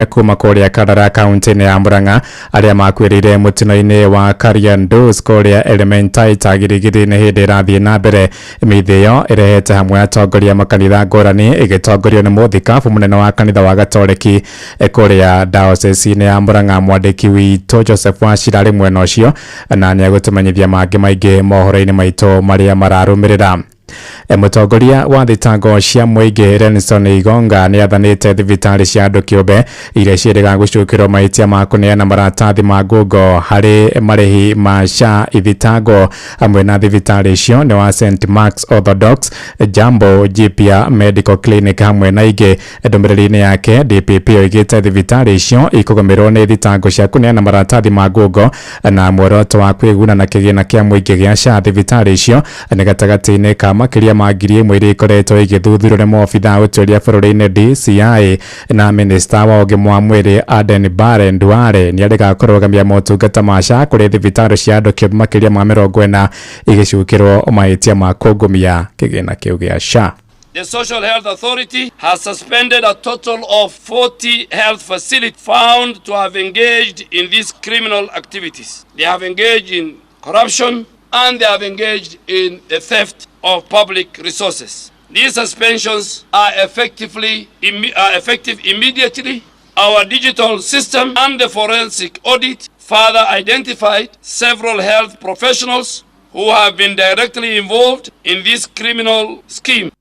Kuma kũrĩa Karara, kaunti-inĩ ya Murang'a, arĩa makuĩrĩire mũtino-inĩ wa Kariandusi kũrĩa Elementaita, Girigiri, nĩ hĩndĩ ĩrathiĩ na mbere. Mĩthĩ ĩyo ĩrehete hamwe atongoria makanitha ngũrani, ĩgĩtongorio nĩ mũthikabu mũnene wa kanitha wa Gatoreki kũrĩa diocese-inĩ ya Murang'a. Mwandĩki witũ Joseph Wachira arĩ mwena ũcio na nĩegũtũmenyithia mangĩ maingĩ mohoro-inĩ maitũ marĩa mararũmĩrĩra. Mũtongoria wa thitango cia mũingĩ Renson Igonga nĩ athanĩte thibitarĩ cia andũ kĩũmbe iria ciĩrĩga gũcukĩrwo mahĩtia ma kũneana maratathi ma ngungo harĩ marĩhi ma SHA ithitango. Hamwe na thibitarĩ icio nĩ wa St Mark's Orthodox, Jambo Jipya Medical Clinic hamwe na ingĩ. Ndũmĩrĩri-inĩ yake, DPP oigĩte thibitarĩ icio ikũgũmĩrwo nĩ thitango cia kũneana maratathi ma ngungo na muoroto wa kwĩguna na kĩgĩna kĩa mũingĩ gĩa SHA. Thibitarĩ icio nĩ gatagatĩ-inĩ ka makĩria ma 1000 iria ikoretwo igĩthuthurio nĩ maobitha a ũtuĩria bũrũri-inĩ DCI, na minista wa ũgima wa mwĩrĩ Aden Bare Duale nĩ kũrũgamia motungata ma SHA kũrĩ thibitarĩ cia andũ kĩũmbe makĩria ma 40 igĩcukĩrwo mahĩtia ma kũngumia kĩgĩna kĩu gĩa SHA. The Social Health Authority has suspended a total of 40 health facilities found to have engaged in these criminal activities. They have engaged in corruption and they have engaged in the theft of public resources. These suspensions are effective immediately. Our digital system and the forensic audit further identified several health professionals who have been directly involved in this criminal scheme.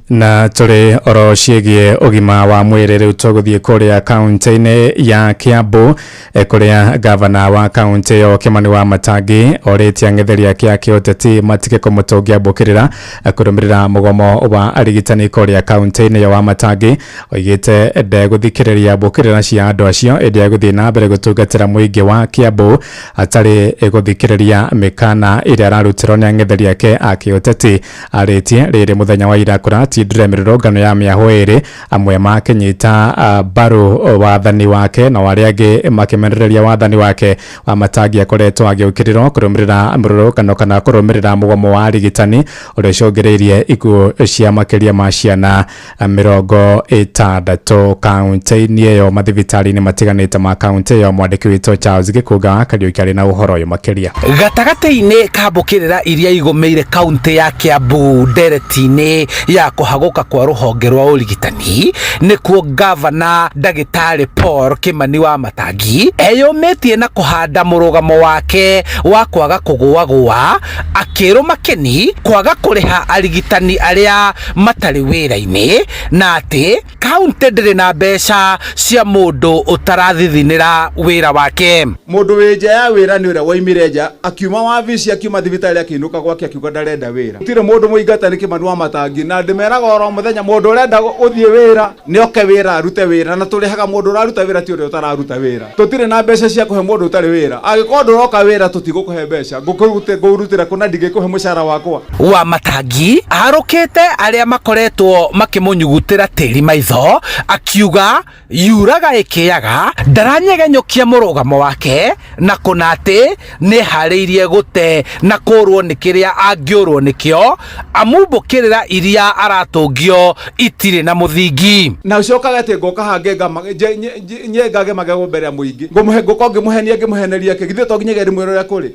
Na tũrĩ oro ciĩgiĩ ũgima wa mwĩrĩ, rĩu tũgũthiĩ kũrĩa kaunti-inĩ ya Kiambu, kũrĩa gavana wa kaunti ĩyo Kimani wa Matangi orĩtie ang'etheri ake a kĩũteti matige kũmũtũngia mbũkĩrĩra kũrũmĩrĩra mũgomo wa arigitani kũrĩa kaunti-inĩ ĩyo. Wa Matangi oigĩte ndegũthikĩrĩria mbũkĩrĩra cia andũ acio, ĩndĩ egũthiĩ na mbere gũtungatĩra mũingĩ wa Kiambu atarĩ gũthikĩrĩria mĩkana ĩrĩa ararutĩrwo nĩ ang'etheri ake a kĩũteti. Arĩtie rĩrĩ mũthenya wa ira kũratindire mĩrũrũngano ya mĩahũ ĩrĩ, amwe makĩnyita mbaru wathani wake na arĩa angĩ makĩmenereria wathani wake. Wa Matangi akoretwo agĩũkĩrĩrwo kũrũmĩrĩra mĩrũrũngano kana kũrũmĩrĩra mũgomo wa arigitani ũrĩa ũcũngĩrĩirie ikuũ cia makĩria ma ciana 60 kaunti-inĩ ĩyo, mathibitarĩ-inĩ matiganĩte ma kaunti ĩyo. Mwandĩki witũ Charles Gĩkũnga wa Kariũki arĩ na ũhoro ũyũ makĩria. Gatagatĩ-inĩ ka mbũkĩrĩra iria igũmĩire kaunti ya Kiambu ndereti-inĩ ya kũhagũka kwa rũhonge rwa ũrigitani, nĩkuo gavana ndagĩtarĩ Paul Kimani wa Matangi eyũmĩtie na kũhanda mũrũgamo wake wa kwaga kũgũagũa, akĩrũma kĩni kwaga kũrĩha arigitani arĩa matarĩ wĩra-inĩ, na atĩ kaunti ndĩrĩ na mbeca cia mũndũ ũtarathithinĩra wĩra wake. Mũndũ wĩ nja ya wĩra nĩ ũrĩa waimire nja, akiuma wabici, akiuma thibitarĩ, akĩinũka gwake, akiuga ndarenda wĩra. Gũtirĩ mũndũ mũingate nĩ Kimani wa Matangi, na ndĩmeraga oro mũthenya, mũndũ ũrenda gũthiĩ wĩra nĩ oke wĩra arute wĩra, na tũrĩhaga mũndũ ũraruta wĩra, ti ũrĩa ũtararuta wĩra. Tũtirĩ na mbeca cia kũhe mũndũ ũtarĩ wĩra. Angĩkorwo ndũroka wĩra, tũtigũkũhe mbeca. Ngũrutĩra kũ na ndingĩkũhe mũcara wakwa? Wa Matangi arũkĩte arĩa makoretwo makĩmũnyugutĩra tĩri maitho, akiuga yuraga ĩkĩaga ndaranyegenyũkia mũrũgamo wake, na kũna atĩ nĩ harĩirie gũte na kũrwo nĩ kĩrĩa angĩũrwo nĩkĩo, amu mbũkĩrĩra iria aratũngio itirĩ na mũthingi. Na ũcokaga atĩ ngoka hangĩ nyengage magego mbere ya mũingĩ, ngũmũhe ngũkorwo ngĩmũhenia, ngĩmũheneria kĩ? Githĩ to nginya ndĩmwĩre ũrĩa kũrĩ?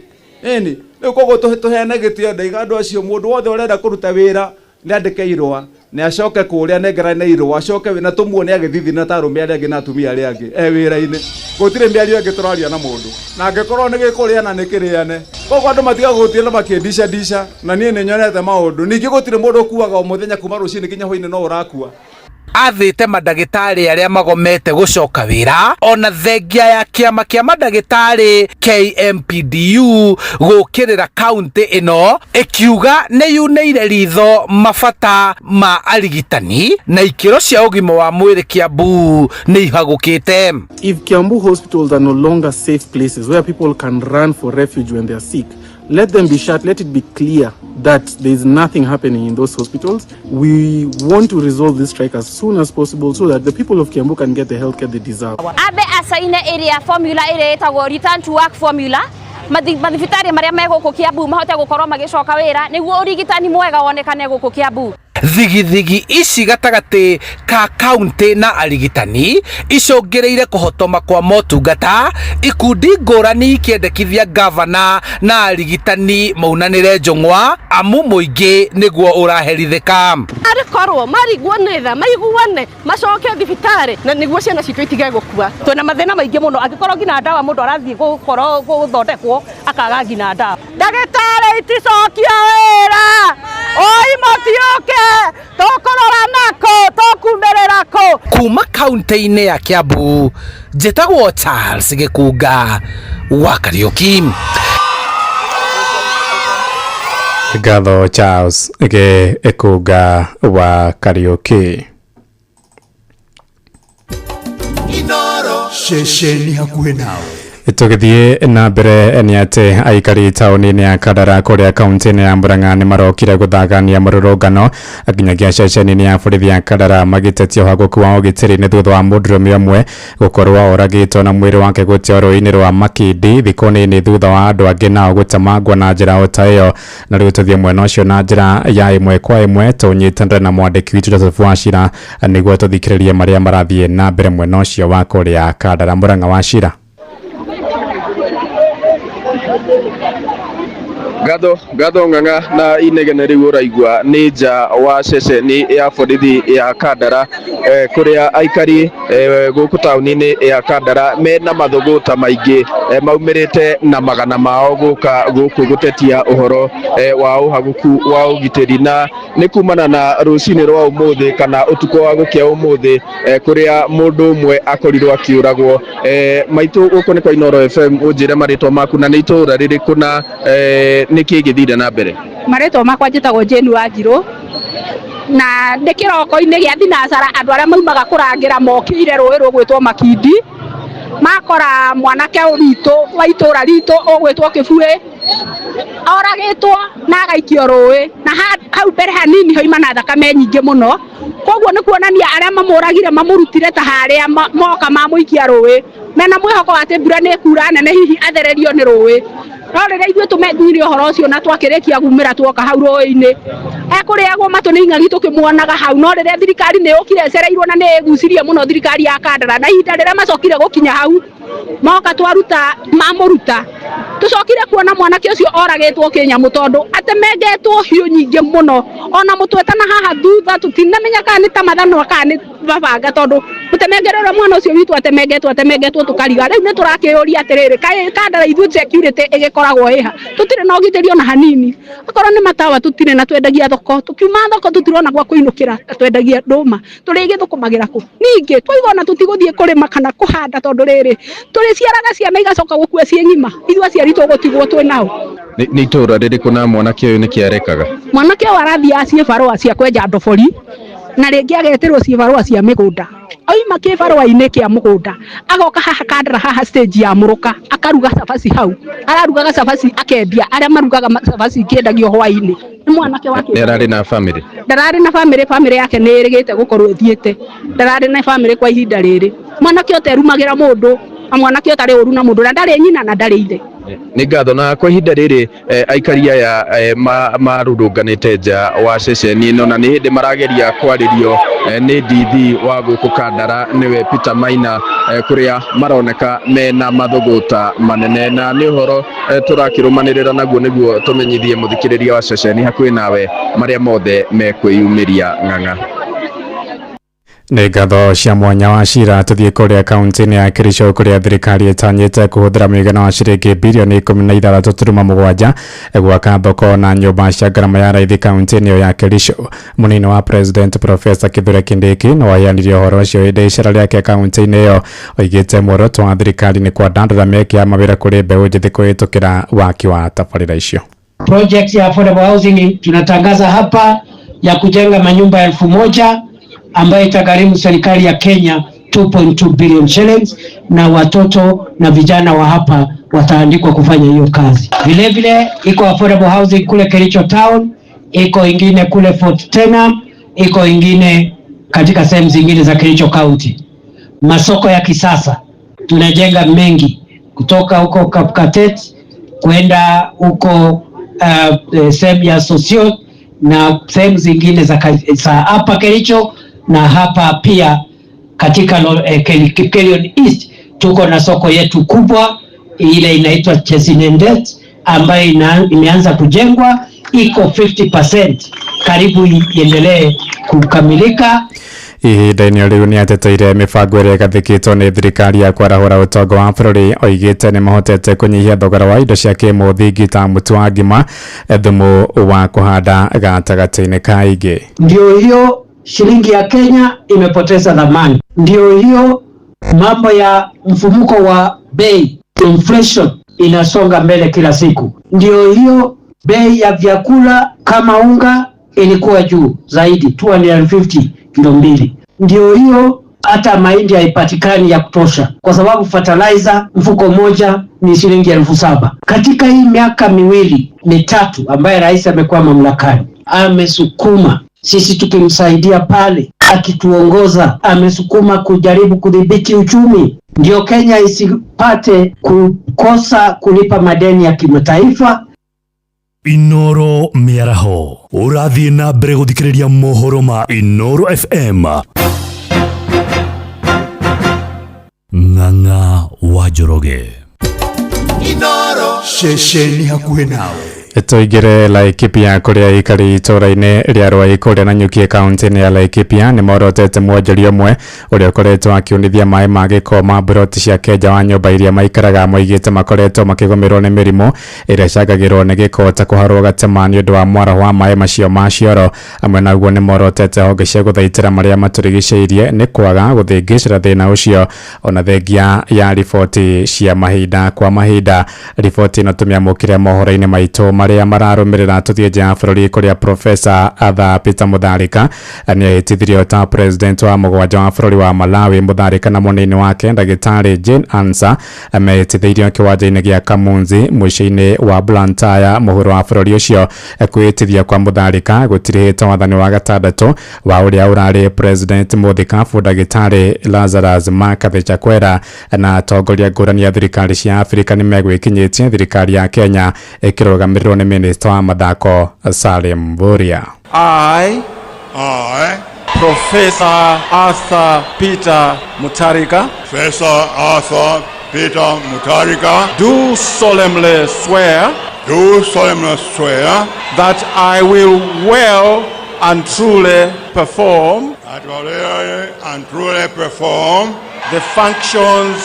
Ĩni rĩu koguo tũheane gĩtĩo. Ndaiga andũ acio, mũndũ wothe ũrenda kũruta wĩra nĩ andĩke irũa, nĩ acoke kũrĩa nengerane irũa, acoke na tũmuone agĩthithina ta arũme arĩa angĩ na atumia arĩa angĩ e wĩra-inĩ. Gũtirĩ mĩario ĩngĩ tũraria na mũndũ, na angĩkorwo nĩ gĩkũrĩana nĩ kĩrĩane. Koguo andũ matiga gũtinda makĩndica ndica, na niĩ nĩ nyonete maũndũ. Ningĩ gũtirĩ mũndũ ũkuaga o mũthenya kuma rũcinĩ nginya hwainĩ no ũrakua. Athĩte mandagĩtarĩ arĩa magomete gũcoka wĩra, ona thengia ya kĩama kĩa mandagĩtarĩ KMPDU gũkĩrĩra kaunti ĩno ĩkiuga nĩ yunĩire ritho mabata ma arigitani na ikĩro cia ũgima wa mwĩrĩ Kiambu nĩ ihagũkĩte. If Kiambu hospitals are no longer safe places where people can run for refuge when they are sick, let them be shut. Let it be clear that there is nothing happening in those hospitals. We want to resolve this strike as soon as possible so that the people of Kiambu can get the healthcare they deserve. Ambe acaine ĩrĩa formula ĩrĩa ĩtagwo return to work formula, mathibitarĩ marĩa me gũkũ Kiambu mahote gũkorwo magĩcoka wĩra nĩguo ũrigitani mwega wonekane gũkũ Kiambu. Thigithigi ici gatagatĩ ka kaunti na arigitani icũngĩrĩire kũhotoma kwa motungata, ikundi ngũrani ikĩendekithia gavana na arigitani maunanĩre njũng'wa amu mũingĩ nĩguo ũraherithĩka. Arĩ korwo marigwo nĩ tha maiguane macoke thibitarĩ na nĩguo ciana citũ itige gũkua. Twĩna mathĩna maingĩ mũno, angĩkorwo nginya ndawa mũndũ arathiĩ gũkorwo gũthondekwo akaga nginya ndawa. Ndagĩtarĩ iticokia wĩra, oi matiũke, tũkũrora nako, tũkumĩrĩra kũ. Kuma kaunti-inĩ ya Kiambu, njĩtagwo Charles Gĩkunga wa Kariuki. Ngatho Charles Gĩkunga wa Kariuki. Ceceni hakuhĩ nawe. Tũgĩthiĩ na mbere nĩ atĩ aikari taũni-inĩ ya Kandara kũrĩa kaunti-inĩ ya Murang'a nĩ marokire gũthagania mũrũrũngano nginyagia ceceni-inĩ ya borithi ya Kandara magĩtetia ũhagũku wa ũgitĩri nĩ thutha wa mũndũrũme ũmwe gũkorwo oragĩtwo na mwĩrĩ wake gũteo rũĩ-inĩ rwa Makindi thikũ nini thutha wa andũ angĩ nao gũtemangwo na njĩra o ta ĩyo. Na rĩu tũthiĩ mwena ũcio na njĩra ya ĩmwe kwa ĩmwe tũnyitanĩre na mwandĩki witũ Joseph Wachira nĩguo tũthikĩrĩrie marĩa marathiĩ na mbere mwena ũcio wa kũrĩa Kandara. Murang'a Wachira. Ngatho ngatho ng'ang'a na inegene riu ũraigua nĩ nja wa ceceni ya borithi ya Kandara kũrĩa aikari gũkũ taũni-inĩ ya Kandara mena mathũgũta maingĩ maumĩrĩte na magana mao gũka gũkũ gũtetia ũhoro wa ũhagũku wa ũgitĩri, na nĩ kumana na rũcinĩ rwa ũmũthĩ kana ũtukũ wa gũkĩa ũmũthĩ kũrĩa mũndũ ũmwe akorirwo akĩũragwo. Maitũ gũkũ nĩ kwa Inooro FM, ũnjĩre marĩtwa maku na nĩ itũũra rĩrĩkũ na nĩ kĩĩ gĩthire na mbere? Marĩtwa makwa njĩtagwo Jane Wanjirũ, na nĩ kĩroko-inĩ gĩa thinacara andũ arĩa maumaga kũrangĩra mokĩire rũĩ rũgwĩtwo Makindi, makora mwanake witũ wa itũũra ritũ ũgwĩtwo Kĩbuĩ oragĩtwo na agaikio rũĩ, na hau mbere hanini hoima na thakame nyingĩ mũno. Koguo nĩ kuonania arĩa mamũragire mamũrutire ta harĩa moka mamũikia rũĩ mena mwĩhoko wa atĩ mbura nĩ ĩkura nene hihi athererio nĩ rũĩ. No rĩrĩa ithuĩ tũmenyire ũhoro ũcio na twakĩrĩkia gumĩra tuoka hau rũĩ-inĩ, ekũrĩagwo matũ nĩ ing'ang'i tũkĩmuonaga hau. No rĩrĩa thirikari nĩ yũkire ĩcereirwo na nĩ ĩgucirie mũno thirikari ya Kandara, na ihinda rĩrĩa macokire gũkinya hau moka twaruta mamũruta, tũcokire kuona mwanake ũcio oragĩtwo kĩnyamũ tondũ atemengetwo hiũ nyingĩ mũno, ona mũtwe na haha thutha tũtinamenya kana nĩ ta mathanwa kana nĩ mabanga, tondũ mũtemengere ũrĩa mwana ũcio witũ atemengetwo tũkariga. Rĩu nĩ tũrakĩũria atĩrĩrĩ, kaĩ Kandara ithuĩ security ĩgĩkoragwo ĩha? Tũtirĩ na ũgitĩri ona hanini, okorwo nĩ matawa tũtirĩ, na twendagia thoko, tũkiuma thoko tũtirona gwa kũinũkĩra, twendagia ndũma, tũrĩgĩthũkũmagĩra kũ? Ningĩ twauga ona tũtigũthiĩ kũrĩma kana kũhanda, tondũ rĩrĩ tũrĩciaraga ciana igacoka gũkua ciĩ ng'ima, ithuĩ aciari tũgũtigwo twĩ nao. Nĩ itũũra rĩrĩkũ na mwanake ũyũ nĩkĩ arekaga? Mwanake ũyũ arathiaga ciĩbarũa cia kwenja ndobori, na rĩngĩ agetĩrwo ciĩbarũa cia mĩgũnda. Oima kĩbarũa-inĩ kĩa mũgũnda agoka haha Kandara haha stage ya Mũrũka akaruga cabaci hau, ararugaga cabaci akendia, arĩa marugaga cabaci ikĩendagio hwaĩ-inĩ. Nĩ mwanake wa Nĩ ararĩ na family? Ndararĩ na family, family yake nĩ ĩrĩgĩte gũkorwo ĩthiĩte, ndararĩ na family kwa ihinda rĩrĩ. Mwanake ũterumagĩra mũndũ, na mwanake ũtarĩ ũru na mũndũ, na ndarĩ nyina na ndarĩ ithe. Nĩ ngatho. Na kwa ihinda rĩrĩ aikari aya marũrũnganĩte nja wa ceceni ĩno, na nĩ hĩndĩ marageria kwarĩrio nĩ DD wa gũkũ Kandara nĩwe Peter Maina, kũrĩa maroneka mena mathũgũta manene, na nĩ ũhoro tũrakĩrũmanĩrĩra naguo nĩguo tũmenyithie mũthikĩrĩria wa ceceni hakuhĩ nawe marĩa mothe mekwĩyumĩria. Ng'ang'a. Nĩ ngatho cia mwanya Wachira. Tũthiĩ kũrĩa kaunti-inĩ ya Kericho kũrĩa thirikari ĩtanyĩte kũhũthĩra mũigana wa ciringi birioni 16.7 gwaka thoko na nyũmba cia ngarama ya raithi kaunti-inĩ ĩyo ya Kericho. Mũnini wa President Professor Kithure Kindiki no aheanire ũhoro ũcio hĩndĩ icera rĩake kaunti-inĩ ĩyo. Oigĩte muoroto wa thirikari nĩ kwandandũra mĩeke ya mawĩra kũrĩ mbeũ njĩthĩ kũhĩtũkĩra waki wa tabarĩra icio. Project ya affordable housing tunatangaza hapa ya kujenga manyumba 1000 ambayo itagharimu serikali ya Kenya 2.2 billion shillings, na watoto na vijana wa hapa wataandikwa kufanya hiyo kazi. Vile vile iko affordable housing kule Kericho town, iko ingine kule Fort Tenam, iko ingine katika sehemu zingine za Kericho County. Masoko ya kisasa tunajenga mengi kutoka huko Kapkatet kwenda huko sehemu ya Sosiot na sehemu zingine za hapa Kericho na hapa pia katika Kipkelion East tuko na soko yetu kubwa ile inaitwa Chesinendet ambayo imeanza kujengwa, iko 50% karibu iendelee kukamilika. Ihinda-inĩ rĩu nĩ ateteire mĩbango ĩrĩa ĩgathĩkĩtwo nĩ thirikari ya kwarahũra ũtonga wa bũrũri oigĩte nĩ mahotete kũnyihia thogora wa indo cia kĩmũthingi ta mũtu wa ngima, thumu wa kũhanda gatagatĩ-inĩ ka ingĩ. Ndio hiyo shilingi ya Kenya imepoteza thamani, ndio hiyo mambo ya mfumuko wa bei, inflation inasonga mbele kila siku, ndio hiyo bei ya vyakula kama unga ilikuwa juu zaidi 250 kilo mbili, ndio hiyo hata mahindi haipatikani ya kutosha, kwa sababu fertilizer mfuko moja ni shilingi 7,000. Katika hii miaka miwili mitatu ambaye rais amekuwa mamlakani, amesukuma sisi tukimsaidia pale, akituongoza, amesukuma kujaribu kudhibiti uchumi, ndio Kenya isipate kukosa kulipa madeni ya kimataifa. Inoro mĩaraho ũrathiĩ na mbere gũthikĩrĩria mohoro ma Inoro FM. Ng'ang'a wa Njoroge. Inoro ceceni hakuhĩ nawe. Tũingĩre Laikipia kũrĩa aikari itũũra-inĩ rĩa Rwai kũrĩa Nanyuki kaunti-inĩ ya Laikipia nĩ morotete mwonjoria ũmwe ũrĩa ũkoretwo akiunithia maĩ ma gĩko ma mburoti ciake nja wa nyũmba iria maikaraga. Moigĩte makoretwo makĩgũmĩrwo nĩ mĩrimũ ĩrĩa ĩcangagĩrwo nĩ gĩko ta kũharwo gatema nĩ ũndũ wa mwaraho wa maĩ macio ma cioro. Amwe naguo nĩ morotete honge cia gũthaitĩra marĩa matũrigicĩirie nĩ kwaga gũthĩngĩcĩra thĩna ũcio ona thengia ya riboti cia mahinda kwa mahinda. Riboti ĩno tũmĩamũkĩre mohoro-inĩ maitũ marĩa mararũmĩrĩra. Tũthiĩ nja ya bũrũri kũrĩa Professor Arthur Peter Mutharika nĩehĩtithirio ta president wa mũgwanja wa bũrũri wa Malawi. Mutharika na mũnini wake ndagĩtarĩ Jane Ansah mehĩtithĩirio kĩwanja-inĩ gĩa Kamunzi mũciĩ-inĩ wa Blantyre mũhuro wa bũrũri ũcio. Kwĩhĩtithia kwa Mutharika gũtirihĩte wathani wa gatandatũ wa ũrĩa ũrarĩ president mũthikabu ndagĩtarĩ Lazarus McCarthy Chakwera na atongoria ngũrani ya thirikari cia Afrika nĩmegwĩkinyĩtie thirikari ya Kenya ĩkĩrũgamĩrĩrwo nĩ minista wa mathako Salim Mvurya. I, Professor Arthur Peter Mutharika, Professor Arthur Peter Mutharika, do solemnly swear, that I will well and truly perform, the functions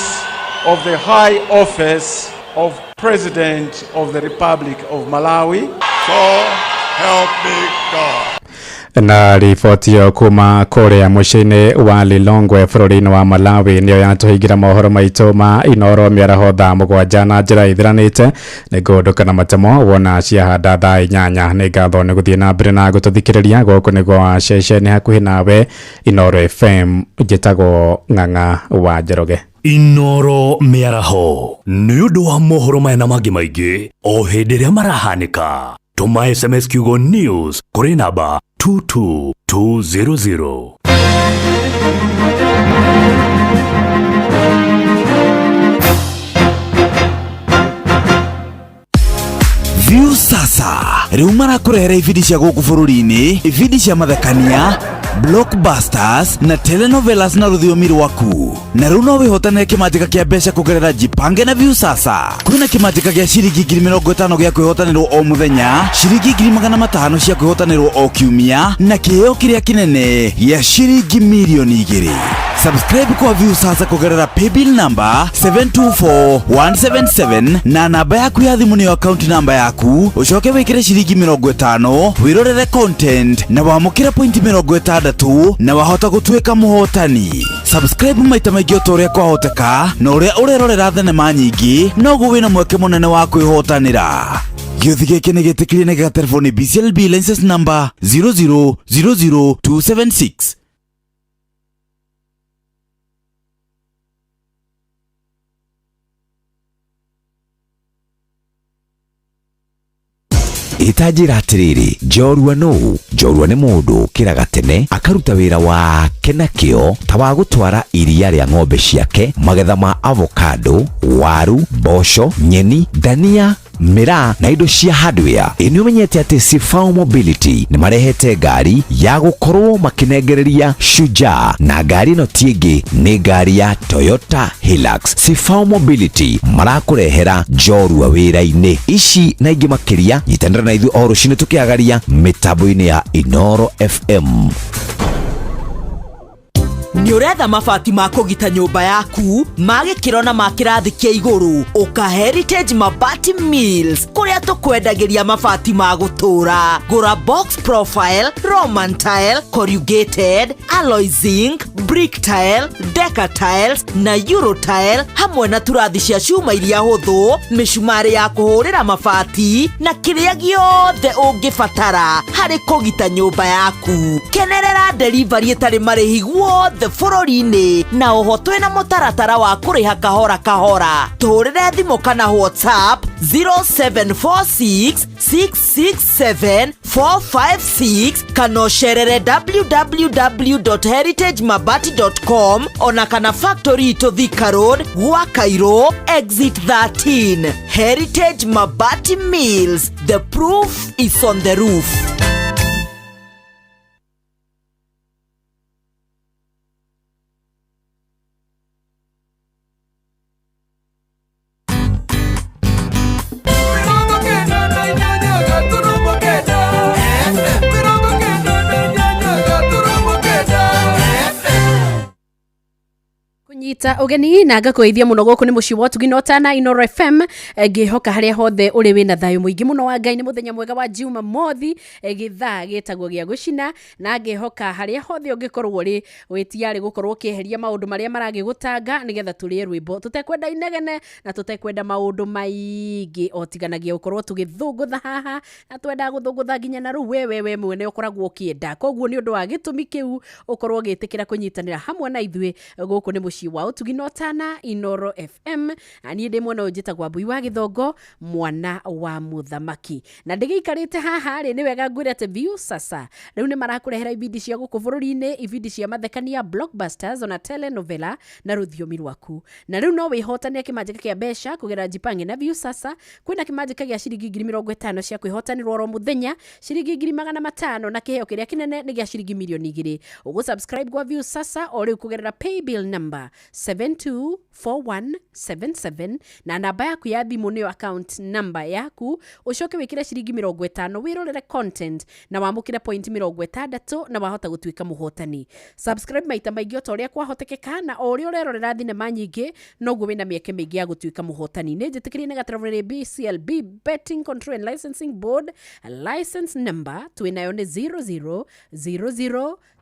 of the high office of President of the Republic of Malawi. So help me God. Na riboti ĩyo kuma kũrĩa mũciĩ-inĩ wa Lilongwe bũrũri-inĩ wa Malawi nĩyo yatũhingĩra mohoro maitũ ma Inoro mĩaraho thaa 7 na njĩra ithiranĩte. Nĩ ngũndũka na matemo wona ciahanda thaa 8. Nĩ ngatho nĩ gũthiĩ na mbere na gũtũthikĩrĩria. Gũkũ nĩguo wa ceceni hakuhĩ nawe Inoro FM. Njĩtagwo Ng'ang'a wa Njoroge. Inoro mĩaraho nĩ ũndũ wa mohoro maya na mangĩ maingĩ o hĩndĩ ĩrĩa marahanĩka. Tũma SMS kiugo news kũrĩ namba 22200. View sasa rĩu marakũrehera ibindi cia gũkũ bũrũri-inĩ, ibindi cia mathekania, blockbusters na telenovelas na rũthiomi rwaku. Na rĩu no wĩhotanĩre kĩmanjĩka kĩa mbeca kũgerera Jipange na View sasa. Kwĩna kĩmanjĩka gĩa ciringi 50,000 gĩa kwĩhotanĩrwo o mũthenya, ciringi 500,000 cia kwĩhotanĩrwo o kiumia, na kĩheo kĩrĩa kĩnene gĩa ciringi 2,000,000. Subscribe kwa View sasa kũgerera paybill number 724177 na namba yaku ya thimũ nĩyo account namba yaku, ũcoke wĩkĩre ciringi 50 wĩrorere content na wamũkĩre pointi 60 na wahota gũtuĩka mũhotani. Subscribe maita maingĩ o ta ũrĩa kwahoteka, na ũrĩa ũrerorera thenema nyingĩ noguo wĩna mweke mũnene wa kwĩhotanĩra. Gĩũthi gĩkĩ nĩ gĩtĩkĩrie nĩ gĩa BCLB license number 0000276. Ĩtanjĩra atĩrĩrĩ, njorua nũũ? Njorua nĩ mũndũ ũkĩraga tene akaruta wĩra wake na kĩo ta wa gũtwara iria rĩa ng'ombe ciake, magetha ma avocado, waru, mboco, nyeni, dania, Miraa na indo cia hardware. Ĩ nĩ ũmenyete atĩ Sifao Mobility nĩ marehete ngari ya gũkorwo makĩnengereria Shujaa, na ngari ĩno ti ĩngĩ nĩ ngari ya Toyota Hilux. Sifao Mobility marakũrehera njorua wĩra-inĩ ici na ingĩ makĩria. Nyitanĩra na ithuĩ o rũcinĩ tũkĩagaria mĩtambo-inĩ ya Inoro FM. Nĩ ũretha mabati ma kũgita nyũmba yaku ma gĩkĩro na ma kĩrathi kĩa igũrũ? Ũka Heritage Mabati Mills, kũrĩa tũkwendagĩria mabati ma gũtũũra. Gũra box profile, roman tile, corrugated, alloy zinc, brick tile, deca tiles na euro tile, hamwe na turathi cia cuma iria hũthũ, mĩcumarĩ ya kũhũrĩra mabati na kĩrĩa gĩothe ũngĩbatara harĩ kũgita nyũmba yaku. Kenerera delivery ĩtarĩ marĩhi guothe bũrũri-inĩ, na oho twĩna mũtaratara wa kũrĩha kahora kahora. Tũhũrĩre thimũ kana WhatsApp 0746 667 456, kana ũcerere www.heritagemabati.com, ona kana factory itũ Thika Road, gwa Cairo exit 13. Heritage Mabati Mills, the proof is on the roof. Kunyita ugeni na ngakwĩithia mũno gũkũ nĩ mũciĩ wa ũtugi na ũtana Inoro FM. Ngĩhoka harĩa hothe ũrĩ wĩna thayũ mũingĩ mũno wa Ngai. Nĩ mũthenya mwega wa Jumamothi, gĩthaa gĩtagwo gĩa gũcina, na ngĩhoka harĩa hothe ũngĩkorwo ũrĩ wĩtiarĩ gũkorwo ũkĩeheria maũndũ marĩa maragĩgũtanga, nĩgetha tũrĩe rwĩmbo tũtekwenda inegene na tũtekwenda maũndũ maingĩ, o tiganagia gũkorwo tũgĩthũngũtha haha, na twendaga gũthũngũtha nginya na rĩu we mwene ũkoragwo ũkĩenda. Koguo nĩ ũndũ wa gĩtũmi kĩu ũkorwo ũgĩtĩkĩra kũnyitanĩra hamwe na ithuĩ gũkũ nĩ mũciĩ wa ũtugi na ũtana Inoro FM. Na niĩ ndĩ mwena ũyũ njĩtagwo Mbui wa Gĩthongo, mwana wa mũthamaki, na ndĩgĩikarĩte haha rĩ, nĩ wega ngwĩre atĩ View Sasa rĩu nĩ marakũrehera ibindi cia gũkũ bũrũri-inĩ, ibindi cia mathekania, blockbusters ona telenovela na rũthiomi rwaku. Na rĩu no wĩhotanĩre kĩmanjĩka kĩa mbeca kũgerera Jipange na View Sasa. Kwĩna kĩmanjĩka gĩa ciringi 50,000 cia kwĩhotanĩrwo oro mũthenya, ciringi 500,000, na kĩheo kĩrĩa kĩnene nĩ gĩa ciringi 2,000,000. Ũgũ subscribe gwa View Sasa o rĩu kũgerera paybill number 724177, na namba yaku ya thimũ nĩyo account number yaku. Ũcoke wĩkĩre ciringi 50 wĩrorere content na wamũkĩre point 60, na wahota gũtuĩka mũhotani. Subscribe maita maingĩ o ta ũrĩa kwahotekeka, na o ũrĩa ũrerorera thinema nyingĩ noguo wĩna mĩeke mĩingĩ ya gũtuĩka mũhotani. Nĩ njĩtĩkĩrie nĩ gaterevere BCLB, Betting Control and Licensing Board license number twĩnayo nĩ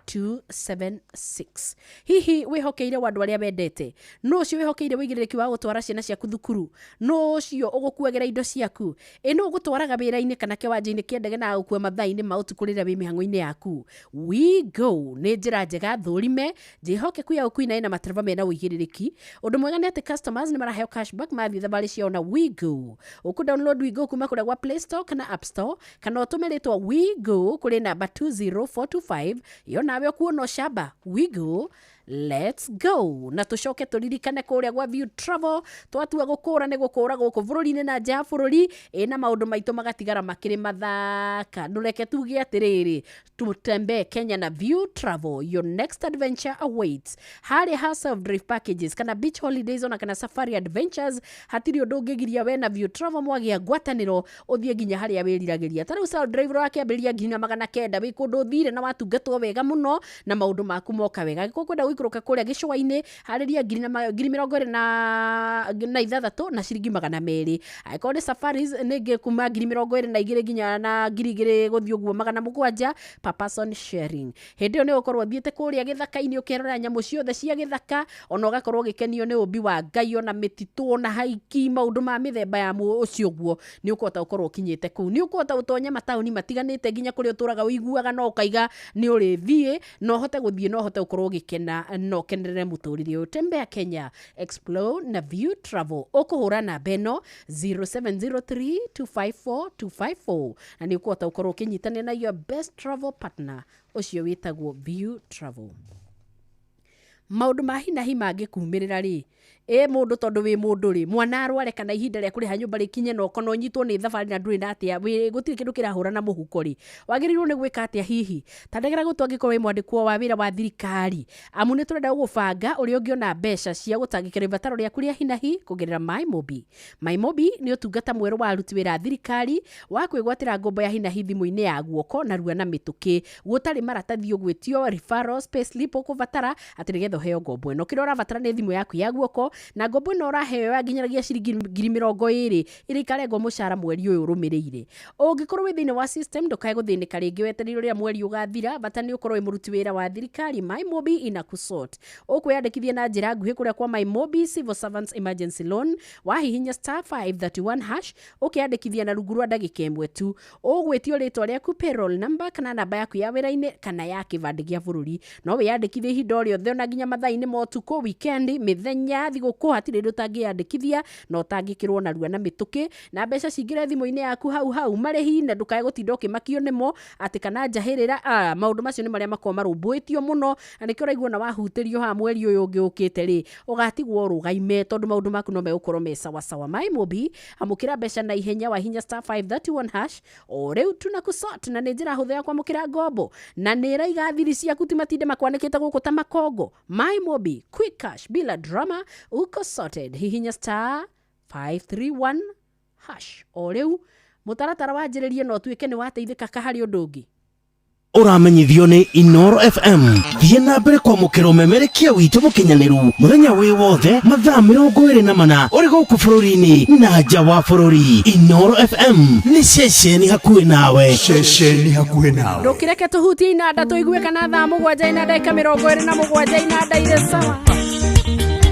0000276. Hihi wĩhokeire wa andũ arĩa wendete? Nũ ũcio wĩhokeire wĩigĩrĩrĩki wa gũtwara ciana ciaku thukuru? Nũ ũcio ũgũkuagĩra indo ciaku? Ĩ nũ ũgũtwaraga wĩra-inĩ kana kĩwanja-inĩ kĩa ndege na agũkua mathaa-inĩ ma ũtukũ rĩrĩa wĩ mĩhang'o-inĩ yaku? We Go nĩ njĩra njega thũrime njĩhokeku ya ũkui na ĩna matereba mena ũigĩrĩrĩki. Ũndũ mwega nĩ atĩ customers nĩ maraheo cashback mathiĩ thabarĩ ciao na We Go. Ũkũ download We Go kuma kũrĩa gwa Play Store kana App Store, kana ũtũme rĩtwa We Go kũrĩ namba 20425, yo nawe ũkuona ũcamba. We Go, let's go. Na tũcoke tũririkane kũrĩa gwa View Travel, twatua gũkũra nĩ gũkũra gũkũ bũrũri-inĩ na nja ya bũrũri, ĩna maũndũ maitũ magatigara makĩrĩ mathaka. Ndũreke tuge atĩrĩrĩ, tutembee Kenya na View Travel, your next adventure awaits. Harĩa ha self drive packages kana beach holidays ona kana safari adventures, hatirĩ ũndũ ũngĩgiria we na View Travel mwagĩa ngwatanĩro ũthiĩ nginya harĩa wĩriragĩria. Ta rĩu self drive ũrakĩambĩrĩria 900,000 wĩ kũndũ ũthire na watungatwo wega mũno na maũndũ maku moka wega. Angĩkorwo ũkwenda gũikũrũka kũrĩa gĩcũa-inĩ, harĩria 26,200 na ciringi 200. Angĩkorwo nĩ safaris nĩ kuma 22,000 nginya na 2,000 gũthiĩ ũguo 700 per person sharing. Hĩndĩ ĩyo nĩ ũgũkorwo ũthiĩte kũrĩa gĩthaka-inĩ ũkerorera nyamũ ciothe cia gĩthaka, ona ũgakorwo ũgĩkenio nĩ ũmbi wa Ngai, ona mĩtitũ, ona haiki, maũndũ ma mĩthemba ya ũcio ũguo nĩ ũkũhota gũkorwo ũkinyĩte kũu. Nĩ ũkũhota gũtonya mataũni matiganĩte nginya kũrĩa ũtũraga ũiguaga no ũkaiga nĩ ũrĩthiĩ, na ũhote gũthiĩ na ũhote gũkorwo ũgĩkena na ũkenerere mũtũrĩre ũyũ. Tembea Kenya, explore na View Travel. Ũkũhũra namba ĩno 0703 254 254, na nĩ ũkũhota gũkorwo ũkĩnyitanĩra na your best travel partner ũcio wĩtagwo View Travel. Maũndũ ma hi na hi mangĩkumĩrĩra rĩ, Ĩ mũndũ tondũ wĩ mũndũ rĩ, mwana arware kana ihinda rĩa kũrĩha nyũmba rĩkinye na ũkona ũnyitwo nĩ thabarĩ na ndũrĩ na atĩa, gũtirĩ kĩndũ kĩrahũra na mũhuko rĩ, wagĩrĩirwo nĩ gwĩka atĩa hihi? Ta ndegera gũtũ angĩkorwo wĩ mwandĩkwo wa wĩra wa thirikari, amu nĩ tũrenda gũgũbanga ũrĩa ũngĩona mbeca cia gũtangĩkĩra ibataro rĩaku rĩa hi na hi kũgerera MyMobi. MyMobi nĩ ũtungata mwerũ wa aruti wĩra a thirikari wa kwĩgwatĩra ngombo ya hi na hi thimũ-inĩ ya guoko narua na mĩtũkĩ, gũtarĩ maratathi ũgwĩtio, referrals, payslip ũkũbatara atĩ nĩgetha ũheo ngombo ĩno. Kĩrĩa ũrabatara nĩ thimũ yaku ya guoko, na ngombo ĩno ũraheo ya nginyanagia ciringi 20,000 iria ikarengwo mũcara mweri ũyũ ũrũmĩrĩire. Ũngĩkorwo wĩ thĩinĩ wa system ndũkae gũthĩnĩka rĩngĩ wetereire ũrĩa mweri ũgathira, bata nĩ ũkorwo wĩ mũruti wĩra wa thirikari. MyMobi inakusort. Ũkwĩyandĩkithia na njĩra nguhĩ kũrĩa kwa MyMobi Civil Servants Emergency Loan, wahihinya star 531 hash ũkeyandĩkithia na rungu rwa ndagĩka ĩmwe tu. Ũgwĩtio rĩtwa rĩaku, payroll number kana namba yaku ya wĩra-inĩ kana ya kĩbandĩ gĩa bũrũri. No wĩyandĩkithie ihinda o rĩothe ona nginya mathaa-inĩ ma ũtukũ, weekend, mĩthenya, thigũkũ, hatirĩ ũndũ ũtangĩyandĩkithia na ũtangĩkĩrwo narua na mĩtũkĩ, na mbeca cingĩre thimũ-inĩ yaku hau hau marĩhi, na ndũkae gũtinda ũkĩmakio nĩmo atĩ kana njahĩrĩra. Maũndũ macio nĩ marĩa makoragwo marũmbũĩtio mũno, na nĩkĩo ũraigua ona wahutĩrio haha mweri ũyũ ũngĩ ũkĩte rĩ, ũgatigwo ũrũgaime tondũ maũndũ maku no megũkorwo me sawasawa. MyMobi, amũkĩra mbeca na ihenya wahihinya star 531 hash o rĩu tunakusort, na nĩ njĩra hũthũ ya kwamũkĩra ngombo na nĩ ĩraiga thiri ciaku ti matinde makwanĩkĩte gũkũ ta makongo. MyMobi, quick cash bila drama, uko sorted. Hihinya star 531 hash o rĩu mũtaratara wanjĩrĩrie na ũtuĩke nĩ wateithĩka ka harĩ ũndũ ũngĩ. Ũramenyithio nĩ Inoro FM. Thiĩ na mbere kwamũkĩra ũmemerekia witũ mũkinyanĩru mũthenya wĩ wothe mathaa 24 ũrĩ gũkũ bũrũri-inĩ na nja wa bũrũri. Inoro FM nĩ ceceni hakuhĩ nawe. Ceceni hakuhĩ nawe. Ndũkĩreke tũhutie inanda tũigue kana thaa mũgwanja ina ndagĩka 27 inanda irĩ sawa,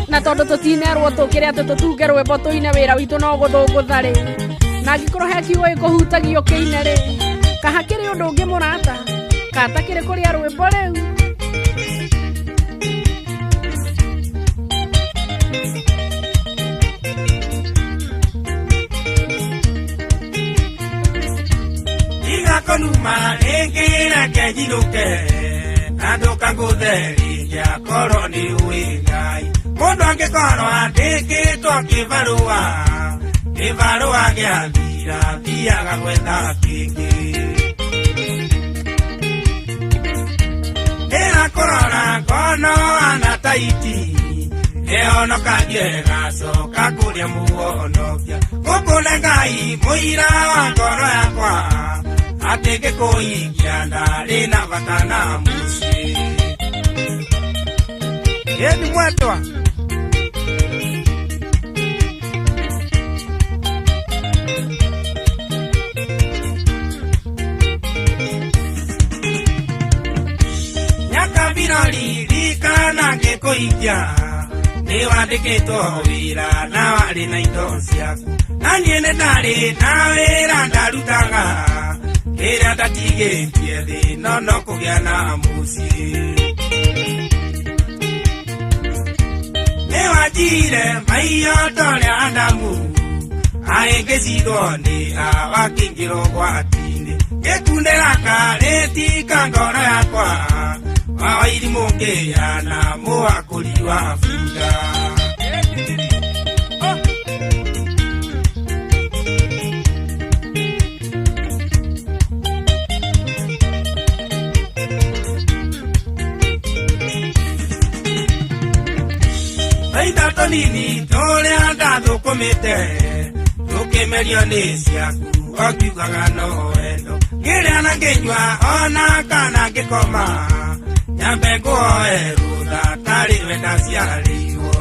na tondũ tũtinerwo tũkĩre atĩ tũtunge rwĩmbo tũine, wĩra witũ no gũthũngũtha rĩ, na angĩkorwo he kiugo gĩkũhutagio kĩine rĩ, kahakĩrĩ ũndũ ũngĩ mũrata katakĩrĩ kũrĩa rwĩmbo rĩu. Igakonuma rĩngĩ reke njinũke na ndũkangũthe rĩngĩ akorwo nĩ ũĩ Ngai. Mũndũ angĩkorwo andĩkĩtwo kĩbarũa, kĩbarũa gĩathira thiaga gwetha kĩngĩ. Ndĩrakũrora ngono ana taiti ĩhonokagie gacoka kũrĩa muonokia gũkũ nĩ Ngai mũira wa ngoro yakwa atĩ ngĩkũikia ndarĩ na bata na mũciĩ. Ĩni mwendwa. Nyakabirori ririkana ngĩkũikia nĩ wandĩkĩtwo wĩra na warĩ na indo ciaku, na niĩ nĩ ndarĩ na wĩra ndarutaga kĩrĩa ndatigĩtie thĩ no no kũgĩa na mũciĩ. Nĩ wanjire maiyo torĩa Adamu arĩngĩcindwo nĩ awakĩingĩra ũgwati-inĩ, gĩkundĩra karĩtika ngoro yakwa wawairimũ ngĩya na mũwakũri wa bunda. Tũindo tũnini tũrĩa ndathũkũmĩte tũkĩmerio nĩ ciaku okiugaga no wendo, ngĩrĩa na ngĩnyua ona kana ngĩkoma nyambe ngũhoe rũtha tarĩ we ndaciarĩirwo.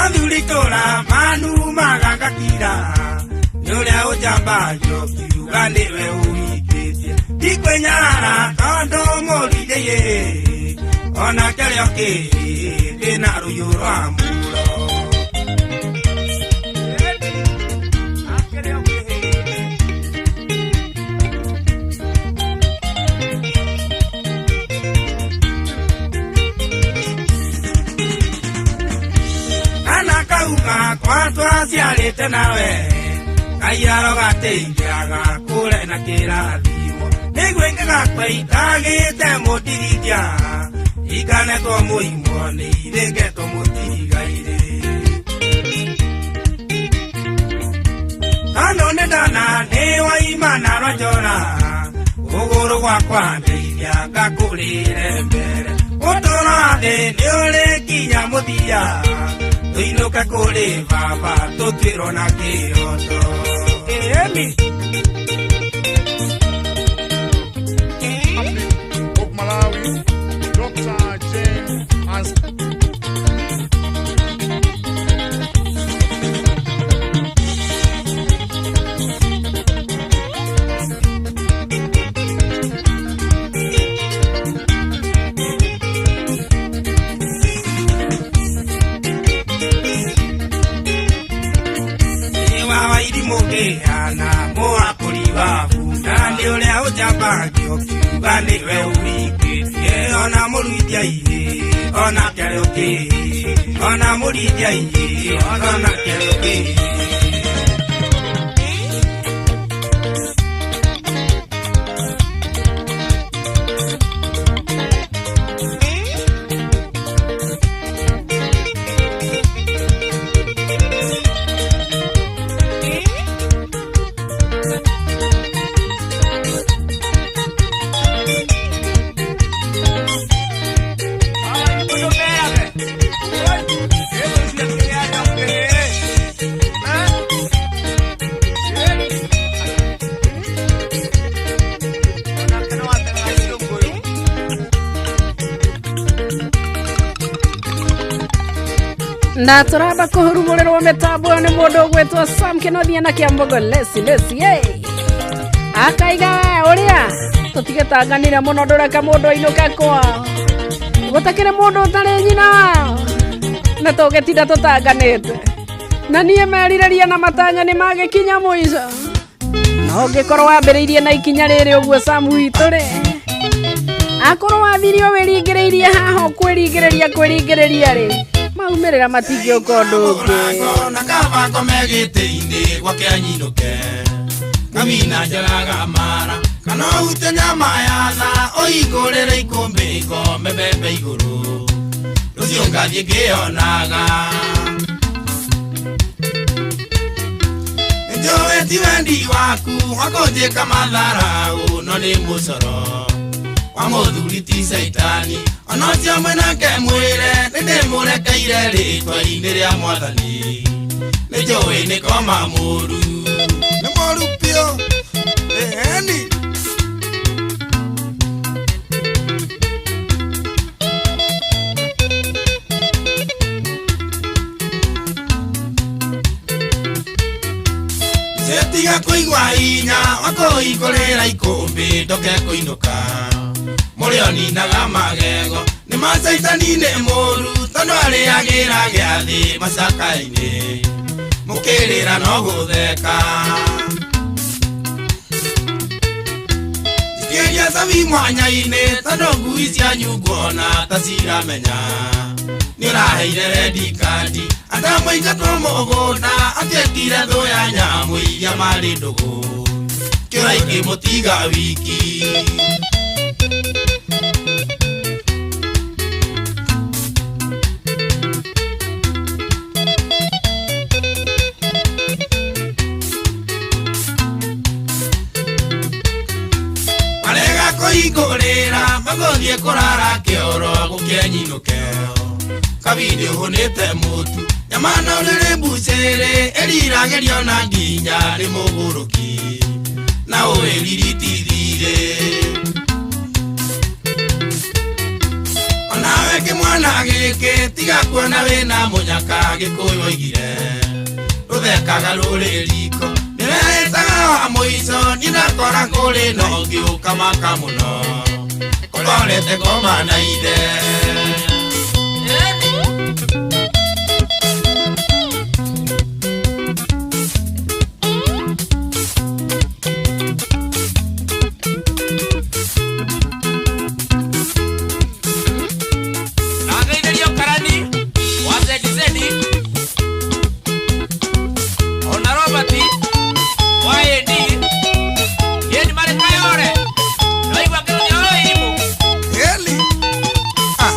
Athuri itũra manumaga ngakira nĩ ũrĩa ũnjambagio kiuga nĩwe ũhikĩtie, ndikwĩnyarara tondũ mũrindĩyĩ ona kĩrĩa kĩrĩ ndĩna rũhiũ rwa mũro. Kana kauma kwa twaciarĩte nawe kairaro gatingĩaga kũre na kĩrathimo, nĩguo ingĩgakua itagĩte mũndirithia Ikanetwo mũimwo nĩ irĩngetwo mũtigairĩ. Kano nĩ ndana nĩ waima na rwanjora. Kũgũrũ gwakwa ndeithia ngakũrĩre mbere. Ũtũũro wa thĩ nĩ ũrĩ nginya mũthia. Tũinũke kũrĩ baba tũtuĩrwo na kĩroto. Ĩni. Of Malawi, Dr. Jane Ansah. Wawa irimũ ngĩhana mũhakũri wa bunda nĩ ũrĩa ũnjambagio kiuga nĩwe ũhingĩtie ona mũruithia ihĩ ona kĩarĩ ũkĩ ona mũrithia ihĩ ona kĩarĩ ũkĩ. Na turamba kuhurumũrĩrwo mĩtambo ĩyo nĩ mũndũ ũgwĩtwo Sam Kĩnothia na Kĩambogo lesi lesi ĩ akaiga we ũrĩa tũtigetanganire mũno ndũreke mũndũ ainũke kwao gũtakĩrĩ mũndũ ũtarĩ nyina wao na tũgĩtinda tũtanganĩte na niĩ merirĩria na matanya nĩ magĩkinya mũico na ũngĩkorwo wambĩrĩirie na ikinya rĩrĩ ũguo Sam witũ rĩ akorwo wathirio wĩringĩrĩirie haha ũkwĩringĩrĩria kwĩringĩrĩria rĩ maumĩrĩra matingĩũka ũndũ ũngĩ. Na kaba kome gĩtĩ-inĩ gwake anyinũke kamina njaraga mara kana ũhute nyama ya tha ũhingũrĩre ikũmbĩ ngome mbembe igũrũ rũciũ ngathiĩ ngĩonaga. Nĩnjũĩ ti wendi waku wa kũnjĩka matharau no nĩ mũcoro wa mũthuri ti caitani ona ũcio mwenake mwĩre nĩndĩmũrekeire rĩtwa-inĩ rĩa mwathani nĩnjũĩ nĩ koma mũru nĩ mũru biũ ĩni. Tiga kũigua hinya wa kũhingũrĩra ikũmbĩ ndoke kũinũka mũrĩo ninaga magego nĩ macaitani nĩ mũru tondũ arĩagĩra gĩathĩ macaka-inĩ mũkĩrĩra no gũtheka. Njikĩria cabi mwanya-inĩ tondũ ngui cianyu nguona ta ciramenya nĩ ũraheire rendi kandi atamũingatwo mũgũnda atiekire thũ ya nyamũ iria marĩ ndũgũ kĩũra ikĩmũtiga wiki. Marega kũhingũrĩra magũthiĩ kũrara kĩoro gũkĩenyinũke kabindi ũhũnĩte mũtu nyama no rĩrĩ mbucĩrĩ ĩriragĩrio na nginya nĩ mũgũrũki na ũĩriritithire. Onawe kĩmwana gĩkĩ tiga kuona wĩna mũnyaka Gĩkũyũ oigire rũthekaga rũrĩ riko nĩwehĩtaga wa mũico niĩ ndakora kũrĩ na ũngĩ ũkamaka mũno kũrorete ngoma na ithe. Eli. Ah.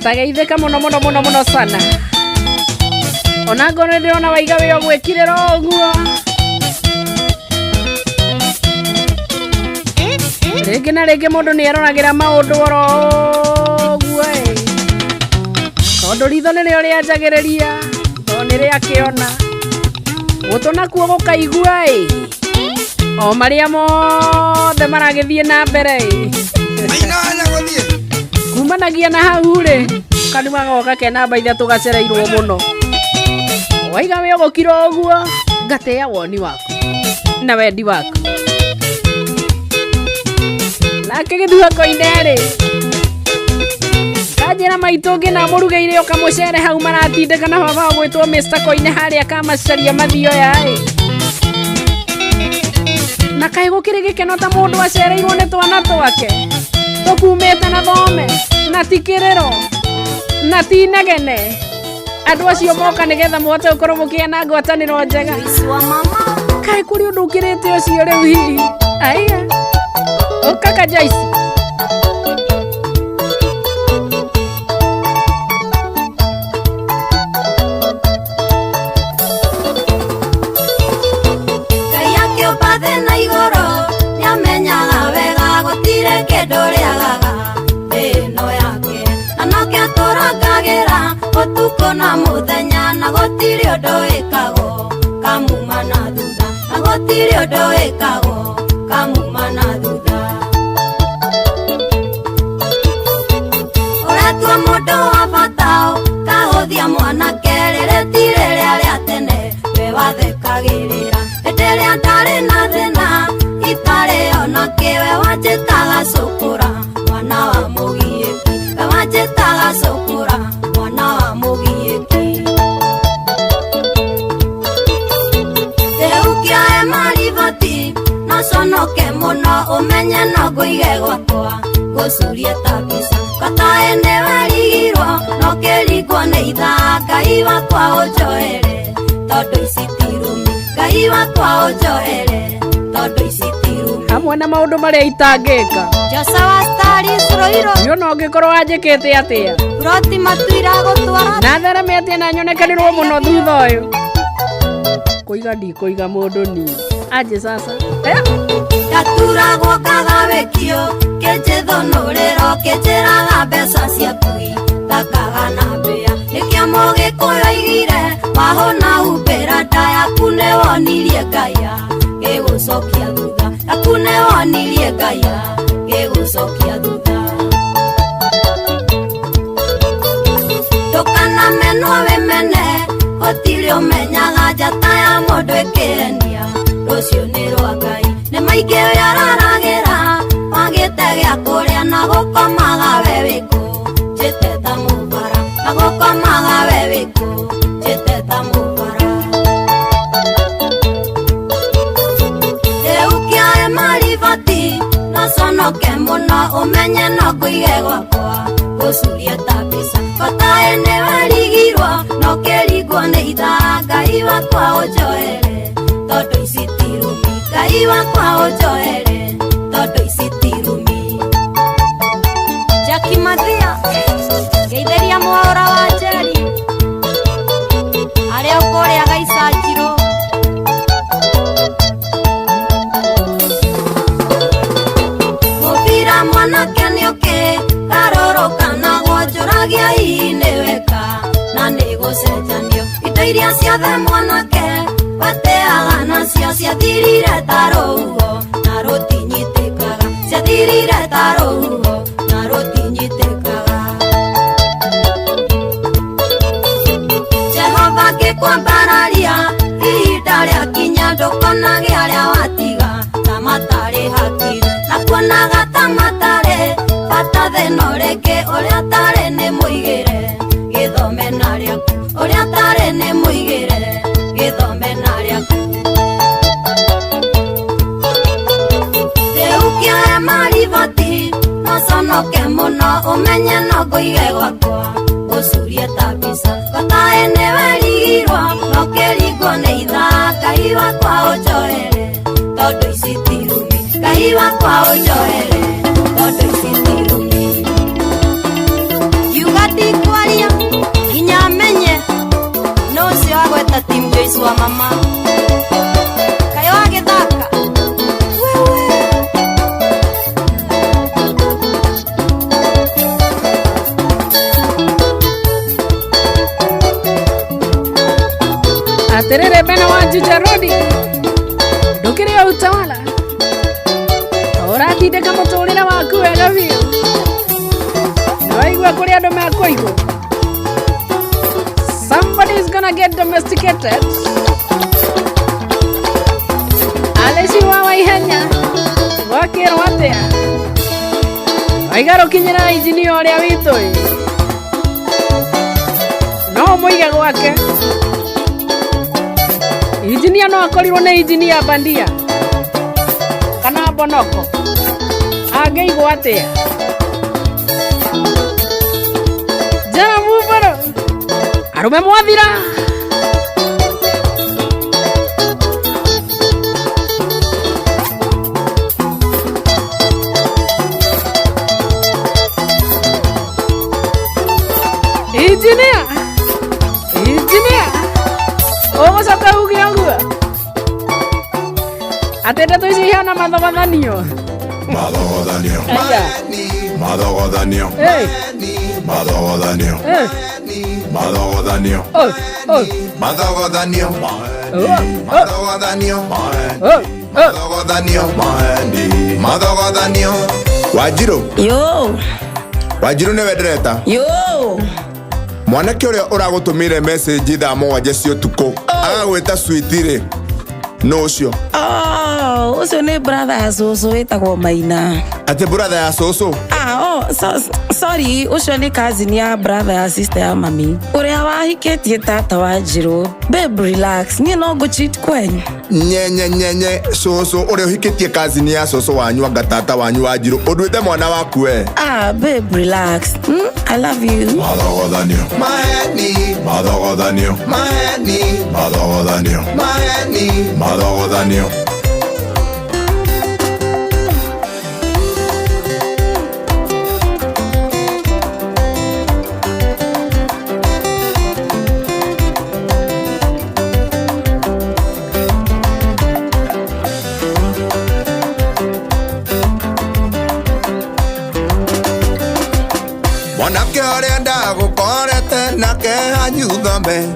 Tageithĩka mũno mũno mũno mũno sana. Ona ngorwo nĩ ndĩrona waiga wĩ ũgwĩkirĩra ũguo. Rĩngĩ na rĩngĩ mũndũ nĩ eroragĩra maũndũ oro ũguo ĩ. Tondũ ritho nĩrĩo rĩanjagĩrĩria, tondũ nĩ rĩakĩona. Gũtũ nakuo gũkaigua ĩ. O marĩa mothe maragĩthiĩ na mbere ĩ. Kumanagia na hau rĩ, kanua goka ke namba 3 gacereirwo mũno. Waiga wĩ ũgũkira ũguo, ngatĩa woni waku na wendi waku. Nake gĩthua koine rĩ, kanjĩra maitũ ngĩ na mũrugĩire ũkamũcere hau maratindĩka na baba gwĩtwo Mr. Koine harĩa kamacaria mathioya ĩ. Na kaĩ gũkĩrĩ gĩkeno ta mũndũ acereirwo nĩ twana twake tũkumĩte na thome na ti kĩrĩro na ti inegene. Andũ acio moka nĩgetha mũhote gũkorwo mũkĩgĩa na ngwatanĩro njega. Kaĩ kũrĩ ũndũ ũkĩrĩte ũcio rĩu hihi? Aiya. Ũkaka Joyce. Ngai akĩũmba thĩ na igũrũ nĩamenyaga wega gũtirĩ kĩndũ rĩagaga thĩ ĩno yake na nokĩo tũrangagĩra ũtukũ na mũthenya na gũtirĩ ũndũ wĩkagwo kamuma na thutha na gũtirĩ ũndũ wĩkagwo kamuma na thutha. Ũretua mũndũ wa bata kahũthia mwanake rĩrĩ ti rĩrĩa rĩa tene we wathekagĩrĩra hĩndĩ ĩrĩa ndarĩ na thĩna itarĩ ona kĩ we wanjĩtaga cũkũra mwana wa mũgiĩki we wanjĩtaga cũkũra mwana wa mũgiĩki. Rĩu kĩoe mariboti no conoke mũno ũmenye no ngũige gwakwa ngũcurie ta mbica kotaĩ nĩwerigirwo no kĩringwo nĩ ithaa Ngai wakwa ũnjoere tondũ ici ti rumi Ngai wakwa ũnjoere tondũ ici ti rumi. Hamwe na maũndũ marĩa itangĩka. Josa wa Stari Sroiro. Niĩ ona ũngĩkorwo wanjĩkĩte atĩa. Proti matuira gũtwara. Na thereme atĩa na nyonekanĩrwo mũno thutha ũyũ. Kũiga ndikũiga mũndũ niĩ. Aje sasa. Ndaturagwo ngaga wĩkio kĩnjĩthũnũrĩro kĩnjĩraga mbeca ciaku ithakaga na mbĩa nĩkĩo mũgĩkũyũ aigire wahũna humbĩra nda yaku nĩwonirie Ngai gĩgũcokia thutha yaku nĩwonirie Ngai gĩgũcokia thutha. Ndũkanamenwo wĩmene gũtirĩ ũmenyaga njata ya mũndũ ĩkĩenia rũciũ nĩ rwa Ngai nĩ maingĩ ũyararagĩra wagĩte gĩa kũrĩa na gũkomaga we wĩkũ njĩte ta mũbara na gũkomaga we wĩkũ njĩte ta mũbara. Rĩu kĩoe mariboti no conoke mũno ũmenye no ngũige gwakwa ngũcurie ta mbica kotaĩ nĩwerigirwo no kĩringwo nĩ ithaa Ngai wakwa ũnjoere tondũ ici ti rumi Ngai wakwa ũnjoere tondũ ici ti rumi. Jackie Mathia ngeithĩria mwaũra wa Njeri arĩa ũkũrĩa gaicanjirũ. Mũbira mwanake nĩũkĩ karũrũka naguo njũragia hihi nĩweka na nĩgũcenjanio indo iria ciothe mwanake wateaga nacio ciathirire ta rũhuho na rũtinyitĩkaga ciathirire ta rũhuho na rũtinyitĩkaga. Jehova ngĩkwambararia ihinda rĩakinya ndũkonage arĩa watiga ta matarĩ hakiri na kuonaga ta matarĩ bata thĩna ũrĩngĩ ũrĩa tarĩ nĩ mũigĩre gĩthome na rĩaku ũrĩa tarĩ nĩ mũigĩre gĩthome na rĩaku. Rĩu kĩoe mariboti no conoke mũno ũmenye no ngũige gwakwa ngũcurie ta mbica kotaĩ nĩwerigirwo no kĩringwo nĩ ithaa Ngai wakwa ũnjoere tondũ ici ti rumi Ngai wakwa ũnjoere tondũ ici ti rumi. Ngiuga ndikũiga Cama kaĩ wagĩthaka wewe. Atiriri bena wa Juja Road ndukiri o utawala uratindĩka mũtũrĩre waku wega biũ nĩwaigua kũrĩ andũ mekũigwo. Somebody is gonna get domesticated. Aleci wa Waihenya gwakĩrwo atĩa waiga rũkinyĩra injinia ũrĩa witũ ĩ no ũmũige gwake. Injinia no akorirwo nĩ injinia bandia kana bonoko angĩigwo atĩa njara muboro arũme mwathira. Injinia injinia ũgũcoka uge ũguo atĩ ndeto icio ihana mathogothanio. Mathogothanio. Aya. Mathogothanio. Hey. Mathogothanio. Eh. Mathogothanio. Oh, oh. Mathogothanio. Oh, oh. Mathogothanio. Oh, oh. Mathogothanio. Mathogothanio. Wanjiru. Yo. Wanjiru nĩwe ndĩreta. Yo. Mwanake ũrĩa ũragũtũmĩire message thaa 7 cia ũtukũ agagwĩta sweet rĩ nũ ũcio? Oh, ũcio nĩ brother ya cũcũ wĩtagwo Maina. Atĩ brother ya cũcũ? Ah, oh, sorry, ũcio nĩ cousin ya brother ya sister ya mami. Ũrĩa wahikĩtie tata wa Njirũ. Babe, relax. Niĩ no ngũ-cheat kwenyu. Nyenye nyenye cũcũ ũrĩa ũhikĩtie cousin ya cũcũ wanyu anga tata wanyu wa Njirũ ũnduĩte mwana waku we. Ah, babe, relax. I love you. Mathogothanio. Maheni. Mathogothanio. Maheni. Mathogothanio. Maheni. Mathogothanio. Mwanake ũrĩa ndagũkorete nake hanyuthome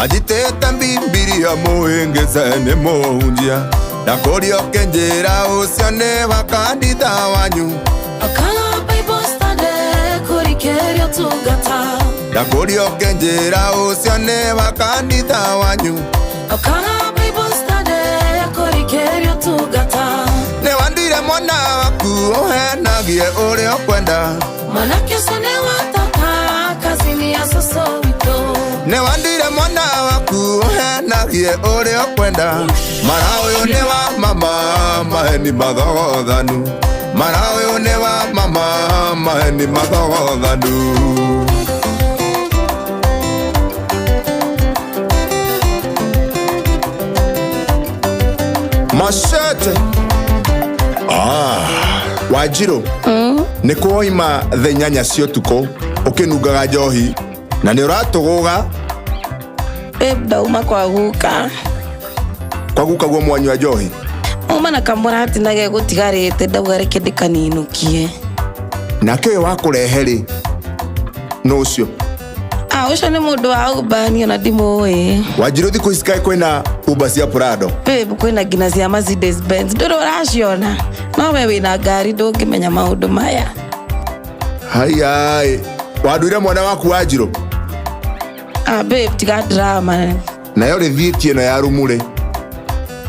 anjitĩte Bibilia mũhĩngĩce nĩ mũhunjia ndakũria ũkĩnjĩra ũcio nĩ wa kanitha wanyu. Akala Bible study kũrikĩria ũtungata. Ndakũria ũkĩnjĩra ũcio nĩ wa kanitha wanyu. Akala Bible study kũrikĩria ũtungata. Nĩ wandire mwana waku ũhenagie ũrĩa ũkwenda. Mwanake ũcio nĩ wa tata kazini ya cũcũ witũ. Nĩ wandire mwana waku ũhenagie ũrĩa ũkwenda. Mara ũyũ nĩ wa mama maheni mathogothanu. Mara ũyũ nĩ wa mama maheni mathogothanu. Machete. Ah, Wanjiru. Nĩ kwoima thaa 8 cia ũtukũ ũkĩnungaga njohi na nĩ ũratũgũga. Babe, ndauma kwa guka. Kwa guka guo mwanyua njohi? Uma na kamũrati na gegũtigarĩte ndauga reke ndĩkaninũkie. Nake ũyũ wakũrehe rĩ nũ ũcio? Ah, ũcio nĩ mũndũ wa Uber niĩ ona ndimũĩ. Wanjiru thikũ ici kaĩ kwĩna Uber cia Prado? Babe, kwĩna nginya cia Mercedes Benz. Ndũrĩ ũraciona? No we wĩna ngari ndũngĩmenya maũndũ maya. Haiya, wanduire mwana waku Wanjiru? Ah, babe, tiga drama. Nayo rĩthiĩti ĩno ya rumu rĩ?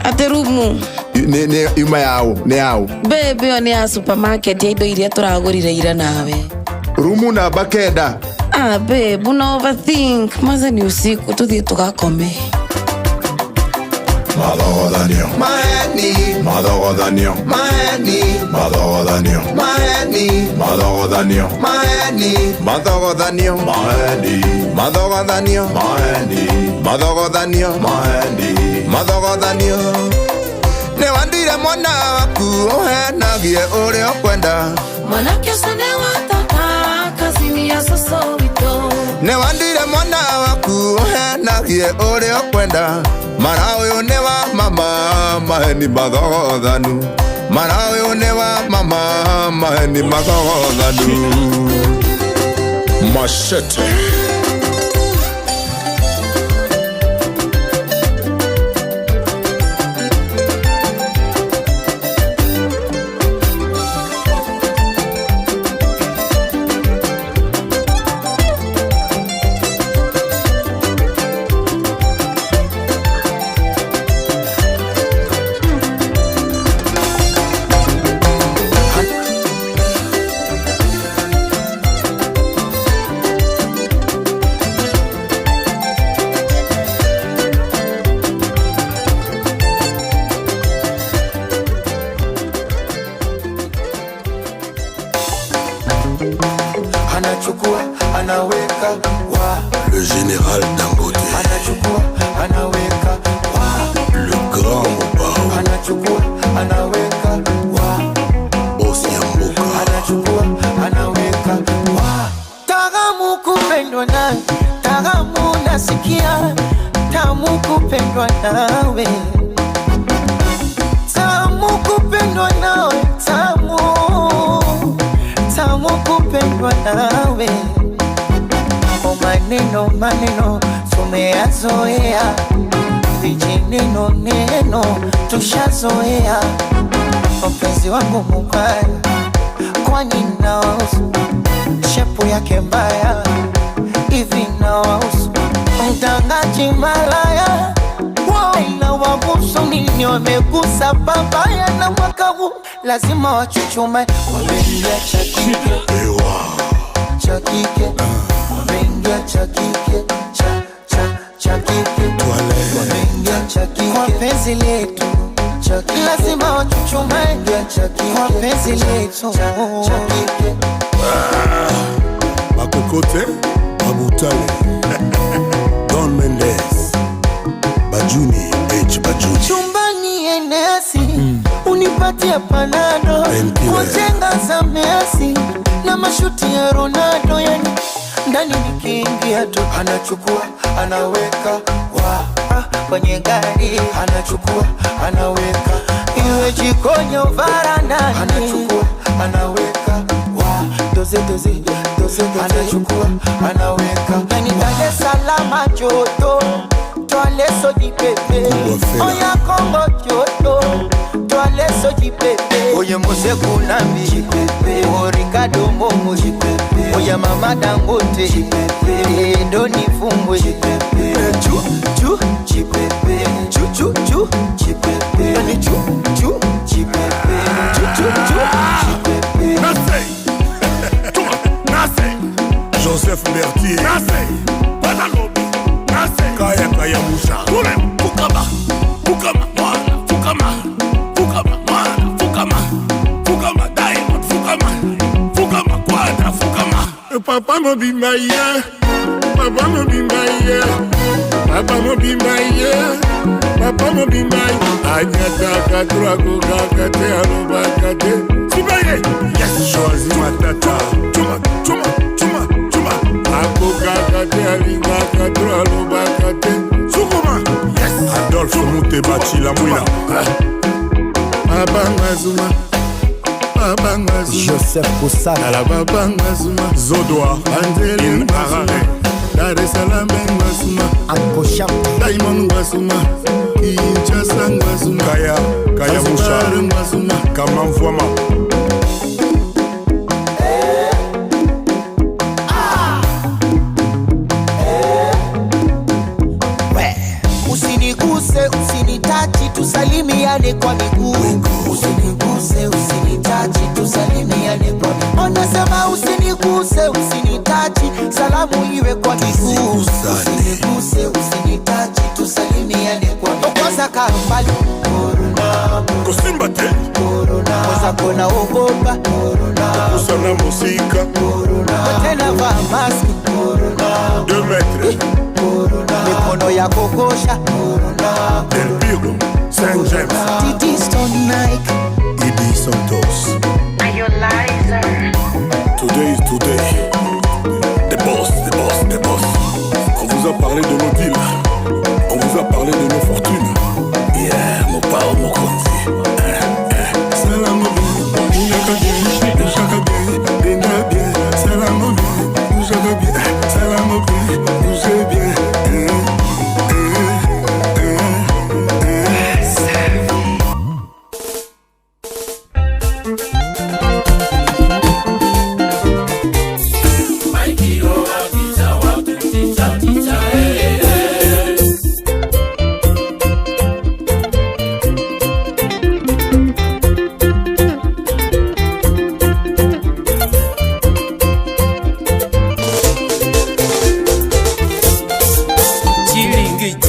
Atĩ rumu? Nĩ yuma yaũ? Nĩ yaũ? Babe, ĩyo nĩ ya supermarket ya indo iria tũragũrire ira nawe. Rumu namba 9. Ah, babe, una overthink. Maze ni usiku, tuthiĩ tũgakome. Mathogothanio. Maheni. Mathogothanio. Maheni. Mathogothanio. Maheni. Mathogothanio. Maheni. Mathogothanio. Maheni. Mathogothanio. Maheni. Mathogothanio. Maheni. Mathogothanio. Nĩ wandire mwana waku ũhenagie ũrĩa ũkwenda. Mwanake ũcio nĩ wa tata kazini ya cũcũ witũ. Nĩ wandire mwana waku ũhenagie ũrĩa ũkwenda. Mara ũyũ nĩ wa mama maheni mathogothanu. Mara ũyũ nĩ wa mama maheni mathogothanu. Machete. Anachukua anaweka wa Le général Dangote. Anachukua anaweka wa Le grand Mobao. Anachukua anaweka wa Boss Yamboka. Anachukua anaweka wa Tamu kupendwa nawe, tamu nasikia, tamu kupendwa nawe, tamu kupendwa nawe, tamu, tamu kupendwa nawe. O maneno maneno tumeyazoea, vijineno neno tushazoea. Mpenzi wangu mubaya, kwani nawahusu? Shepu yake mbaya, hivi nawahusu? Mtangaji malaya, inawahusu nini? Wamegusa babaya na mwaka huu lazima wachuchume. Wameingia cha kike, cha kike, wameingia cha kike, cha cha cha kike, wameingia cha kike. Kwa penzi letu cha kike, lazima wachuchume. Kwa penzi letu cha kike. Bakokote, Babutale, Don Mendes, Bajuni H Bajuni. Chumbani enesi, unipatie panado, kujenga za Messi na mashuti ya Ronaldo, yani ndani nikiingia tu anachukua anaweka wa kwenye gari, anachukua anaweka iwe jikoni au varandani, anachukua anaweka wa doze doze doze, anachukua anaweka yani Dar es Salaam joto twale soji pepe, oya Kongo joto twale soji pepe, oye Mose Kunambi o Ricardo Momo, oya Mama Dangote ndo nifumbwe chu chu chipepe chu chu chu chipepe yani chu chu chipepe chu chu chu chipepe. Nase Tuma Nase Joseph Berthier Nase Patalobi Nase Kaya Kaya Musha Tulem Fukama Fukama Mwana Fukama Fukama Mwana Fukama Fukama Diamond Fukama Fukama Quadra Fukama. Papa mobimba ye, papa mobimba ye, papa mobimba ye, papa mobimba ye. Anyataka turakokaka te alobaka te. Sibaye, yes, choisi matata. Chuma, chuma, chuma, chuma. Akokaka te alingaka turalobaka te. Sukuma, yes. Adolphe Muteba Chilamwina. Papa Ngazuma. Joseph Kosala Alababa Ngazuma Zodoa Andele Harare Dar es Salaam Ngazuma Akosham Diamond Ngazuma Kinshasa Ngazuma Kaya Kaya Musha Ngazuma Kamamvwama. Usiniguse, usinitachi, tusalimiane kwa miguu. Usiniguse, usinitachi, tusalimiane kwa miguu. Onasema usiniguse, usinitachi, salamu iwe kwa miguu. Usiniguse, usinitachi, tusalimiane kwa miguu. Kwanza kambali corona, kosimba te corona, kwanza kona ogopa corona, kusana musika corona, tena vaa maski corona, 2 mètres corona, mikono ya kokosha corona, Del Pirlo, Saint James, Titi Stone Nike, Idi Santos. Today is today. The boss, the boss, the boss. On vous a parlé de nos deals. On vous a parlé de nos fortunes.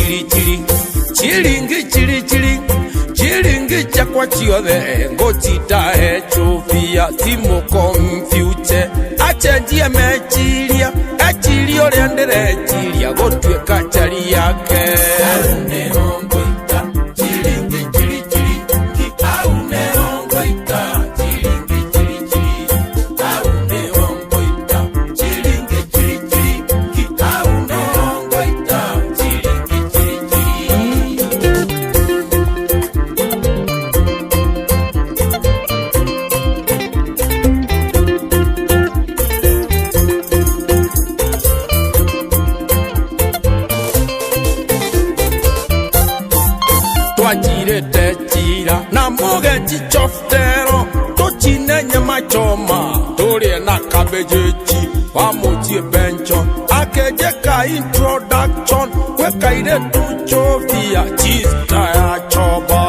chiri chiri chiringi chiri chiri chiringi chakwa chiothe ngũcitahe chũbia thimũ kompiute acenjie meciria ecirie ũrĩa ndĩreciria gũtuĩka njari yake. Na mugeji choftero tochine nyama choma turie na cabbage pamoji bencho akeje ka introduction we kaire tu chofia cheese taya choba.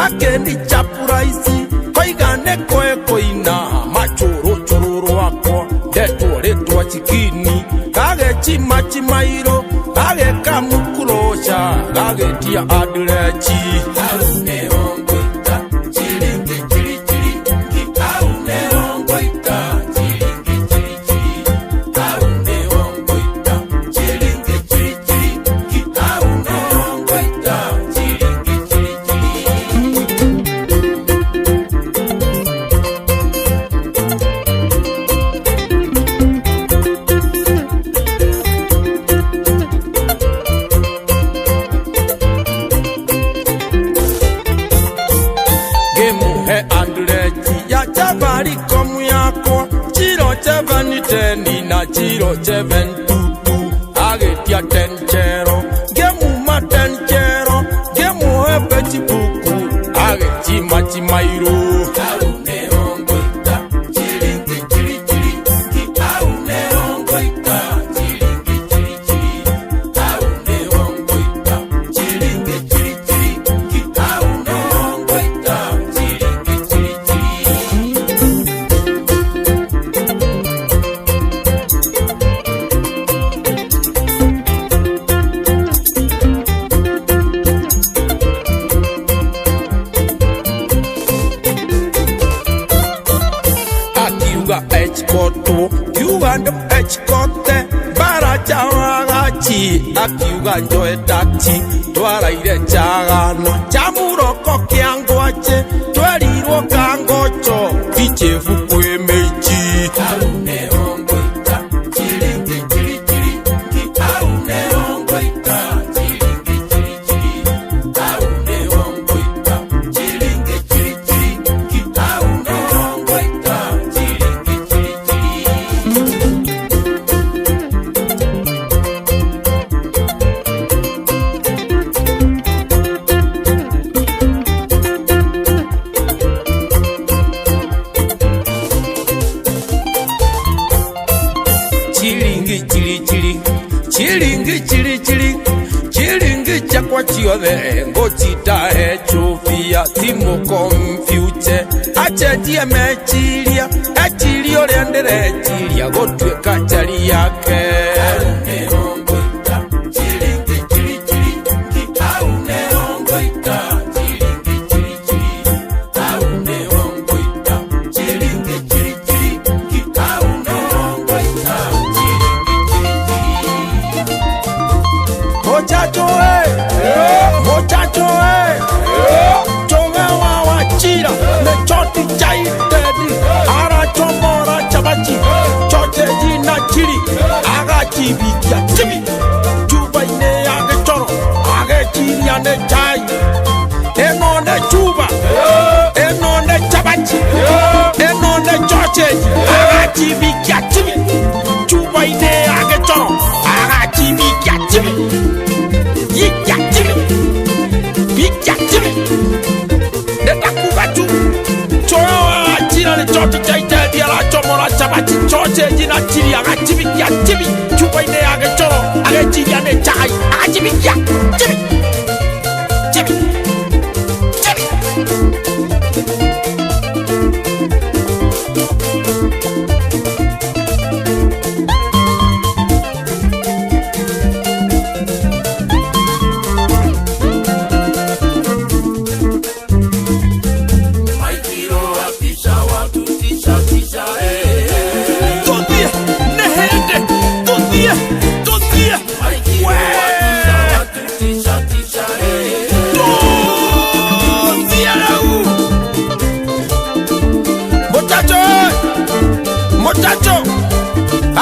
Akendi chapuraisi koigane koe koina machoro chororo akwa ndetwo chikini kage chimachimairo kage kamukurosha kagetia adirechi. Chiro 722 agetia tenchero gemuma tenchero gemuhe chibuku agechimachimairo. Akiuga njoe taxi twaraire chagano cha muroko kia ngwache twerirwo kangocho tichefu kwi meichi. Chiringi chiri chiri chiringi chakwa chiothe ngũcitahe chũbia thimũ kompiute acenjie meciria ecirie ũrĩa ndĩreciria gũtuĩka njari yake. Agachibikia chibi chuba-inĩ ya gĩcoro ageciria nĩ chai ĩno nĩ chuba ĩno nĩ chabachi ĩno nĩ sausage agachibikia chibi chuba-inĩ ya gĩcoro. Agachibikia chibi chupa-inĩ ya gĩcoro ageciria nĩ chai agachibikia chibi chibi chibi. Tuthie nĩ hĩndĩ tuthie tuthie we tuthie rĩu muchacho ĩ, muchacho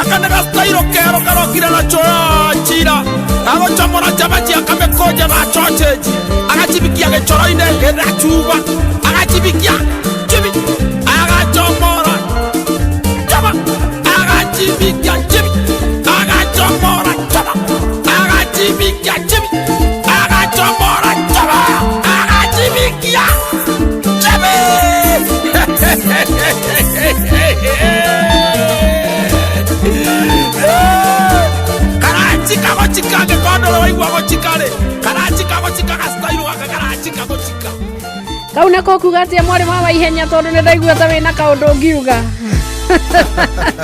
aka nĩ gastairo kerũ karokire nacho chira agũcomora chavaci akamĩkũnja na sausage agachibikia gĩcoro-inĩ gĩna cuba agachibikia chibi agachomora chaba agachibikia chibi agachomora chaba agachibikia chibi agachomora chaba agachibikia chibi. Karachika gochika ngĩkondoro waigua gochika rĩ karachika gochika gastairo gaka karachika gochika. Kau nako kuga atia mwarĩ wa Waihenya tondũ nĩ ndaigua ta wĩna kaũndũ ũngiuga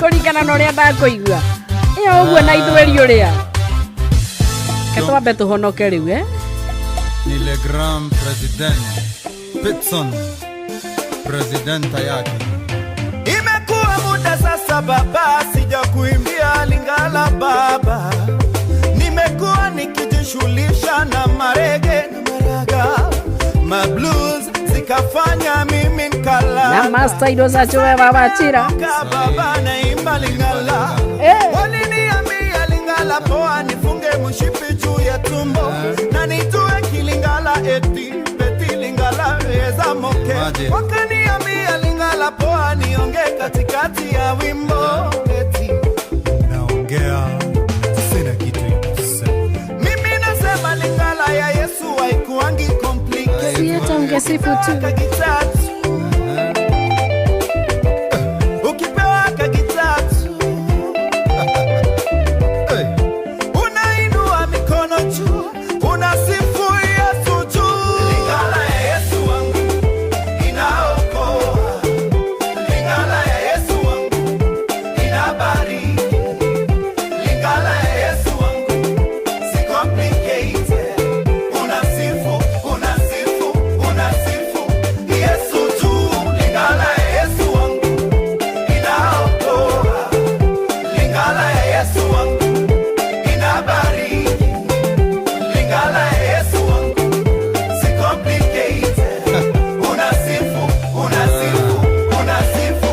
kũringana na ũrĩa ndakũigua ĩyo ũguo na ithweri ũrĩa ke twambe tũhonoke rĩu eh? Ni le grand president Pitson, presidenta yake. Imekuwa muda sasa baba, sijakuimbia Lingala baba. Nimekuwa nikijishughulisha na marege na maraga, ma blues zikafanya mimi nkala na mastairo za chowe baba chira baba naimba Lingala. Waliniambia Lingala poa, nifunge mshipi juu ya tumbo na nitue kilingala eti peti Lingala eza moke. Wakaniambia Lingala poa, nionge katikati ya wimbo eti naongea sina kitu ya kusema. Mimi nasema Lingala ya Yesu haikuangi complicated. Si hata ungesifu tu. Kagitatu. Ukipewa kagitatu unainua mikono juu, unasifu Yesu juu. Lingala ya Yesu wangu inaokoa, Lingala ya Yesu wangu inabariki, Lingala ya Yesu wangu si complicated. Unasifu, unasifu, unasifu Yesu juu. Lingala ya Yesu wangu inaokoa, Lingala ya Yesu wangu inabariki, Lingala ya Yesu wangu si complicated. Unasifu, unasifu, unasifu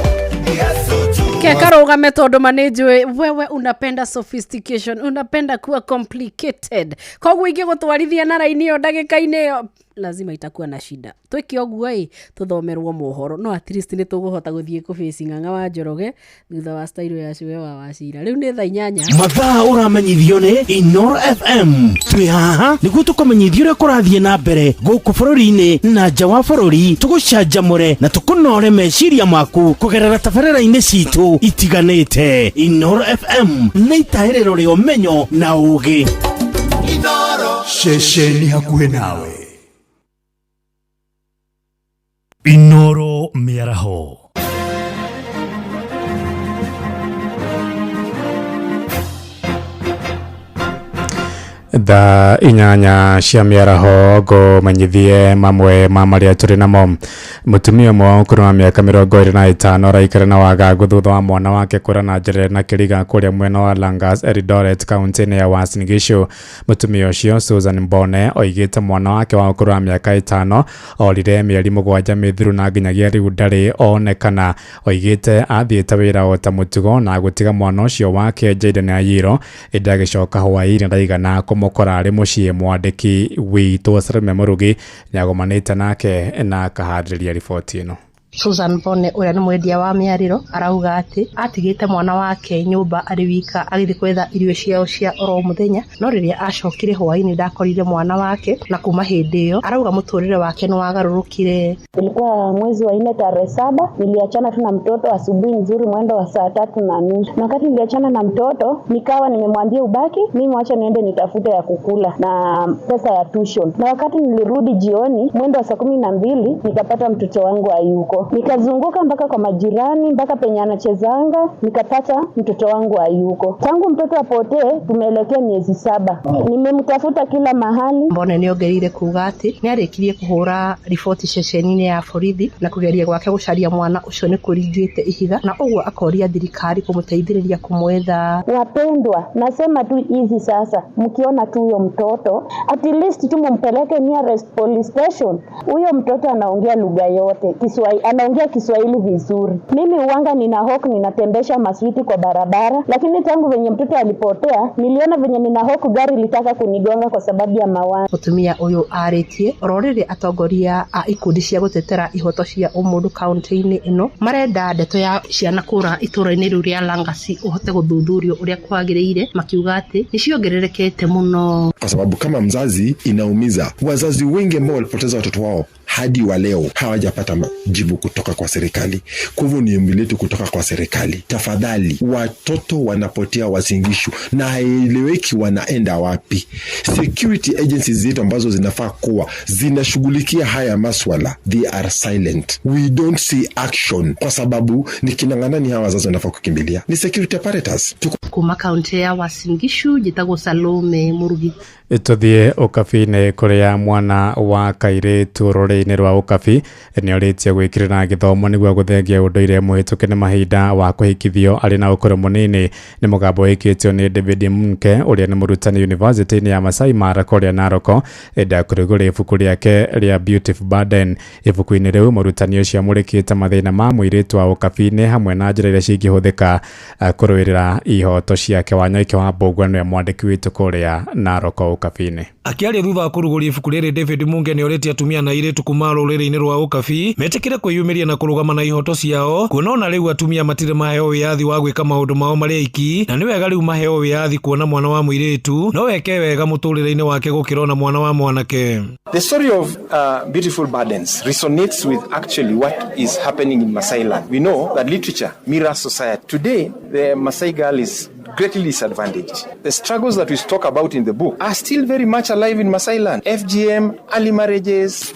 Yesu juu. Ke karũgame tondũ ma nĩ njũĩ wewe unapenda sophistication, unapenda kuwa complicated, koguo ingĩgũtwarithia na raini ĩyo ndagĩka-inĩ ĩyo lazima itakuwa na shida. Twĩke ũguo ĩ tũthomerwo mohoro no at least nĩ tũgũhota gũthiĩ kũbĩci ng'ang'a wa Njoroge thutha wa stairo ya cũwe wa Wacira. Rĩu nĩ thaa 8. Mathaa ũramenyithio nĩ Inoro FM. Twĩ haha nĩguo tũkũmenyithia ũrĩa kũrathiĩ na mbere gũkũ bũrũri-inĩ na nja wa bũrũri, tũgũcanjamũre na tũkũnore meciria maku kũgerera tabarĩra-inĩ citũ itiganĩte. Inoro FM nĩ itahĩrĩro rĩa ũmenyo na ũũgĩ. Ceceni hakuhĩ nawe. Inoro mĩaraho. Thaa 8 cia mĩaraho ngũmenyithie mamwe ma marĩa tũrĩ namo. Mũtumia ũmwe wa ũkũrũ wa mĩaka 25 araikara na wagagu thutha wa mwana wake kũra na njĩra na kĩriga kũrĩa mwena wa Langas Eldoret kaunti-inĩ ya Uasin Gishu. Mũtumia ũcio Susan Mbone oigĩte mwana wake wa ũkũrũ wa mĩaka 5 orire mĩeri 7 mĩthiru na nginyagia rĩu ndarĩ onekana. Oigĩte athiĩte wĩra o ta mũtugo na gũtiga mwana ũcio wake Jayden Ayiro ĩndĩ agĩcoka hwaĩ-inĩ ndaigana kũmũkora arĩ mũciĩ. Mwandĩki witũ Salome Mũrugi nĩagomanĩte nake na akaharĩrĩria riboti ĩno. Susan Bone ũrĩa nĩ mwendia wa mĩarĩro arauga atĩ atigĩte mwana wake nyũmba arĩ wika agĩthiĩ kwetha irio ciao cia oro mũthenya, no rĩrĩa acokire hwaĩ-inĩ ndakorire mwana wake, na kuma hĩndĩ ĩyo arauga mũtũrĩre wake nĩ wagarũrũkire. Ilikuwa mwezi wa 4 tarehe 7, niliachana tu na mtoto asubuhi nzuri mwendo wa 3:30. Na wakati niliachana na mtoto nikawa nimemwambia ubaki, mimi wacha niende nitafute ya kukula na pesa ya tuition. Na wakati nilirudi jioni mwendo wa 12:00 nikapata mtoto wangu hayuko. Nikazunguka mpaka kwa majirani, mpaka penye anachezanga, nikapata mtoto wangu hayuko. Tangu mtoto apotee tumeelekea miezi 7. Nimemtafuta kila mahali. Mbone niongereire kuga ati niarĩkirie kũhũra riboti ceceni-inĩ ya borithi na kũgeria gwake gũcaria mwana ũcio nĩ kũringĩte ihiga, na ũguo akoria thirikari kũmũteithĩrĩria kũmwetha. Wapendwa, nasema tu hivi sasa, mkiona tu huyo mtoto at least tu mumpeleke nearest police station. Huyo mtoto anaongea lugha yote, Kiswahili, anaongea Kiswahili vizuri. Mimi uwanga nina hawk, ninatembesha maswiti kwa barabara, lakini tangu venye mtoto alipotea niliona venye nina hawk gari litaka kunigonga kwa sababu ya mawazo. Mutumia uyu arĩtie oro rĩrĩ atongoria a ikundi cia gũtetera ihoto cia ũmũndũ kaunti-inĩ ĩno marenda ndeto ya ciana kũra itũra-inĩ rĩu rĩa Langasi ũhote gũthuthurio ũrĩa kwagĩrĩire, makiuga atĩ nĩ ciongererekete mũno. Kwa sababu kama mzazi inaumiza. Wazazi wengi ambao walipoteza watoto wao hadi wa leo hawajapata majibu kutoka kwa serikali. Kwa hivyo ni ombi letu kutoka kwa serikali, tafadhali, watoto wanapotea Uasin Gishu na haieleweki wanaenda wapi. Security agencies zetu ambazo zinafaa kuwa zinashughulikia haya maswala, they are silent. We don't see action kwa sababu ni kinang'anani hawa wazazi wanafaa kukimbilia ni security apparatus. Kuma kaunti ya Uasin Gishu njĩtagwo Salome Murugi. Tũthiĩ Ũkabi-inĩ kũrĩa mwana wa kairĩtu rũrĩrĩ-inĩ rwa Ũkabi nĩorĩtie gwĩkĩrĩra gĩthomo nĩguo gũthengia ũndũire mũhĩtũke nĩ mahinda wa kũhikithio arĩ na ũkũrũ mũnini. Nĩ mũgambo wĩkĩtio nĩ David Munke ũrĩa nĩ mũrutani University-inĩ ya Masai Mara kũrĩa Narok, enda kũrugũria ibuku rĩake rĩa Beautiful Burden. Ibuku-inĩ rĩu mũrutani ũcio amũrĩkĩte mathĩna ma mũirĩtu wa Ũkabi-inĩ hamwe na njĩra iria cingĩhũthĩka kũrũĩrĩra ihoto ciake. Wanyoike wa Mbũgua nĩwe mwandĩki witũ kũrĩa Narok Ũkabi-inĩ. Akĩaria thutha wa kũrugũria ibuku rĩrĩ, David Munge nĩorĩtie atumia na airĩtu kuma rũrĩrĩ-inĩ rwa Ũkabi metĩkĩre kwĩyumĩria na kũrũgama na ihoto ciao, kuona ona rĩu atumia matirĩ maheo wĩyathi wa gwĩka maũndũ mao marĩ aiki, na nĩ wega rĩu maheo wĩyathi kuona mwana wa mũirĩtu no eke wega mũtũrĩre-inĩ wake gũkĩra ona mwana wa mwanake. The story of Beautiful Burdens resonates with actually what is happening in Masai land. We know that literature mirrors society. Today, the Masai girl is greatly disadvantaged. The struggles that we talk about in the book are still very much alive in Masai land. FGM, early marriages,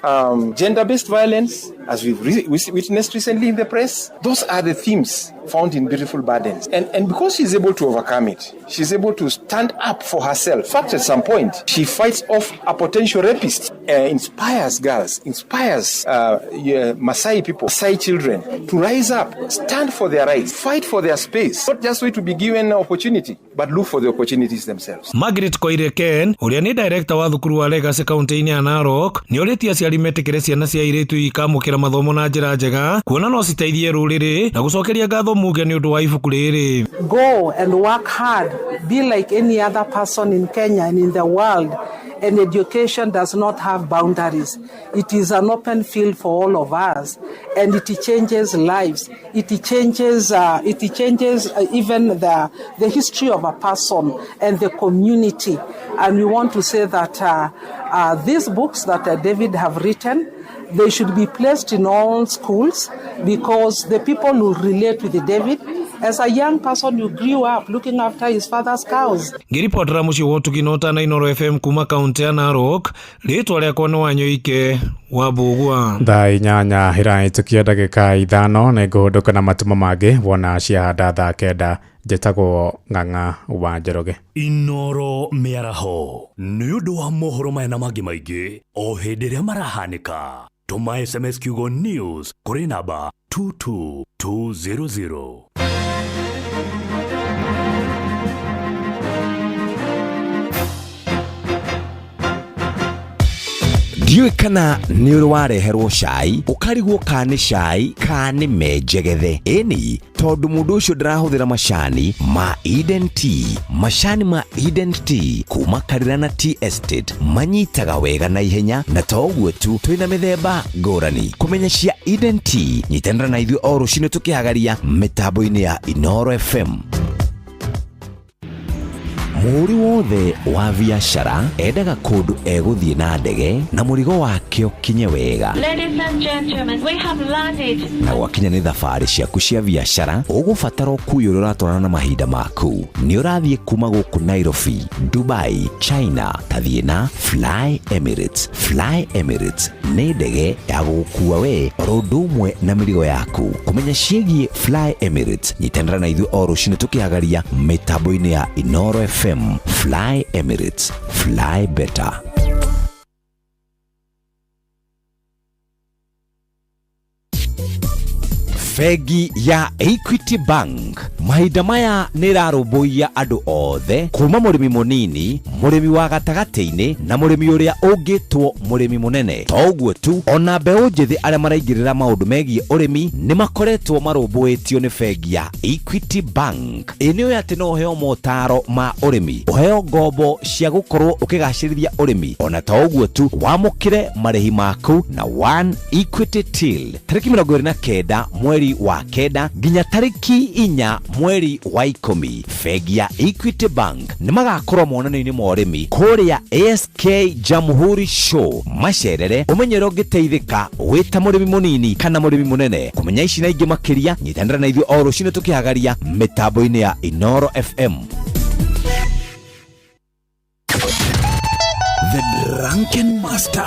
gender-based violence, as we've witnessed recently in the press. Those are the themes found in Beautiful Burdens. And because she's able to overcome it, she's able to stand up for herself. In fact, at some point, she fights off a potential rapist, inspires girls, inspires Masai people, Masai children to rise up, stand for their rights, fight for their space, not just wait to be given an opportunity, but look for the opportunities themselves. Margaret Koire Ken, ũrĩa nĩ director wa thukuru wa Legacy kaunti-inĩ ya Narok, nĩ orĩtie aciari metĩkĩre ciana cia airĩtu ikamũkĩra mathomo na njĩra njega, kuona no citeithie rũrĩrĩ na gũcokeria ngatho Muge nĩ ũndũ wa ibuku rĩrĩ. Go and work hard, be like any other person in Kenya and in the world. And education does not have boundaries. It is an open field for all of us, and it changes lives. It changes even the history of a person and the community. And we want to say that these books that David have written, they should be placed in all schools, because the people will relate with David. As a young person, you grew up looking after his father's cows. Ngiripotera muciĩ wa Ũtugi na Ũtana Inooro FM kuma kaunti ya Narok, rĩtwa rĩakwa nĩ Wanyoike wa Mbũgua. Thaa 8 ĩrahĩtũkia ndagĩka 5 nĩ ngũhũndũka na matuma mangĩ wona ciahanda thaa 9. Njĩtagwo Ng'ang'a wa Njoroge. Inooro mĩaraho nĩ ũndũ wa mohoro maya na mangĩ maingĩ o hĩndĩ ĩrĩa marahanĩka. Tũma SMS kiugo news kũrĩ namba 22200. Ndiũĩ kana nĩ ũrĩ wareherwo cai ũkarigwo ka nĩ cai ka nĩ menjegethe. Ĩni tondũ mũndũ ũcio ndarahũthĩra macani ma Eden Tea. Macani ma Eden Tea kuma Karirana Tea Estate manyitaga wega na ihenya, na to ũguo tu, twĩna mĩthemba ngũrani. Kũmenya cia Eden Tea, nyitanĩra na ithuĩ o rũcinĩ tũkĩhagaria mĩtambo-inĩ ya Inoro FM. Mũhũri wothe wa biacara endaga kũndũ egũthiĩ na ndege na mũrigo wake ũkinye wega. Ladies and gentlemen, we have landed. Na gwakinya nĩ thabarĩ ciaku cia biacara, ũgũbatara ũkui ũrĩa ũratwarana na mahinda maku. Nĩ ũrathiĩ kuma gũkũ Nairobi, Dubai, China, tathiĩ na Fly Emirates. Fly Emirates nĩ ndege ya gũgũkua we oro ũndũ ũmwe na mĩrigo yaku. Kũmenya ciĩgiĩ Fly Emirates, nyitanĩra na ithuĩ o rũcinĩ tũkĩhagaria mĩtambo-inĩ ya Inoro FM. Fly Emirates, fly better. Bengi ya Equity Bank mahinda maya nĩ ĩrarũmbũiya andũ othe kuma mũrĩmi mũnini, mũrĩmi wa gatagatĩ-inĩ na mũrĩmi ũrĩa ũngĩtwo mũrĩmi mũnene. To ũguo tu, ona mbeũ njĩthĩ arĩa maraingĩrĩra maũndũ megiĩ ũrĩmi nĩ makoretwo marũmbũĩtio nĩ bengi ya Equity Bank. Ĩ nĩ ũĩ atĩ no ũheo motaro ma ũrĩmi, ũheo ngombo cia gũkorwo ũkĩgacĩrithia ũrĩmi, ona to ũguo tu, wamũkĩre marĩhi maku na One Equity Till tarĩki 29 mweri wa 9 nginya tarĩki 4 mweri wa 10. Bengi ya Equity Bank nĩ magakorwo monanio-inĩ ma ũrĩmi kũrĩa ASK Jamhuri Show. Macerere ũmenye ũrĩa ũngĩteithĩka wĩ ta mũrĩmi mũnini kana mũrĩmi mũnene. Kũmenya ici na ingĩ makĩria, nyitanĩra na ithuĩ o rũcinĩ tũkĩhagaria mĩtambo-inĩ ya Inoro FM. The Drunken Master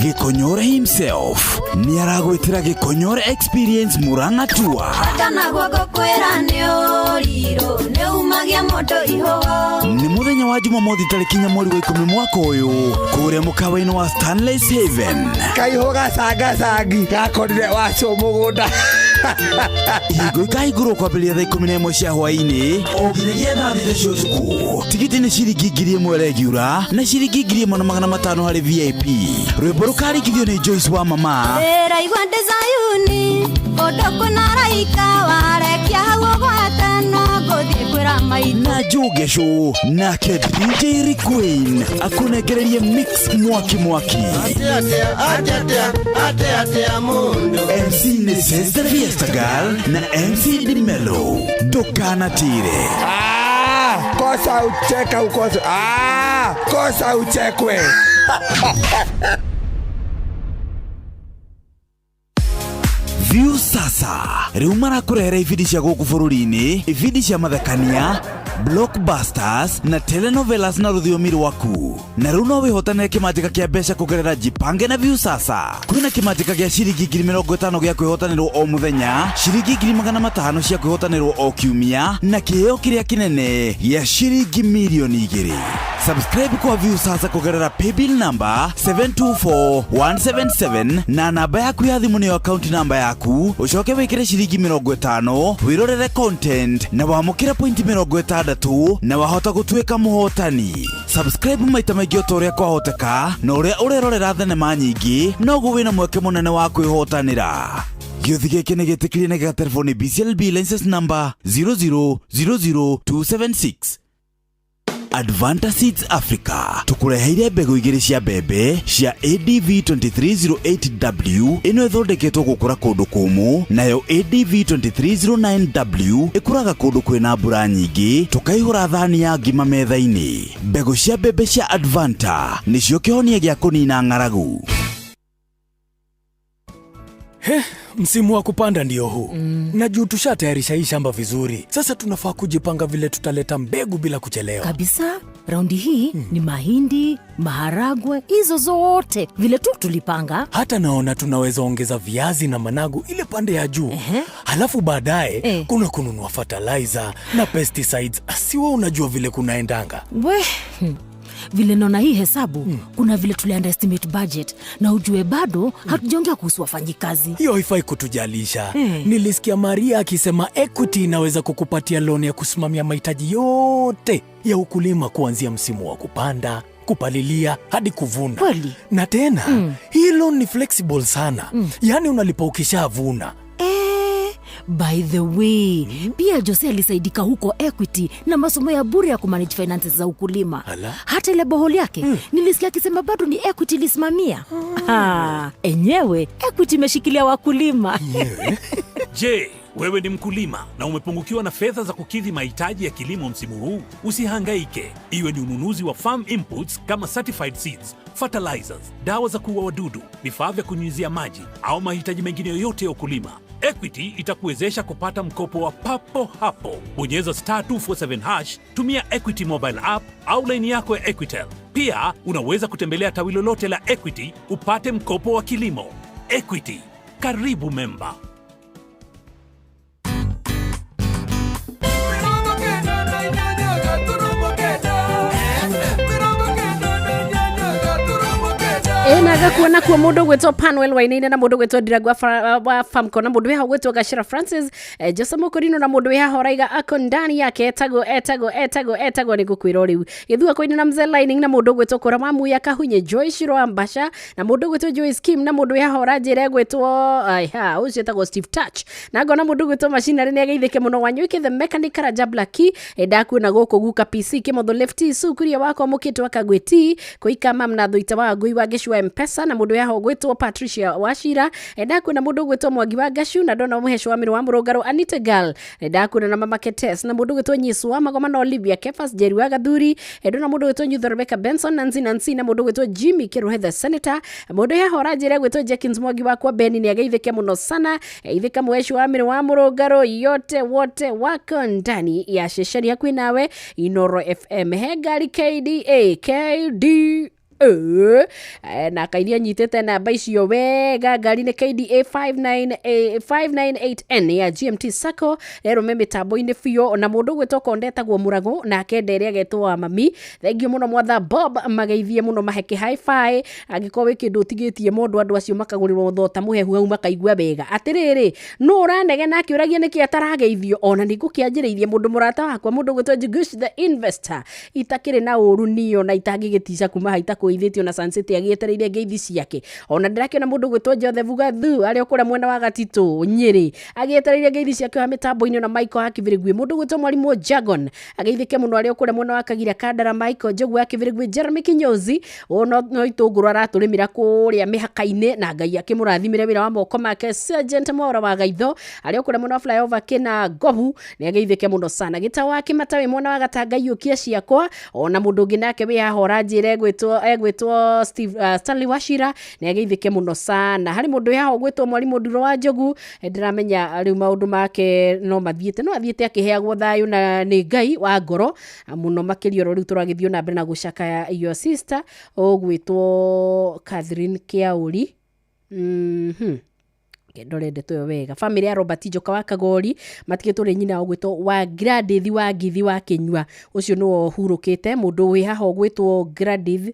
Gikonyore himself nĩ aragwĩtĩra Gikonyore Experience Murang'a Tour. Kana guoko kwĩra nĩ ũrirũ, nĩ umagia mũndũ ihũgo. Nĩ mũthenya wa Jumamothi tarĩki 4 mweri wa 10 mwaka ũyũ kũrĩa mũkawa-inĩ wa Stanley's Haven. Kaihũ gacangacangi gakorire wacu mũgũnda. Ihingo ikahingũrwo kwambĩrĩria thaa 11 cia hwaĩ-inĩ o nginyagia thaa 6 cia ũtukũ. Tigiti nĩ ciringi 1000 regular na ciringi 1500 harĩ VIP. Rwĩmbo rũkarĩkithio nĩ Joyce wa mama. Ndĩraigua ndĩ Zayuni, kũndũ kwĩna araika, warekia hau ũgwate no ngũthiĩ kwĩra maitũ. Na Njogesho nake DJ Rick Queen akũnengererie mix mwaki mwaki. MC nĩ Sister Fiesta Girl na MC Dimelo. Ndũkanatire. Kosa ucheka ukosa. Kosa uchekwe. View sasa rĩu marakũrehera ibindi cia gũkũ bũrũri-inĩ, ibindi cia mathekania, blockbusters na telenovelas na rũthiomi rwaku. Na rĩu no wĩhotanĩre kĩmanjĩka kĩa mbeca kũgerera Jipange na View sasa. Kwĩna kĩmanjĩka gĩa ciringi 50,000 gĩa kwĩhotanĩrwo o mũthenya, ciringi 500,000 cia kwĩhotanĩrwo o kiumia, na kĩheo kĩrĩa kĩnene gĩa ciringi 2,000,000. Subscribe kwa View sasa kũgerera paybill number 724177 na namba yaku ya thimũ nĩyo account number yaku, ũcoke wĩkĩre ciringi 50 wĩrorere content na wamũkĩre point 60 na wahota gũtuĩka mũhotani. Subscribe maita maingĩ o ta ũrĩa kwahoteka, na ũrĩa ũrerorera thenema nyingĩ noguo wĩna mweke mũnene wa kwĩhotanĩra. Gĩũthi gĩkĩ nĩ gĩtĩkĩrie na gĩgaterefo nĩ BCLB license number 0000276. Advanta Seeds Africa tukureheire mbegũ igĩrĩ cia mbembe cia ADV 2308W ĩno ĩthondeketwo gũkũra kũndũ kũmũ, nayo ADV 2309W ĩkũraga kũndũ kwĩna mbura nyingĩ, tũkaihũra thani ya ngima metha-inĩ. Mbegũ cia mbembe cia Advanta nĩcio kĩhonia gĩa kũnina ng'aragu. He, msimu wa kupanda ndio huu. Na juu tushatayarisha hii shamba vizuri. Sasa tunafaa kujipanga vile tutaleta mbegu bila kuchelewa. Kabisa, raundi hii ni mahindi, maharagwe, hizo zote vile tu tulipanga. Hata naona tunaweza ongeza viazi na managu ile pande ya juu. Halafu baadaye kuna kununua fertilizer na pesticides. Siwe unajua vile kunaendanga. We. Vile naona hii hesabu, kuna vile tuli underestimate budget na ujue bado hatujaongea kuhusu wafanyikazi. Hiyo haifai kutujalisha. Eh. Nilisikia Maria akisema Equity inaweza kukupatia loan ya kusimamia mahitaji yote ya ukulima kuanzia msimu wa kupanda, kupalilia hadi kuvuna. Kweli? Na tena hii loan ni flexible sana, yaani unalipa ukishavuna. Eh, by the way, pia Jose alisaidika huko Equity na masomo ya bure ya kumanage finances za ukulima. Ala. Hata ile borehole yake nilisikia akisema bado ni Equity ilisimamia. Ah, enyewe Equity imeshikilia wakulima. Je, wewe ni mkulima na umepungukiwa na fedha za kukidhi mahitaji ya kilimo msimu huu? Usihangaike. Iwe ni ununuzi wa farm inputs kama certified seeds, fertilizers, dawa za kuua wadudu, vifaa vya kunyunyizia maji au mahitaji mengine yoyote ya ukulima. Equity itakuwezesha kupata mkopo wa papo hapo. Bonyeza star 247 hash, tumia Equity mobile app au laini yako ya Equitel. Pia unaweza kutembelea tawi lolote la Equity upate mkopo wa kilimo. Equity, karibu memba. Ĩ na gakuona kuo mũndũ ũgwĩtwo Panwell Wainaina na mũndũ ũgwĩtwo Ndirangwa wa Famco na mũndũ wĩ haha ũgwĩtwo Gacira Francis, Jose Mũkũrinũ na mũndũ wĩ haha ũraiga ako ndani yake etagwo etagwo etagwo etagwo nĩ ngũkwĩra o rĩu gĩthua kũina na Mzee Lining na mũndũ ũgwĩtwo Kũra wa Muya Kahunye Joyce Shiro Ambasha na mũndũ ũgwĩtwo Joyce Kim na mũndũ wĩ haha ũranjĩra egwĩtwo aiha ũcio etagwo Steve Touch na ngona mũndũ ũgwĩtwo Machinery nĩ ageithĩke mũno Wanyoike the mechanic Karanja Blackie. Ndakuona gũkũ guka PC Kĩmotho Lefty Sukuria wakwa mũkĩtwo akagwĩti kũika mam na thuita wa ngui wa Gĩcua Mpesa na mũndũ yaho ũgwĩtwo Patricia Wachira. Ndakuona mũndũ ũgwĩtwo Mwangi wa Gacu na ndona mũheco wa mĩrũ wa mũrũngarũ Anita Girl. Ndakuona na Mama Ketes na mũndũ ũgwĩtwo Nyiswa Magoma na Olivia Kefas Jerry wa Gathuri. Ndona mũndũ ũgwĩtwo Nyutho Rebecca Benson Nancy Nancy na mũndũ ũgwĩtwo Jimmy Kĩrũhe the Senator. Mũndũ yaho ũranjĩra ũgwĩtwo Jenkins Mwangi wakwa Beni nĩ ageithĩke mũno sana. Ithĩka mũheco wa mĩrũ wa mũrũngarũ yote wote wako ndani ya ceceni hakuhĩ nawe Inoro FM. He ngari KDA KD na kairia nyitĩte namba icio wega. Ngari nĩ KDA 598N ya GMT Sacco erũme mĩtambo-inĩ biũ na mũndũ ũgwĩtwo Konde etagwo Mũragũ nake ndere agetwo wa mami. Thengiũ mũno mwatha Bob mageithie mũno maheke hi-fi angĩkorwo wĩ kĩndũ ũtigĩtie mũndũ andũ acio makagũrĩrwo thota mũhehu hau makaigua wega. Atĩrĩrĩ, nũ ũranegena akĩũragia nĩkĩ atarageithio? Ona nĩ ngũkĩanjĩrĩirie mũndũ mũrata wakwa mũndũ ũgwĩtwo Jugush the Investor itakĩrĩ na ũru niyo na itangĩgĩtica kuma ha itakũithĩtio na Sun City agĩetereire ngeithi ciake. Ona ndĩrakĩona mũndũ ũgwĩtwo Joseph Gathu arĩa ũkũrĩa mwena wa Gatitũ Nyĩrĩ agĩetereire ngeithi ciake ha mĩtambo-inĩ na Michael Hakivĩrĩgui. Mũndũ ũgwĩtwo Mwarimũ Jagon ageithĩke mũno arĩa ũkũrĩa mwena wa Kagira Kandara Michael Njogu wa Kĩbĩrĩgui Jeremy Kinyozi ũyũ no itũngũrũ aratũrĩmĩra kũrĩa mĩhaka-inĩ na Ngai akĩmũrathimĩre wĩra wa moko make. Sergeant Mwaura wa Gaitho arĩa ũkũrĩa mwena wa flyover kĩna Ngobu nĩ ageithĩke mũno sana. Gĩta wa Kĩmata wĩ mwena wa Gatanga iyũkia ciakwa ona mũndũ ũngĩ nake wĩ haha ũranjĩra egwĩtwo Steve Stanley Wachira nĩ ageithĩke mũno sana. Harĩ mũndũ wĩ haha ũgwĩtwo Mwarimũ Nduro wa Njogu. Ndĩramenya rĩu maũndũ make no mathiĩte no athiĩte akĩheagwo thayũ na nĩ Ngai wa ngoro mũno makĩria oro rĩu tũragĩthiĩ na mbere na gũcakaya your sister ũgwĩtwo Catherine Kĩaũri. Ndore ndeto ĩyo wega. Famĩlĩ ya Robert Njoka wa Kagori matigĩtwo nĩ nyina ũgwĩtwo wa Gladys wa Ngithi wa Kĩnyua ũcio nĩwe ũhurũkĩte. Mũndũ wĩ haha ũgwĩtwo Gladys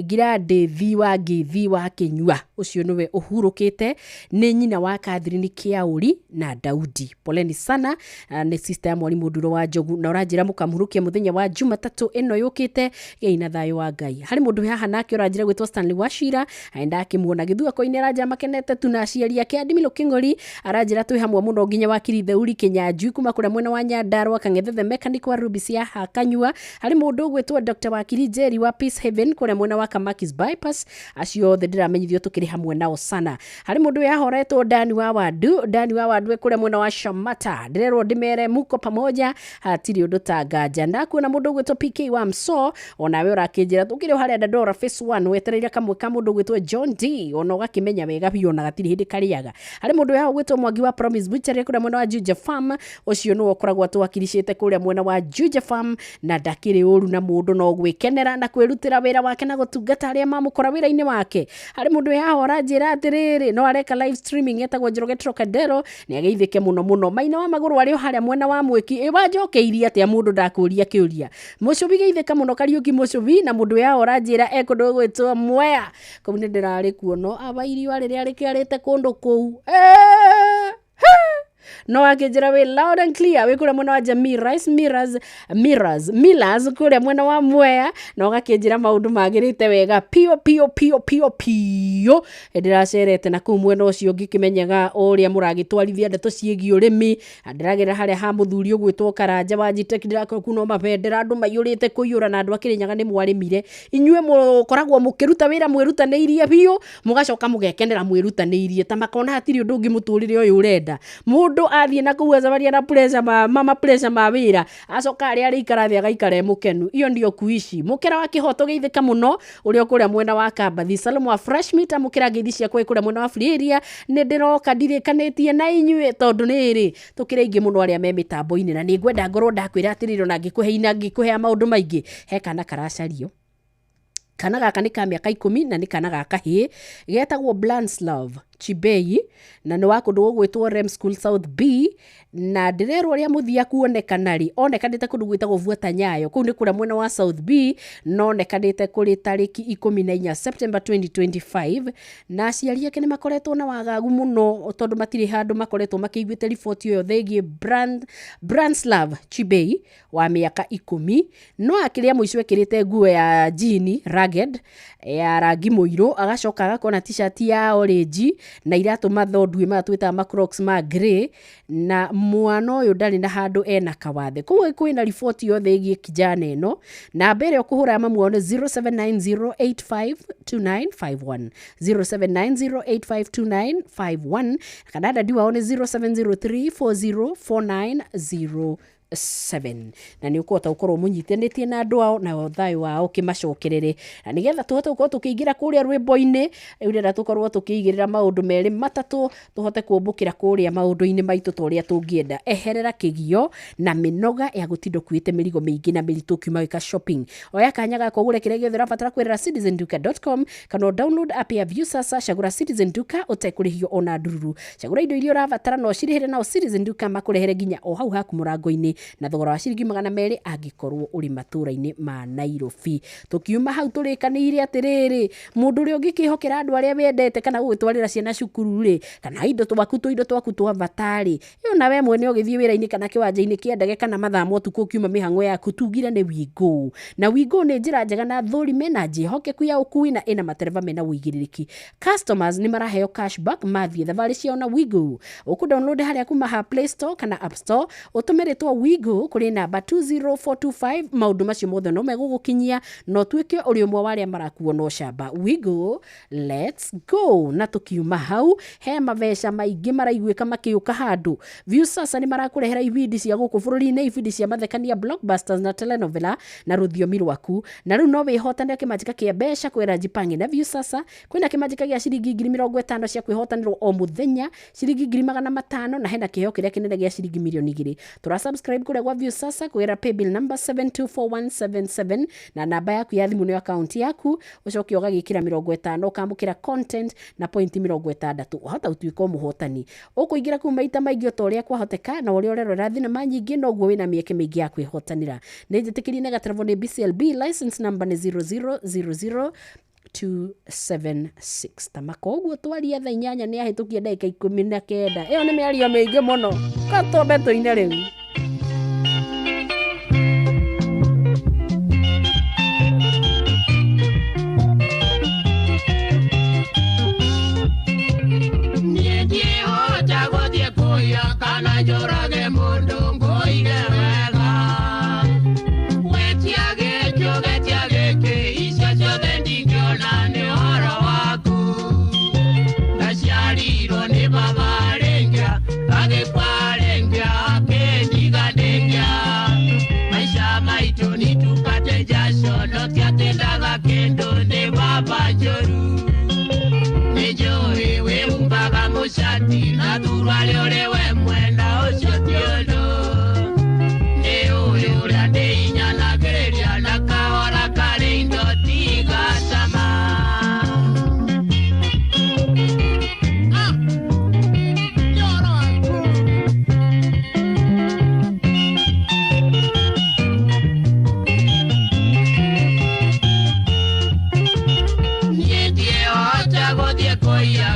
Gladys wa Ngithi wa Kĩnyua ũcio nĩwe ũhurũkĩte nĩ nyina wa Catherine Kĩaũri na Daudi. Poleni sana. Nĩ sister ya Mwarimũ Nduro wa Njogu na ũranjĩra mũkamhurũkia mũthenya wa Jumatatũ ĩno yũkĩte. Gĩai na thayũ wa Ngai. Harĩ mũndũ haha nake ũranjĩra gwĩtwo Stanley Wachira aenda akĩmuona gĩthua-inĩ aranjĩra makenete tu na aciari ake Adimilo Kĩng'ori aranjĩra twĩ hamwe mũno nginya wakiri Theuri Kĩnyanjui kuma kũrĩa mwena wa Nyandarua Kang'ethe mechanic wa Rubis ya Hakanyua. Harĩ mũndũ ũgwĩtwo Dr. Wakiri Njeri wa Peace Haven kũrĩa mwena wa Kamakis Bypass acio othe ndĩramenyithio tũkĩrĩ hamwe nao sana. Harĩ mũndũ yahoretwo Dani wa Wandu Dani wa Wandu kũrĩa mwena wa Shamata ndĩrerwo ndĩmere muko pamoja hatirĩ ũndũ ta nganja. Ndakuona mũndũ ũgwĩtwo PK wa Mso onawe ũrakĩnjĩra tũkĩrĩ o harĩa Dandora Phase 1 wetereire kamwe ka mũndũ ũgwĩtwo John D ona ũgakĩmenya wega biũ ona gatirĩ hĩndĩ karĩaga. Harĩ mũndũ yaho ũgwĩtwo Mwangi wa Promise Butchery kũrĩa mwena wa Juja Farm ũcio nĩwe ũkoragwo atũwakiricĩte kũrĩa mwena wa Juja Farm na ndakĩrĩ ũru na mũndũ no gwĩkenera na kwĩrutĩra wĩra wake na motungata arĩa mamũkora wĩra-inĩ wake. Harĩ mũndũ wĩ haha ũranjĩra atĩrĩrĩ, no areka live streaming etagwo Njoroge Trocadero, nĩ ageithĩke mũno mũno. Maina wa magũrũ arĩ o harĩa mwena wa Mwĩki, ĩ wanjokeirie atĩa mũndũ ndakũria kĩũria. Mũcũbi geithĩka mũno Kariũki Mũcũbi, na mũndũ wĩ haha ũranjĩra e kũndũ gũgwĩtwo Mwea, kũu nĩ ndĩrarĩ kuo no aba iriũa rĩrĩa rĩkĩarĩte kũndũ kũu no akĩnjĩra wĩ loud and clear wĩ kũrĩa mwena wa Jamii Rice Mirrors, Mirrors, Millers kũrĩa mwena wa Mwea, na ũgakĩnjĩra maũndũ magĩrĩte wega pio pio pio pio pio. Ndĩracerete na kũu mwena ũcio ngĩkĩmenyaga ũrĩa mũragĩtwarithia ndeto ciĩgiĩ ũrĩmi. Ndĩragerera harĩa ha mũthuri ũgwĩtwo Karanja wa Gtech, ndĩrakora kuu no mabendera andũ maiyũrĩte kũiyũra, na andũ a Kĩrĩnyaga nĩ mwarĩmire. Inyuĩ mũkoragwo mũkĩruta wĩra mwĩrutanĩirie biũ, mũgacoka mũgekenera mwĩrutanĩirie, ta makona hatirĩ ũndũ ũngĩ mũtũrĩre ũyũ ũrenda. Mũndũ athiĩ na kũu acemania na pressure ma pressure ma wĩra, acoka harĩa arĩikara thĩ agaikara e mũkenu. Iyo ndio kuishi. Mũkĩra wa kĩhoto geithĩka mũno ũrĩa ũkũrĩa mwena wa Kambathi. Salomo wa Fresh Meat amũkĩra ngeithi ciakwa kũrĩa mwena wa Free Area. Nĩ ndĩroka ndirĩkanĩtie na inyuĩ tondũ nĩ rĩ tũkĩrĩ aingĩ mũno arĩa me mĩtambo-inĩ, na nĩ ngwenda ngorwo ndakwĩra atĩrĩrĩ, ona ngĩkũhea maũndũ maingĩ. He kana karacario. Kana gaka nĩ ka mĩaka 10 na nĩ kana ga kahĩĩ getagwo Blanslav Chibei, na nĩ wa kũndũ gũgwĩtwo Rem School South B, na ndĩrerwo ũrĩa mũthia kuonekana rĩ, onekanĩte kũndũ gwĩtagwo Vuata Nyayo, kũu nĩ kũrĩa mwena wa South B, na onekanĩte kũrĩ tarĩki 14 September 2025, na aciari ake nĩ makoretwo na wagagu mũno tondũ matirĩ handũ makoretwo makĩiguĩte riboti ĩyo yothe ĩgiĩ Branslav Chibei wa mĩaka 10, no akĩrĩa mũico ekĩrĩte nguo ya jini ragged ya rangi mũirũ, agacoka agakona t-shirt ya orange na iratũ mathondue maya twĩtaga ma Crocs ma grey, na mwana ũyũ ndarĩ na handũ ena kawathe. Koguo kwĩna riboti yothe ĩgiĩ kijana ĩno. Namba ĩrĩa ũkũhũra mamu wao nĩ 0790852951, 0790852951, kana dadi wao nĩ 0703404907, na nĩ ũkũhota gũkorwo mũnyitanĩtie na andũ ao na thayũ wao ũkĩmacokerere, na nĩgetha tũhote gũkorwo tũkĩingĩra kũrĩa rwĩmbo-inĩ rĩu ndĩrenda tũkorwo tũkĩigĩrĩra maũndũ merĩ matatũ tũhote kũmbũkĩra kũrĩa maũndũ-inĩ maitũ ta ũrĩa tũngĩenda. Eherera kĩgio na mĩnoga ya gũtinda ũkuĩte mĩrigo mĩingĩ na mĩritũ ũkiuma gwĩka shopping. Oya kanya gaka ũgũre kĩrĩa gĩothe ũrabatara kũgerera citizenduka.com, kana download app ya Viusasa, cagũra Citizen Duka ũtekũrĩhio ona ndururu. Cagũra indo iria ũrabatara na ũcirĩhĩre nao Citizen Duka makũrehere nginya o hau haku mũrango-inĩ na thogora wa ciringi 200 angĩkorwo ũrĩ matũra-inĩ ma Nairobi. Tũkiuma hau tũrĩkanĩire atĩrĩrĩ, mũndũ ũrĩa ũngĩkĩhokera andũ arĩa wendete kana gũgĩtwarĩra ciana cukuru rĩ, kana indo twaku tũindo twaku twa bata rĩ, ĩyo na we mwene ũgĩthiĩ wĩra-inĩ kana kĩwanja-inĩ kĩa ndege kana mathaa ma ũtukũ ũkiuma mĩhang'o yaku, tugire nĩ Wingo. Na Wingo nĩ njĩra njega na thũrime na njĩhokeku ya ũkui na ĩna matereba mena ũigĩrĩrĩki. Customers nĩ maraheo cashback mathiĩ thabarĩ ciao na Wingo. Ũkũ download harĩa kuma ha Play Store kana App Store, ũtũme rĩtwa Wingo kũrĩ namba 20425. Maũndũ macio mothe no megũgũkinyia na ũtuĩke ũrĩ ũmwe wa arĩa marakuo na ũcamba. Wingo, let's go. Na tũkiuma hau he mabeca maingĩ maraiguĩka makĩũka handũ. Viusasa nĩ marakũrehera ibindi cia gũkũ bũrũri-inĩ, ibindi cia mathekania, blockbusters na telenovela na rũthiomi rwaku. Na rĩu no wĩhotanĩre kĩmanjĩka kĩa mbeca kwĩra Jipange na Viusasa. Kwĩna kĩmanjĩka gĩa ciringi 50,000 cia kwĩhotanĩrwo o mũthenya, ciringi 500,000, na hena kĩheo kĩrĩa kĩnene gĩa ciringi 2,000,000. Tũra subscribe kũrĩa gwa Viusasa kũgerera paybill number 724177 na namba yaku ya thimũ nĩyo akaunti yaku, ũcoke ũgagĩkĩra 50 ũkamũkĩra content na point 60, wahota gũtuĩka mũhotani. Ũkũingĩra kũu maita maingĩ o ta ũrĩa kwahoteka, na ũrĩa ũrerorera thinema nyingĩ noguo wĩna mĩeke mĩingĩ ya kwĩhotanĩra. Nĩ njĩtĩkĩrie na gaterebo nĩ BCLB, license number nĩ 0000276. Tamaka ũguo twaria thaa 8 nĩ ahĩtũkia ndagĩka 19. Ĩyo nĩ mĩario mĩingĩ mũno, katwambe tũine rĩu. Niĩ ndihota gũthiĩ kũiya kana njũrage mũndũ ngũige wega. Wetia gĩkĩ ũgetia gĩkĩ, icio ciothe ndingĩona nĩ ũhoro waku. Ndaciarirwo nĩ baba rĩngĩ, agĩkua rĩngĩ, akĩndiga ndĩngĩa. Maica maitũ nĩtukate jasho, no ti atĩ ndaga kĩndũ nĩ baba njũru. Nĩnjũĩ wĩhumbaga mũcati na thuruarĩ ũrĩ we mwena ũcio ti ũndũ. Nĩũĩ ũrĩa ndĩinyanagĩrĩria na kahora karĩ indo tiga ta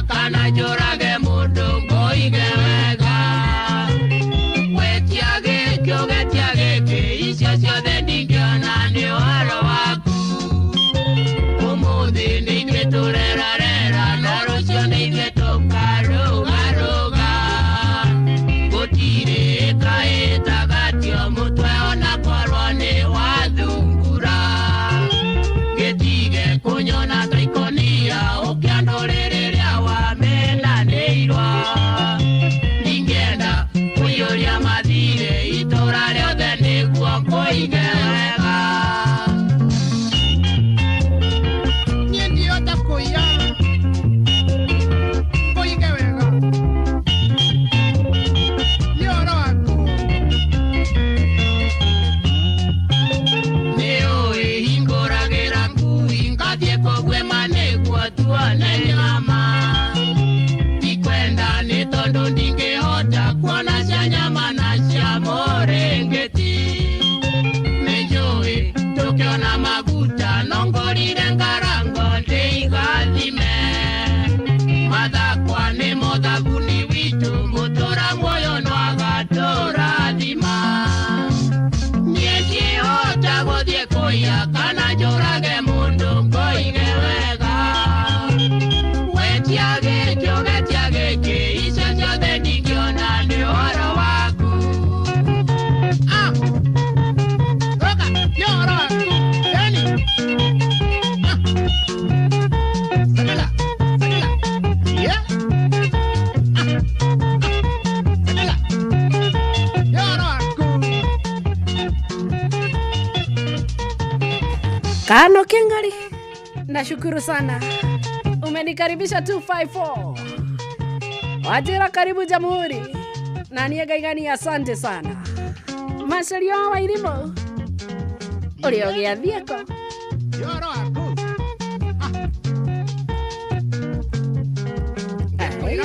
kana njũrage mũndũ ngoige wega. Wetia gĩkĩ ũgetia gĩkĩ, icio ciothe ndingĩona nĩ ũhoro waku. Ũmũthĩ nĩ ithuĩ tũrerarera, na rũciũ nĩ ithuĩ tũkarũgarũga. Gũtirĩ kaĩtagatio mũtwe ona korwo nĩ wathungura. Gĩtige kũnyona ta ikonia, ũkĩandũ rĩrĩa wamenanĩirwo. Ndingĩenda kũiyũria mathirĩ itũra rĩothe nĩguo ngũige wega. Niĩ ndihota kũiya ngũige wega nĩ ũhoro waku. Nĩũĩ hingũragĩra ngui ngathiĩ kũguĩma nĩguo tuone nyama. Ndikwenda nĩ tondũ ndingĩhota kuona cia nyama na cia mũrĩngĩti. Nĩnjũĩ tũkĩona maguta no ngũrire ngarango ndĩigathime. Mathakwa nĩmo thabuni witũ, mũtũra muoyo no agatũrathima. Niĩ ndihota gũthiĩ kũiya kana njũrage mũndũ ngoige wega. Wetia gĩkĩ ũgetia gĩkĩ, icio ciothe ndingĩona nĩ ũhoro waku. Ah, roka nĩ ũhoro waku yani. Ah, Sanela, Sanela, yeah. Ah, ah, Sanela, nĩ ũhoro waku. Kano Kingari, nashukuru sana umenikaribisha 254 Wajira, karibu Jamhuri na niĩ ngaigani, asante sana macario wa irimũ ũrĩa ũgĩathiĩko. Nĩ ũhoro waku. Aya.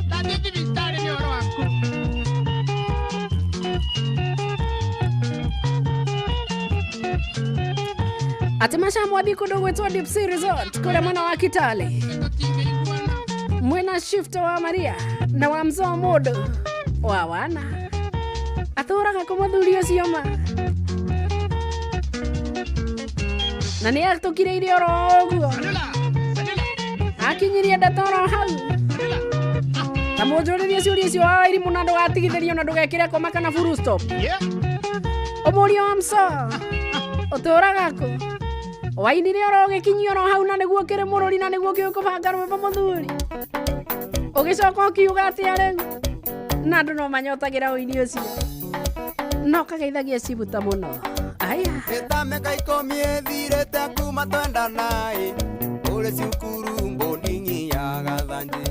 Ndathiĩ thibitarĩ nĩ ũhoro waku. Atĩ macamwathi kũndũ gwĩtwo Deep Sea Resort kũrĩa mwena wa Kitale, mwena shift wa Maria na wa mzoo mũndũ wa wana atũraga kũ mũthuri ũcio ma na nĩ atũkirĩire oro ũguo akinyirie ndeto oro hau ta mũnjũrĩrie ciũria icio wa irimũ na ndũgatigithĩrio na ndũgekĩre koma kana full stop. Ũmũria wa mso ũtũraga kũ wainire oro ũgĩkinyia oro hau na nĩguo kĩrĩ mũrũri na nĩguo kĩũĩ kũbanga rwĩmbo mũthuri ũgĩcoka ũkiuga atĩa rĩu na andũ no manyotagĩra ũini ũcio no kageithagia cibuta mũno aya. Mĩtamĩka ikũmi ĩthirĩte kuma twendanaĩ ũrĩ cukuru mbũndingi ya gathanjĩ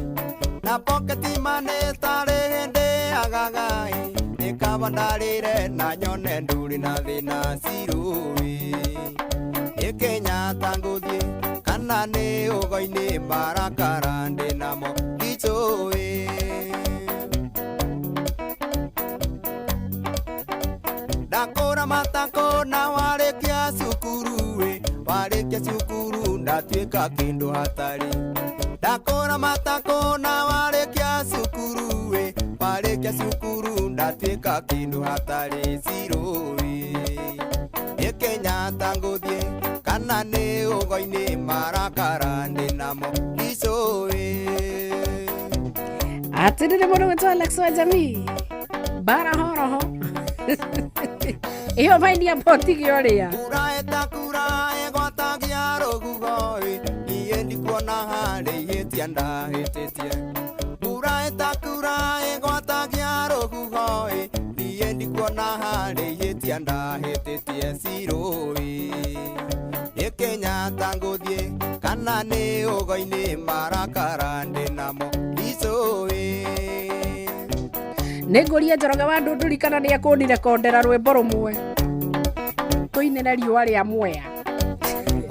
na poketi money tarĩ hĩndĩ agagaĩ nĩ kaba ndarĩre na nyone ndũrĩ na thĩna cirũĩ nĩ Kenyatta ngũthiĩ kana nĩ ũgo-inĩ marakara ndĩ namo ndicũĩ. Ndakũra matako na warĩkia cukuru ĩ warĩkia cukuru ndatuĩka kĩndũ hatarĩ. Ndakũra matako na warĩkia cukuru ĩ warĩkia cukuru ndatuĩka kĩndũ hatarĩ cirũĩ nĩ Kenyatta ngũthiĩ kana nĩ ũgo-inĩ marakara ndĩ namo ndicũĩ. Atĩrĩrĩ mũndũ gwĩtwo Alex wa jamii bara horoho iyo vainia potige ũrĩa Kura ĩtakura ĩgwatagia rũhuho ĩ niĩ ndikuona harĩ ihĩtia ndahĩtĩtie. Mbura ĩtakura ĩgwatagia rũhuho ĩ niĩ ndikuona harĩ ihĩtia ndahĩtĩtie cirũĩ nĩ Kenyatta ngũthiĩ kana nĩ ũgo-inĩ marakara ndĩ namo ndicũĩ. Nĩ ngũria Njoroge wa Ndũndũri kana nĩ ekũnirekondera rwĩmbo rũmwe tũinĩre riũa rĩa Mwea.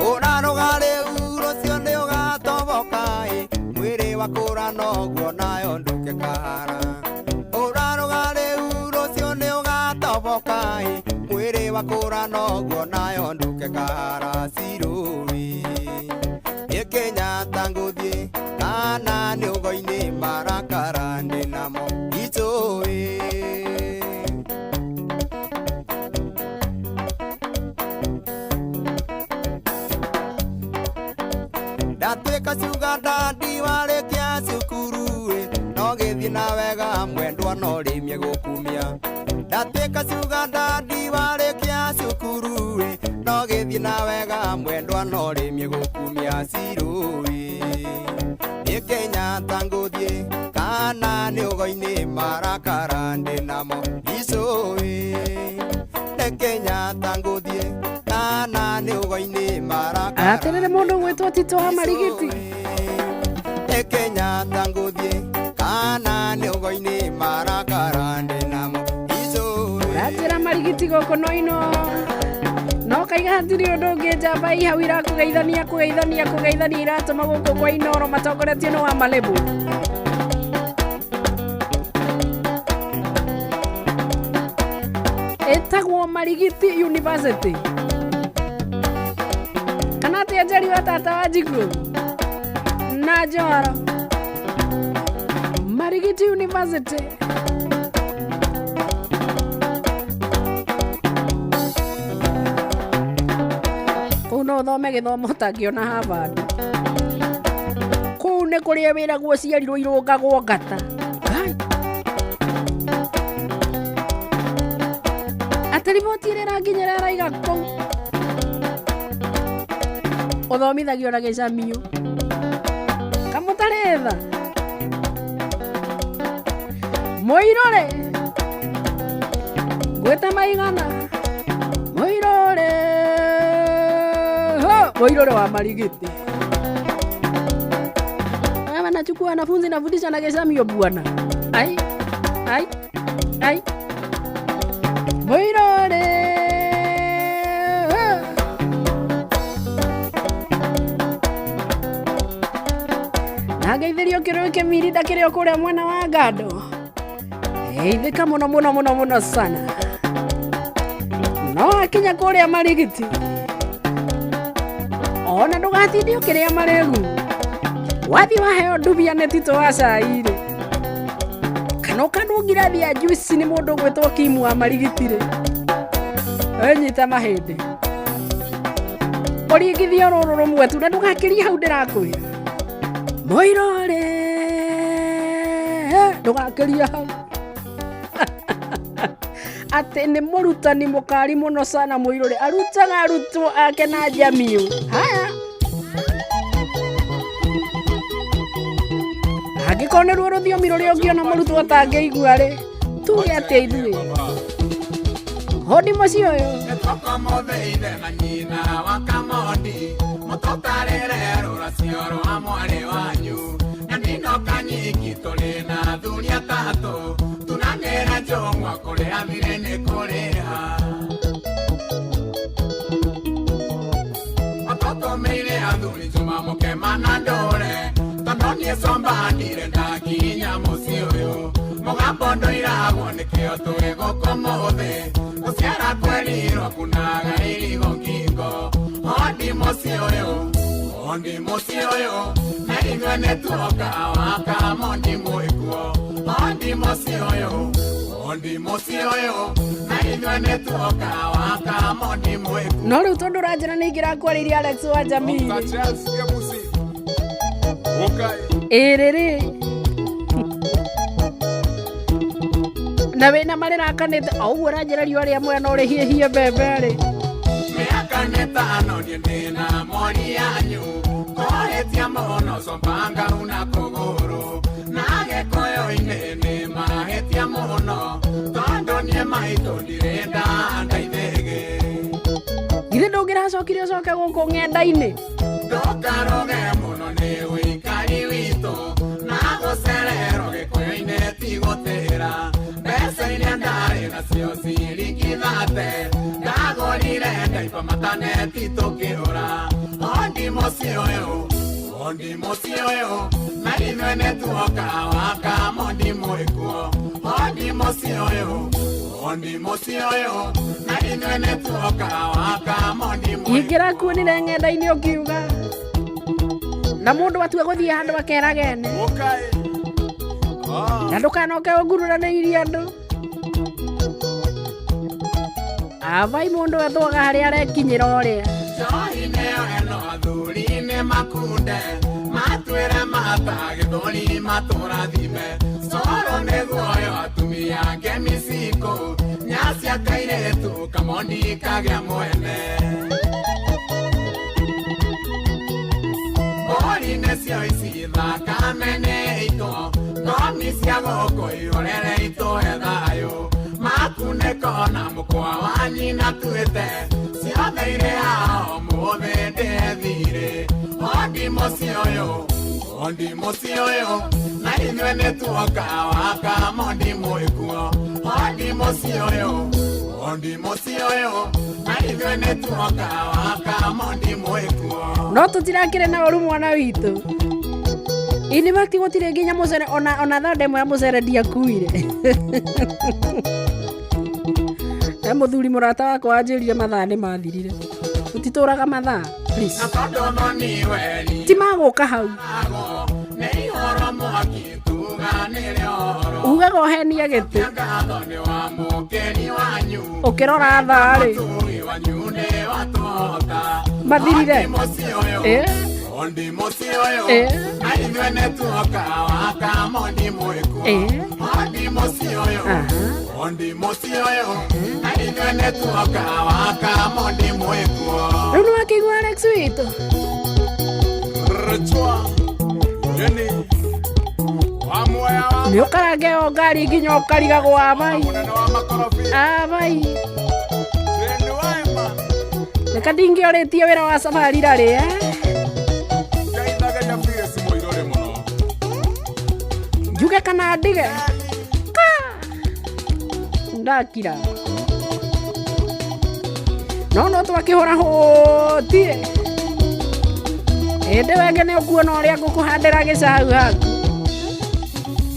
Ũrarũga rĩu rũciũ nĩ ũgatoboka ĩ mwĩrĩ wakũra noguo nayo ndũke kahara. Ũrarũga rĩu rũciũ nĩ ũgatoboka ĩ Mwĩrĩ wakũra noguo nayo nduke karacirũĩ. Nĩ Kenyatta ngũthiĩ kana nĩ ũgo-inĩ marakara ndĩ namo icũĩ. Ndatuĩka ciuga ndandi warĩkia cukuru ĩ, no gĩthiĩ na wega mwendwa no rĩmie gũkumia. Ndatuĩka ciuga ndandi warĩkia cukuru ĩ, no gĩthiĩ na wega mwendwa no rĩmie gũkumia cirũĩ. Nĩ Kenyatta ngũthiĩ kana nĩ ũgo-inĩ marakara ndĩ namo icũĩ. Nĩ Kenyatta ngũthiĩ kana nĩ ũgo-inĩ marakara Aterere mũndũ ũgwĩtwo Tito wa Marigiti. Nĩ Kenyatta ngũthiĩ kana nĩ ũgo-inĩ marakara ndĩ namo icũĩ. Ratĩra Marigiti gũkũ no ino no kaiga hatirĩ ũndũ ũngĩ njamba i hau irakũgeithania kũgeithania kũgeithania iratũma gũkũ kwa Inoro matongoretio nĩ wa Malebo. Ĩtagwo Marigiti University. Kana atĩa Njeri wa tata wa Njikũ na Njoro. Marigiti University. Kũu no ũthome gĩthomo ũtangĩona Harvard. Kũu nĩ kũrĩa wĩragwo ciarirwo irũngagwo ngata. Ngai. Atĩ riboti ĩrĩa ĩranginyĩra ĩraiga kũu ũthomithagio na gĩcamio. Kamũtarĩ tha. Mũirũrĩ ngwĩte maigana. Mũirũrĩ ho, mũirũrĩ wa Marigiti. Wewe nachukua wanafunzi nafundisha na gĩcamio bwana. Ai ai ai mũirũrĩ na ngeithĩrio kĩrũĩ kĩmirinda kĩrĩ o kũrĩa mwena wa Ngando. Geithĩka mũno mũno mũno mũno sana. No akinya kũrĩa Marigiti ona ndũgatinde ũkĩrĩa marĩgu. Wathiĩ waheo ndubia nĩ Tito wa cai-rĩ, kana ũkanwo ngirathi ya juice nĩ mũndũ ũgwĩtwo Kimu wa Marigiti-rĩ, wĩnyite mahĩndĩ ũringithie rũrũ rũmwe tu na ndũgakĩrie hau ndĩrakwĩra. Mũirũrĩ ndũgakĩrie hau. Atĩ nĩ mũrutani mũkari mũno sana mũirũrĩ, arutaga arutwo ake na njamiũ. Haya, angĩkorwo nĩruo rũthiomi rũrĩa ũngĩona mũrutwo atangĩigua rĩ, tuge atĩa ithuĩ? Hodi mũciĩ ũyũ. Tũkomothe ithe na nyina wa Kamondi mũtũtarĩre rũracio rwa mwarĩ wanyu na ndinoka nyingi tũrĩ na athuri atatũ tunanĩra njũng'wa kũrĩa thirĩ nĩ kũrĩha matũtũmĩire athuri Juma mũkema na ndũre tondũ niĩ comba ndire ndakinya mũciĩ ũyũ mũgambo ndũiragwo nĩkĩo twĩ gũkũ mũthĩ gũciara twerirwo kunaga irigo ngingo ondi mũciĩ ũyũ ondi mũciĩ ũyũ na inyuĩ nĩtuoka wa Kamondi mwĩkuo ondi mũciĩ ũyũ ondi mũciĩ ũyũ na inyuĩ nĩtuoka wa Kamondi mwĩkuo. No rĩu tondũ ũranjĩra nĩ ingĩrakwarĩirie Alex wa Jamii ĩrĩ rĩ na wĩna marĩrakanĩte o ũguo ũranjĩra riũa rĩa mwena ũrĩhiĩhie mbembe rĩ. Mĩaka mĩtano niĩ ndĩna mori yanyu kũhĩtia mũno combanga una kũgũrũ na gĩkũyũ-inĩ nĩ mahĩtia mũno tondũ niĩ maitũ ndirĩ ndandaithĩgĩ. Githĩ ndũngĩracokire ũcoke gũkũ ng'enda-inĩ? Ndũkarũge mũno nĩ ũikari witũ na gũcererwo gĩkũyũ-inĩ ti gũtĩra mbeca iria ndarĩ nacio ciringi thate ndagũrire ndaipa mataneti tũkĩũra ondi mũciĩ ũyũ Ondi mũciĩ ũyũ na ithuĩ nĩtuoka waka mondi mwĩkuo. Ondi mũciĩ ũyũ, ondi mũciĩ ũyũ na ithuĩ nĩtuoka waka mondi mwĩkuo. Ingĩrakuonire ng'enda-inĩ ũkiuga na mũndũ atua gũthiĩ handũ akeragene na ndũkanoke ũngururanĩirie andũ. Abai mũndũ ethwaga harĩa arekinyĩra ũrĩa. Njohi nĩyo ĩno athuri nĩ makunde matwĩre mata gĩthũri matũrathime coro nĩguoyo atumia ngemi cikũ nyacia kairĩtu kamondi kagĩa mwene. Mbũri nĩcio ici thakame nĩ itũ ngomi cia gũkũ ihorere itũhe thayũ makunĩko na mũkwa wa nyina tuĩte ciothe irĩ haha ũmũthĩ ndĩthirĩ. Ondi mũciĩ ũyũ, ondi mũciĩ ũyũ na ithuĩ nĩtuoka waka mondi mwĩkuo. Ondi mũciĩ ũyũ, ondi mũciĩ ũyũ na ithuĩ nĩtuoka waka mondi mwĩkuo. No tũtirakĩrĩ na ũru mwana witũ. Ini bati gũtirĩ nginya mũcere ona thanda ĩmwe ya mũcere ndiakuire. He mũthuri mũrata wakwa wanjĩrire mathaa nĩ mathirire. Tũtitũraga mathaa, please. Na tondũ thoni weri Ti magũka hau. nĩ ihoro mwaki tuganĩre ũhoro. Ugaga ũhenie gĩtĩ. Ngatho nĩ wa mũkeni wanyu. Ũkĩrora thaa rĩ. Mũturi wanyu nĩ watũhota. Mathirire. Ondi mũciĩ ũyũ, ondi mũciĩ ũyũ na ithuĩ nĩtuoka waka mondi mwĩkuo. Ondi mũciĩ ũyũ, ondi mũciĩ ũyũ na ithuĩ nĩtuoka waka mondi mwĩkuo. Rĩu nĩwakĩigua Alex witũ. Rchwa, Jenny, wa muoya wa Nĩ ũkarange o ngari nginya ũkarigagwo abai. Abai. Reka ndingĩorĩtie wĩra wa safari rarĩ eh? Njuge kana ndige? Ka! Ndakira. No no twakĩhũra hũti. Ĩndĩ wenge nĩ ũkuona ũrĩa ngũkũhandĩra gĩcau haku.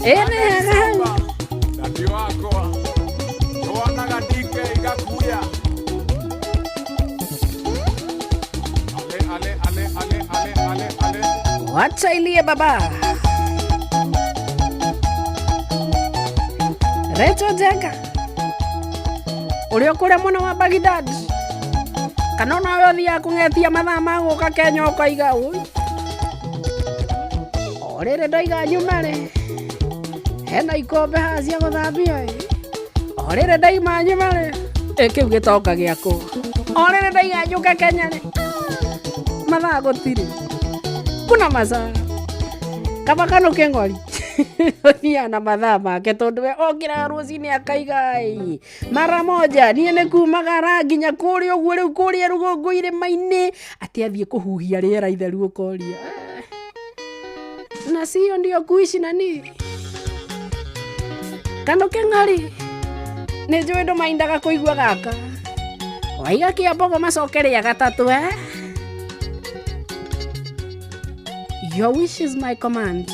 Ĩ nĩ hega hau. Dadi wakwa nĩwonaga DK gakuya. Ale ale ale ale ale ale ale. Wacha ilie baba. Recho Jenga ũrĩa ũkũrĩa mwena wa Baghdad kana onawe ũthiaga kũng'etia mathaa ma gũka Kenya ũkaiga ũi o rĩrĩ ndoiga nyume rĩ hena ikombe haha cia gũthambio ĩ o rĩrĩ ndaima nyume rĩ ĩ kĩu gĩtonga gĩakwa o rĩrĩ ndaiga njũke Kenya rĩ mathaa gũtirĩ kuna masaa kaba kano kĩng'ori ũthiaga na mathaa make tondũ we okĩraga rũcinĩ akaiga ĩ mara moja niĩ nĩ kumagara nginya kũrĩa ũguo rĩu kũrĩa rũgongo irĩma-inĩ atĩ athiĩ kũhuhia rĩera itheru ũkoria na sio ndio kuishi nani kano kĩng'ori nĩ njũĩ ndũmaindaga kũigua gaka waiga kĩambogo macoke rĩa gatatũ eh? Your wish is my command.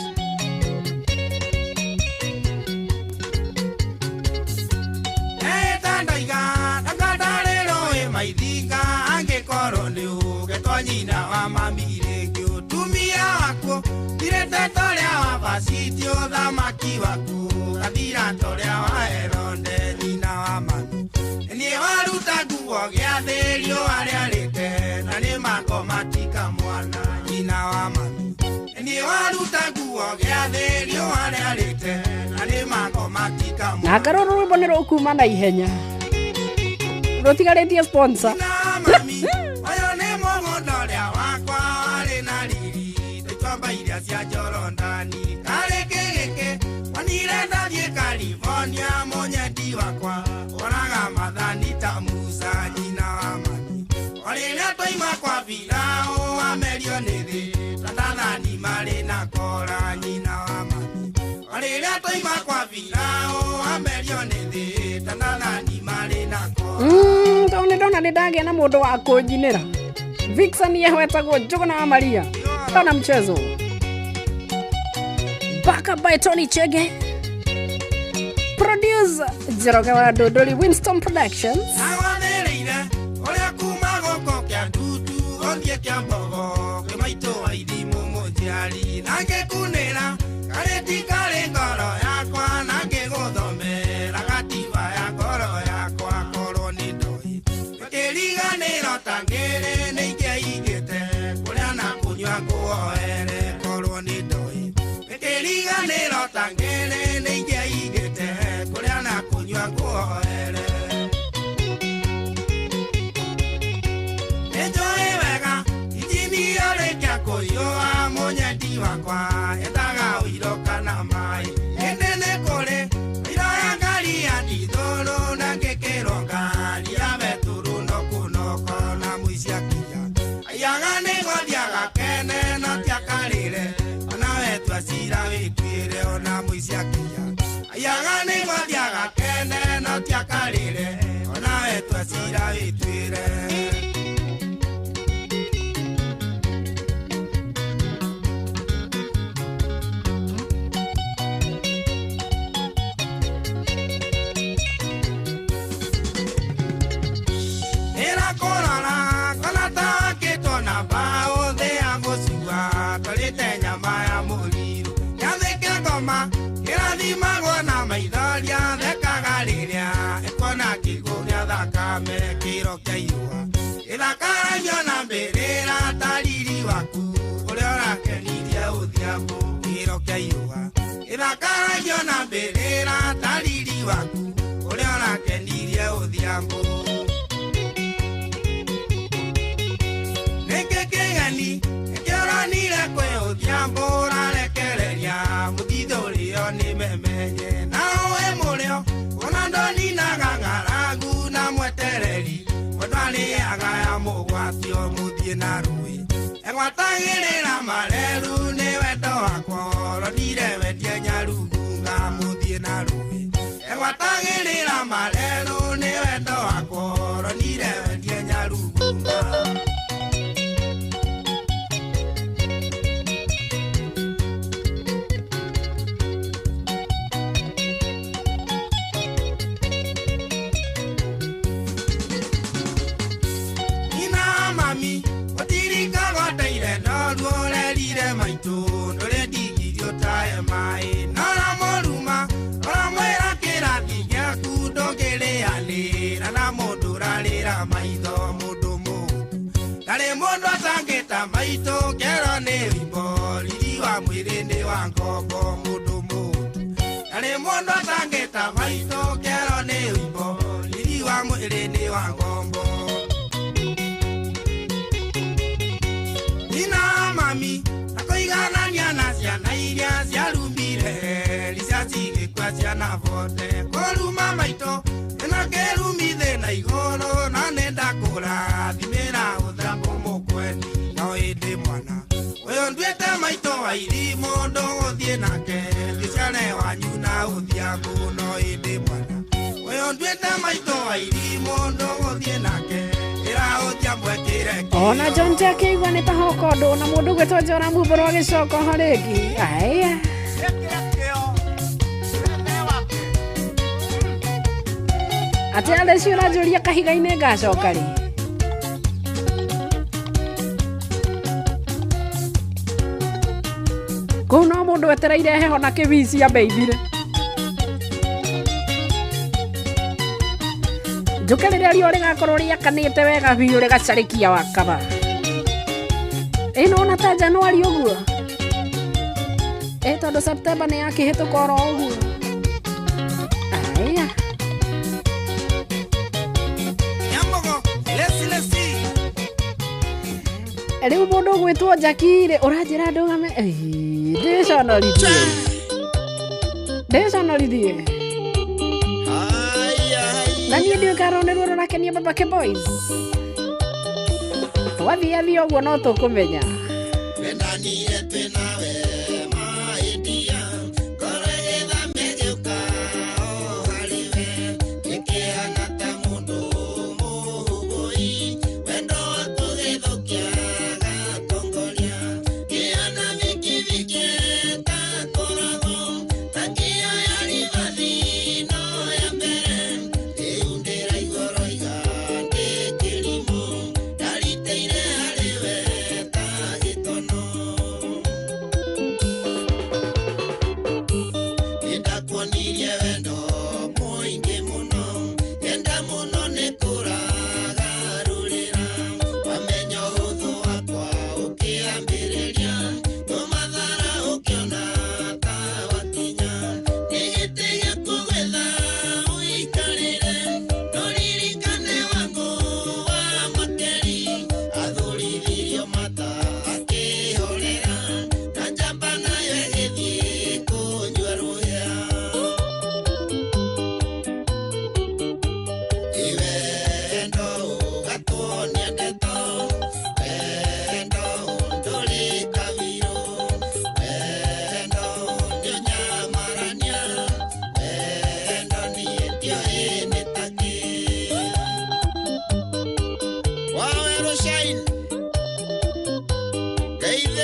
Ndoiga ndakandarĩrwo maithinga angĩkorwo nĩ ũgetwo nyina wa mami rĩngĩ ũtumia waku ndirĩte torĩa wa Vashiti ũthamaki waku gathira torĩa wa Herode nyina wa mami niĩ waruta nguo gĩathĩ riũa rĩarĩte na nĩ makoma tika mwana nyina wa mami niĩ waruta nguo gĩathĩ riũa rĩarĩte na nĩ makoma tika Na akarwo rwĩmbo nĩ rũkuma na ihenya rũtigarĩtie sponsor. Ũyũ nĩ mũgũnda ũrĩa wakwa warĩ na riri ndaitwamba iria cia Jorodani karĩ kĩgĩkĩ wonire ndathiĩ California mũnyendi wakwa woraga mathani ta Musa nyina wa mami o rĩrĩa twaima kwa Firaũ amerio nĩ thĩ tatathani marĩ na kora nyina wa mami o rĩrĩa twaima kwa Firaũ amerio nĩ thĩ tatathani marĩ na kora. Tondũ nĩ ndona nĩ ndagĩa na mũndũ wa kũnjinĩra. Vixen yehwetagwo Njũgũna wa Maria. Hapana mchezo. Back up by Tony Chege. Producer Njoroge wa Dodoli, Winston Productions. Awathĩrĩire ũrĩa kuma gũkũ kĩa ndutu gũthiĩ kĩa mbogo kĩmaitũ wa ithimũ mũciari na ngĩkunĩra karĩ ti karĩ ngoro yakwa na ngĩgũthomera gatiba ya ngoro yakwa korwo nĩ ndoĩ kĩriganĩro ta ngĩrĩ nĩ ingĩaigĩte kũrĩa na kũnyua ngũoere korwo nĩ ndoĩ kĩriganĩro ta ngĩrĩ nĩ ingĩaigĩte kũrĩa na kũnyua ngũoere. Nĩnjũĩ wega injini yarĩkia kũiyũa mũnyendi wakwa etaga ũiro kana maĩ ĩndĩ nĩ kũrĩ ũiro ya ngari ya ndithũrũ na ngĩkĩrwo ngari ya betũrũ no kũnoko na mũici akinya aiyaga nĩgũthiaga kene no tiakarĩre ona wetua cira wĩtuĩre ona mũici akinya aiyaga nĩgũthiaga kene no tiakarĩre ona wetua cira wĩtuĩre. Ĩrakũrora kana takĩtwo na mbaũ thĩ ya mũcua tũrĩte nyama ya mũrirũ gĩathĩ kĩa ngoma kĩrathimagwo na maithoria thekaga rĩrĩa ĩkuona kĩguũ gĩa thakame kĩro kĩa irũa gĩthakaragio na mbĩrĩra ta riri waku ũrĩa ũrakenirie ũthiambu kĩro kĩa irũa gĩthakaragio na mbĩrĩra ta riri waku ũrĩa ũrakenirie ũthiambu. Nĩkĩ kĩgeni nĩkĩoranire kwĩ ũthiambu ũrarekereria mũthithũ ũrĩo nĩ memenye na ũĩ mũrĩo ona ndoninaga ng'aragu na mwetereri mũndũ arĩaga ya mũgwatio mũthiĩ na rũĩ egwatagĩrĩra mareru nĩ wendo wakwa ronire wendie nyarugunga mũthiĩ na rũĩ egwatagĩrĩra mareru nĩ wendo wakwa ronire wendie nyarugunga. Mami otirikaga ndeire no ruorerire maitũ ndũrĩndigirio tae maĩ noramũruma ũramwĩra kĩrathi gĩaku ndũngĩrĩanĩra na mũndũ ũrarĩra maitho mũndũ mũtu ndarĩ mũndũ atangĩta maitũ kĩero nĩ wimbo riri wa mwĩrĩ nĩ wa ngombo mũndũ mũtu ndarĩ mũndũ atangĩta maitũ kĩero nĩ wimbo riri wa mwĩrĩ nĩ wa ngombo. Nina mami akoiganania na ciana iria ciarumire ricaci igĩkua ciana bote kũruma maitũ ĩno kĩrumi thĩna igũrũ na nĩ ndakũrathimĩra ũthambo mũkweni no ĩndĩ mwana ũyũ nduĩte maitũ wa irimũ ndũgũthiĩ nake gĩciare wanyu na ũthiambu no ĩndĩ mwana ũyũ nduĩte maitũ wa irimũ ndũgũthiĩ nake ĩra ũthiambu ekĩre. Ona John Jackie igua nĩ ta hoka ũndũ na mũndũ ũgwĩtwo Njora Mumbũrũ agĩcoka ho rĩngĩ. Aya. Atĩ Aleci ũranjũria kahiga-inĩ ngacoka rĩ? Kũu no mũndũ etereire heho na kĩbici ambe ithire. Njũke rĩrĩa riũa rĩgakorwo rĩakanĩte wega biũ rĩgacarĩkia wakaba. Ĩ nĩwona ta Januari ũguo? Ĩ tondũ September nĩ yakĩhĩtũka oro ũguo. Aya. Nyambogo lesi lesi. Rĩu mũndũ ũgwĩtwo Jackie rĩ ũranjĩra ndũgame ndĩconorithie. Ndĩconorithie. Na niĩ ndiũĩ kana rũrũ nĩruo rũrakenia Babake Boys. Twathiathia ũguo no tũkũmenya. Wendanire twĩ nawe maĩndia ngoro ĩgĩthamia ngĩũka o harĩ we ngĩkĩhana ta mũndũ mũhũgũi wendo waku gĩthũkia gatongoria.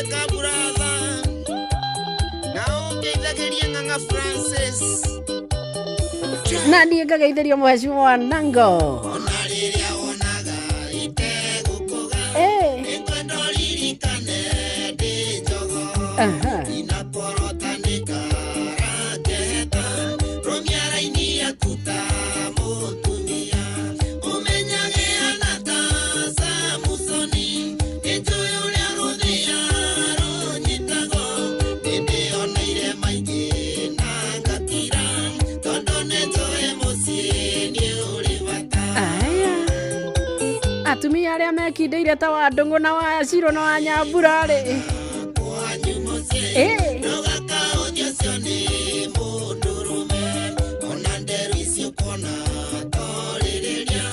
Tuĩka buratha na ũngeithagĩrie ng'ang'a Francis. Na niĩ ngageithĩrio mheshimiwa wa Nango. Ona rĩrĩa wonaga itegũkũga, nĩngwenda ũririkane ndĩ njogo. Ndinakorota nĩkarakeheta rũmia raini yaku ta mũtumia, ũmenyage hana ta Samusoni, nĩnjũĩ ũrĩa rũthĩa rũnyitagwo, nĩndĩoneire maingĩ na ngakira, tondũ nĩnjũĩ mũciĩ nĩ ũrĩ bata. Aya atumia arĩa mekindĩire ta wa Ndũng'ũ na wa Cirũ na wa Nyambura rĩ, Ndũgakaũthia ũcio nĩ mũndũrũme, ona nderu icio ũkuona torĩrĩria,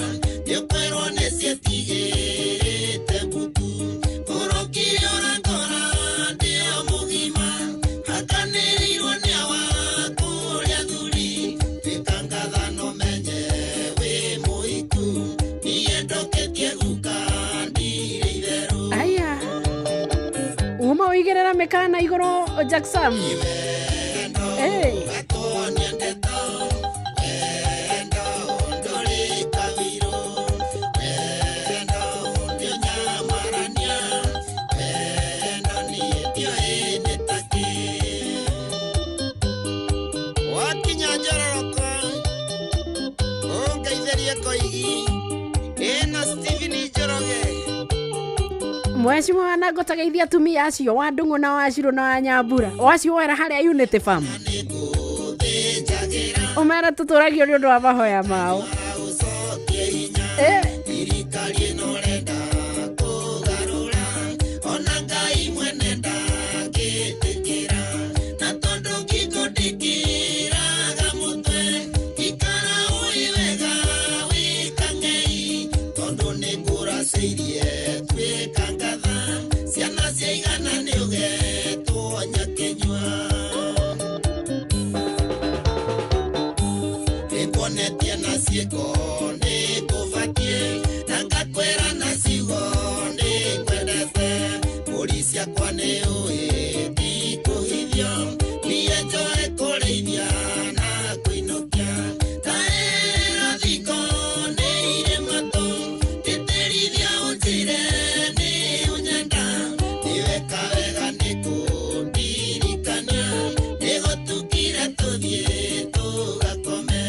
nĩũkwĩrwo nĩciĩtigĩrĩte mbutu, ngũrũkire ũrangora ndĩ o mũgima, hakanĩrĩirwo nĩ awa kũrĩa thuri, tuĩka ngatha na ũmenye wĩ mũhiku, niĩ ndũkĩtie guka ndirĩ itherũ. Aya uma ũigĩrĩra mĩkana igũrũ Jackson. Gatuonia ndeto wendo ndũrĩ kabirũ, wendo ndĩũnyamarania, wendo niĩ ndiũĩ nĩ ta kĩ. Wakinya njororoko ũngeithĩrie Koigi ĩna Stephen Njoroge. Mheshimiwa wa Nango tageithia atumia acio wa Ndũng'ũ na wa Cirũ na wa Nyambura, wacio wera harĩa Unity Farm, ũmere tũtũragio nĩ ũndũ wa mahoya mao. Thirikari ĩno ũrenda kũgarũra, ona Ngai mwene ndangĩtĩkĩra, na tondũ ngingo ndĩkĩraga mũtwe, ikara ũĩ wega wĩ kang'ei, tondũ nĩngũracĩirie tuĩka ngatha, ciana ciaigana nĩũgetwo nyakĩnyua. Nĩnguonetie na ciĩko nĩngũbatiĩ, na ngakwĩra na ciugo nĩngwendete, mbũri ciakwa nĩũĩ ndikũhithio, niĩ njoe kũrĩithia na kũinũkia, taĩra thiko nĩ irĩ matũ, tĩtĩrithia ũnjĩre nĩ ũnyenda, nĩweka wega nĩkũndirikania, nĩgũtukire tũthiĩ tũgakome.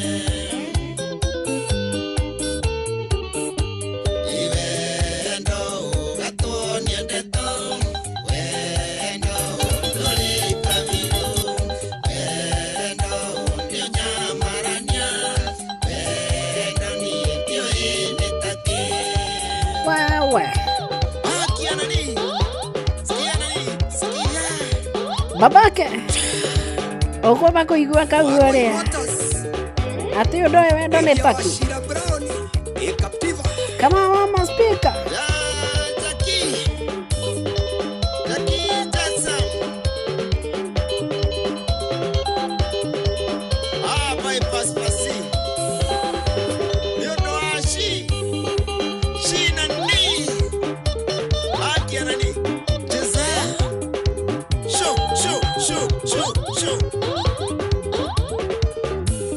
Wendo ũgatuonia ndeto, wendo ndũrĩ kabirũ, wendo ndĩũnyamarania, wendo niĩ ndiũĩ nĩ ta kĩ. Wewe babake ũkwamba kũigua kau ũrĩa atĩ ũndũ ũyũ wendo nĩ taku kama mama speaker. Ah, bypass pasi. Nĩ ũndũ wa shi. Shi na ni. Akia na ni. Giselle. Show, show, show, show, show.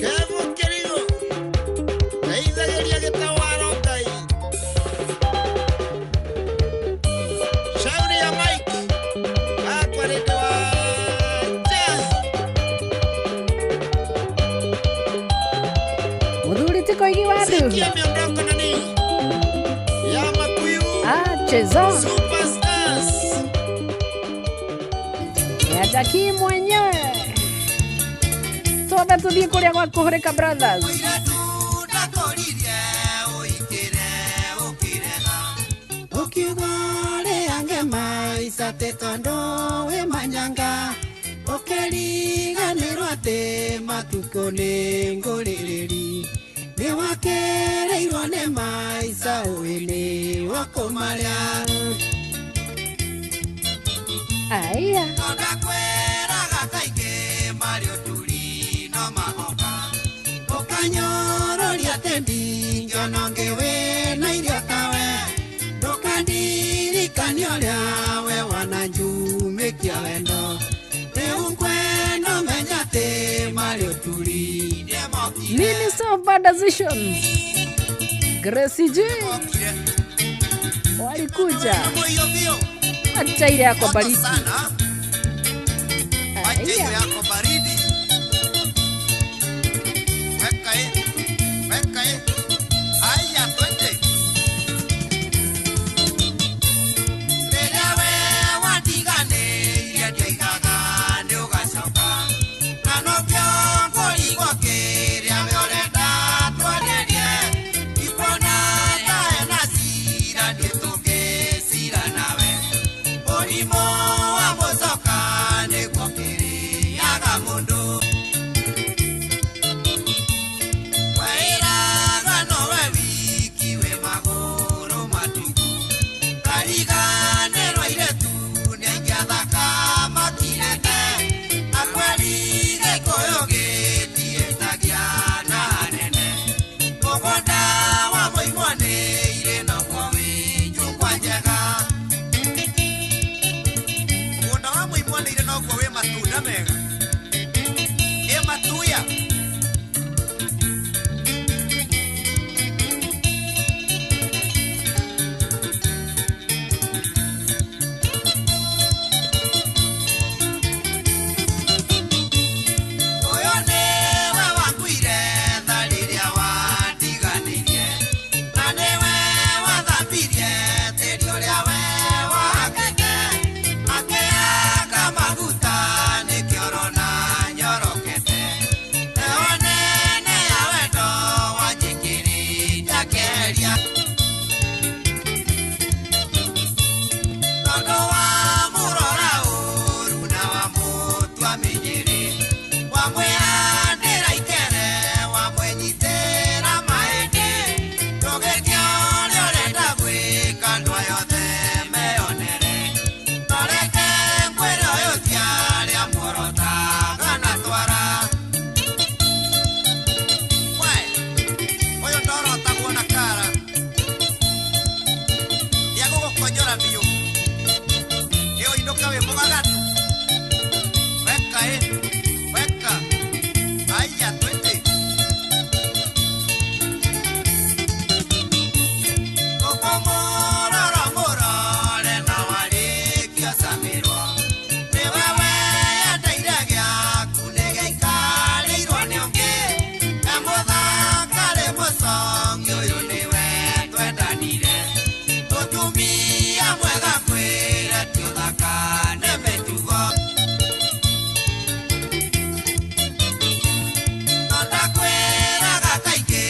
Kevo Kerigo. Ndeithagĩria gĩtawaro Ngai. Shauri ya Mike. Akwa nĩ ndĩ wa Jazz. Mũthuri ti Koigi wa Ndu. Sikia miondoko nani ya Makuyu. Ah, chezo Superstars. Ya Jackie mwenyewe. Twambe tuthiĩ kũrĩa gwa Kũhũrĩka Brothers. Ũkiuga rĩange maica atĩ tondũ wĩ manyanga, ũkĩriganĩrwo atĩ matukũ nĩ ngũrĩrĩri, nĩwakĩrĩirwo nĩ maica ũĩ nĩ wakũmarĩa. Aya Ndakwĩraga kaingĩ marĩ ũturi no magoka, ũkanyororia atĩ ndingĩona ũngĩ wĩna irio tawe, ndũkandirikanie ũrĩa we wananjura. Minister of Bad Decisions Gracie G walikuja acha ile yako baridi. Acha ile yako baridi. Weka weka. Haya twende. Rĩrĩa we watiganĩirie ndiaigaga nĩ ũgacoka. Na nokĩo ngũrigwo kĩrĩa we ũrenda twarĩrie. Ndikuona ta hena cira niĩ tũngĩcira nawe. Mũrimũ wa mũcoka nĩguo kĩrĩaga mũndũ. Weĩraga nowe wiki wĩ magũrũ matuku. Kariganĩrwo airĩtu nĩ aingĩ athaka makirĩte. Na kweri Gĩkũyũ gĩtiĩtagia na hanene. Mũgũnda wa mũimwo nĩ irĩ noguo wĩ njũng'wa njega. Mũgũnda wa mũimwo nĩ irĩ noguo wĩ matunda mega. Ĩ matuya. Ũyũ nĩwe wakuire tha rĩrĩa watiganĩirie. Na nĩwe wathambirie tĩri ũrĩa we wahakĩte. Akĩhaka maguta nĩkĩo ũrona nyorokete. Heho nene ya wendo wanjĩkĩrĩte akĩeheria. Tondũ wamũrora ũru na wamũtua mĩnyĩrĩ. Wamwĩhandĩra ikere, wamwĩnyitĩra mahĩndĩ. Ndũgĩke ũrĩa ũrenda gwĩka andũ aya othe meyonere. No reke ngwĩre ũyũ ti arĩa muorotaga na twara. We, ũyũ ndorotagwo na kara. Nĩegũgũkonyora biũ. Ĩ ũinũke wĩ mũgagatu. Weka ĩ, weka. Haya twende. Ũkũmũrora mũrore na warĩkia camirwo. Nĩwe weyendeire gĩaku nĩgĩikarĩirwo nĩ ũngĩ. E mũthaka rĩ mũcongi ũyũ nĩwe twendanire. Mũtumia mwega kwĩre ti ũthaka nĩ mĩtugo. No ndakwĩraga kaingĩ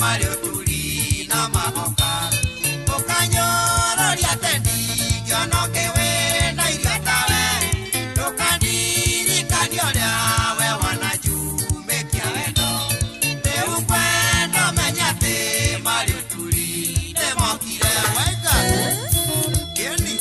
marĩ ũturi na magoka. Ũkanyũrũria atĩ ndingĩona ũngĩ wĩna irio tawe. Ndũkandirikanie ũrĩa we wananjumĩkia wendo. Rĩu ngwenda ũmenye atĩ marĩ ũturi nĩmokire wega. Kĩeni.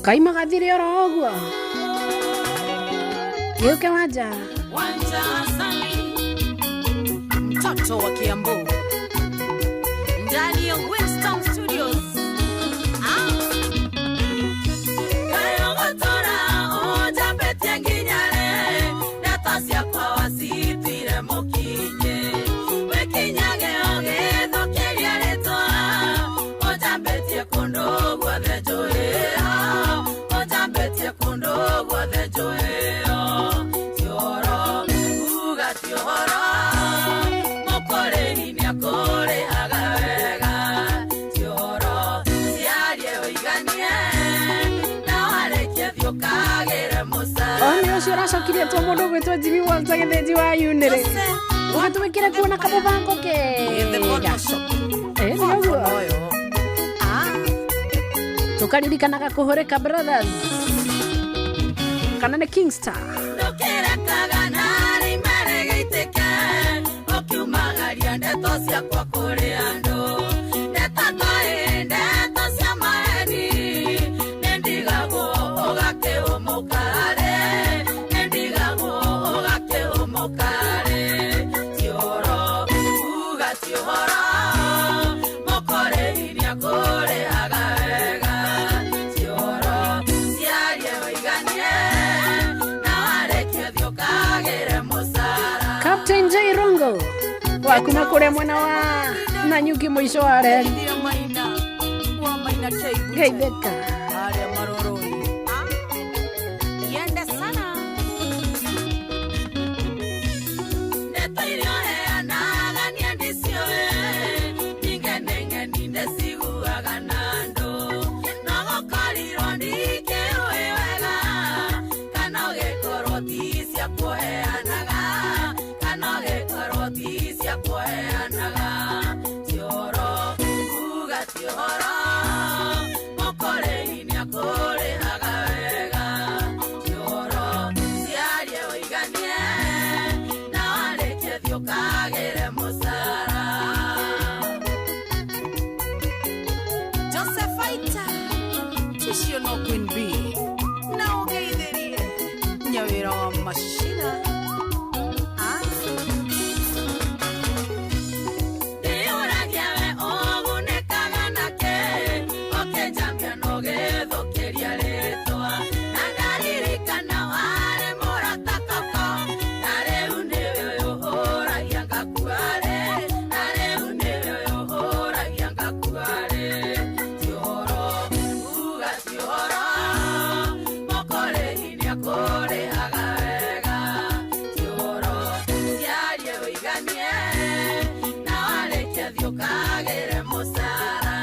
Kaima gathire oro ũguo gĩũke wanja. Wanja Asali, mtoto wa Kiambu, ndani ya Winston Studios. Kayogotora ujambetie nginyare, ndeto ciakwa wacitire mũkinye. Wĩkinyage ũgĩthũkĩria rĩtwa, ũnjambĩtie kũndũ guothe njũĩo, ũnjambĩtie kũndũ guothe njũĩo. Ti ũhoro, uga ti ũhoro, mũkũrĩhi nĩakũrĩhaga wega. Ti ũhoro, ciarie ũiganie, na warĩkia thiĩ ũkagĩre mũcara. One ũcio ũracokirie two mũndũ ũgwĩtwo Jimmy Walter Gĩthĩnji wa Unĩrĩ ũgatwĩkĩre kuona kamũbango kega. Ĩ nĩ ũguo tũkaririkanaga kũhũrĩka Brothers kana nĩ Kingstar. Ndũkĩrekaga narĩ imere gĩitĩke, ũkiumagaria ndeto ciakwa kũrĩ andũ. Ndeto toĩ, ndeto cia maheni, nĩndigagwo ũgakĩhũmũka-rĩ, nĩndigagwo ũgakĩhũmũka-rĩ. Ti ũhoro, uga ti ũhoro, mũkũrĩhi Kũrĩa mwena wa Nanyuki mũico wa reri. Geithĩka. Harĩa Maroroi. Yenda sana. Ndeto iria ũheanaga niĩ ndiciũĩ, ningenengeni ndĩciguaga na andũ. No gũkorirwo ndikĩũĩ wega, kana ũgĩkorwo ti cia kũheanaga, kana ũgĩkorwo ti cia kũheanaga. Ti ũhoro, uga ti ũhoro, mũkũrĩhi nĩakũrĩhaga wega. Ti ũhoro, ciarie ũiganie, na warĩkia thiĩ ũkagĩre mũcara. Josephaita ticio no Queen B na ũgeithĩrie nyawĩra wa macina. Ndĩũragia we ũgunĩkaga nakĩ, ũkĩnjambia na ũgĩthũkĩria rĩtwa. Na ndaririkana warĩ mũrata koko, na rĩu nĩwe ũyũ ũhũragia ngakuarĩ, na rĩu nĩwe ũyũ ũhũragia ngakuarĩ. Ti ũhoro, uga ti ũhoro, mũkũrĩhi nĩakũrĩhaga wega. Ti ũhoro, ciarie ũiganie, na warĩkia thiĩ ũkagĩre mũcara.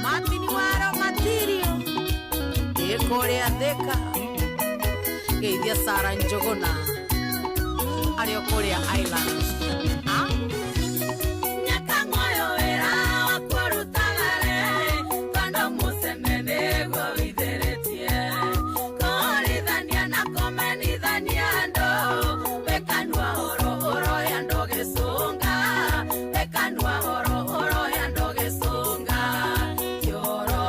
Martin Waro Matirio ĩkũrĩa Thĩka, geithia Sara Njũgũna arĩ o kũrĩa Island. Nyakang'oyo wĩra waku ũrutaga rĩ, tondũ mũcene nĩguo wĩithĩrĩtie. Kũhũrithania na kũmenithania andũ, wĩ kanua horo ũrohe andũ gĩcũnga, wĩ kanua horo ũrohe andũ gĩcũnga. Ti ũhoro,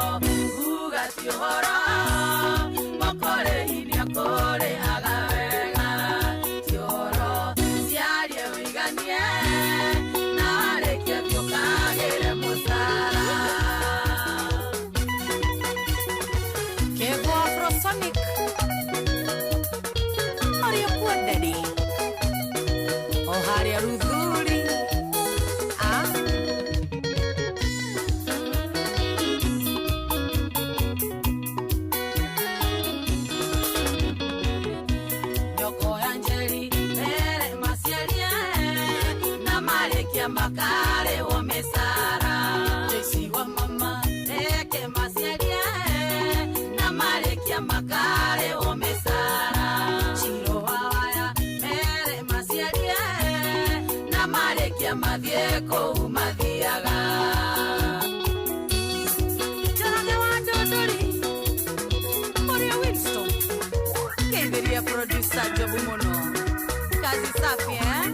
uga ti ũhoro, mũkũrĩhi nĩakũrĩhaga wega. Ti ũhoro, ciarie ũiganie, na warĩkia thiĩ ũkagĩre mũcara. Kevo Afrosonic arĩ kuo Daddy o harĩa Ruthuri. Nyoko ya Njeri mere maciarie, na marĩkia makarĩhwo mĩcara. Joyce wa mama reke maciarie, na marĩkia makarĩhwo mĩcara. Ciro wa waya mere maciarie, na marĩkia mathiĩ kũu mathiaga. Njoroge wa Ndũndũri ũrĩa Winston, geithĩria producer Jobu mũno, kazi safi eh?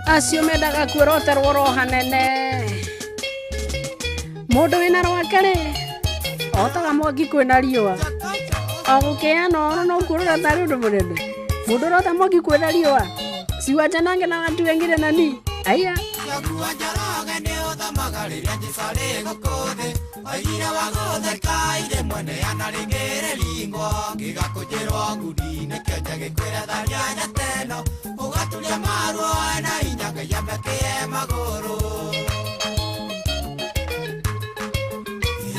Acio mendaga kuoroterwo ro hanene. Mũndũ wĩna rwake rĩ, otaga mwaki kwĩna riũa. O gũkĩana ũhoro no kuorora tarĩ ũndũ mũnene. Mũndũ ũrota mwaki kwĩna riũa, siwachanange na watu wengine nani? Aya. Nyakua Njoroge nĩ ũthamaga rĩrĩa Jesũ arĩ gũkũ thĩ. Oigire wa gũtheka irĩ mwene yanarĩngĩrĩringwo. Gĩgakũnjĩrwo ngundi nĩkĩo njagĩkwĩra tharia nyateno. Ũgaturia maruo na hinya Ngai amekĩe magũrũ.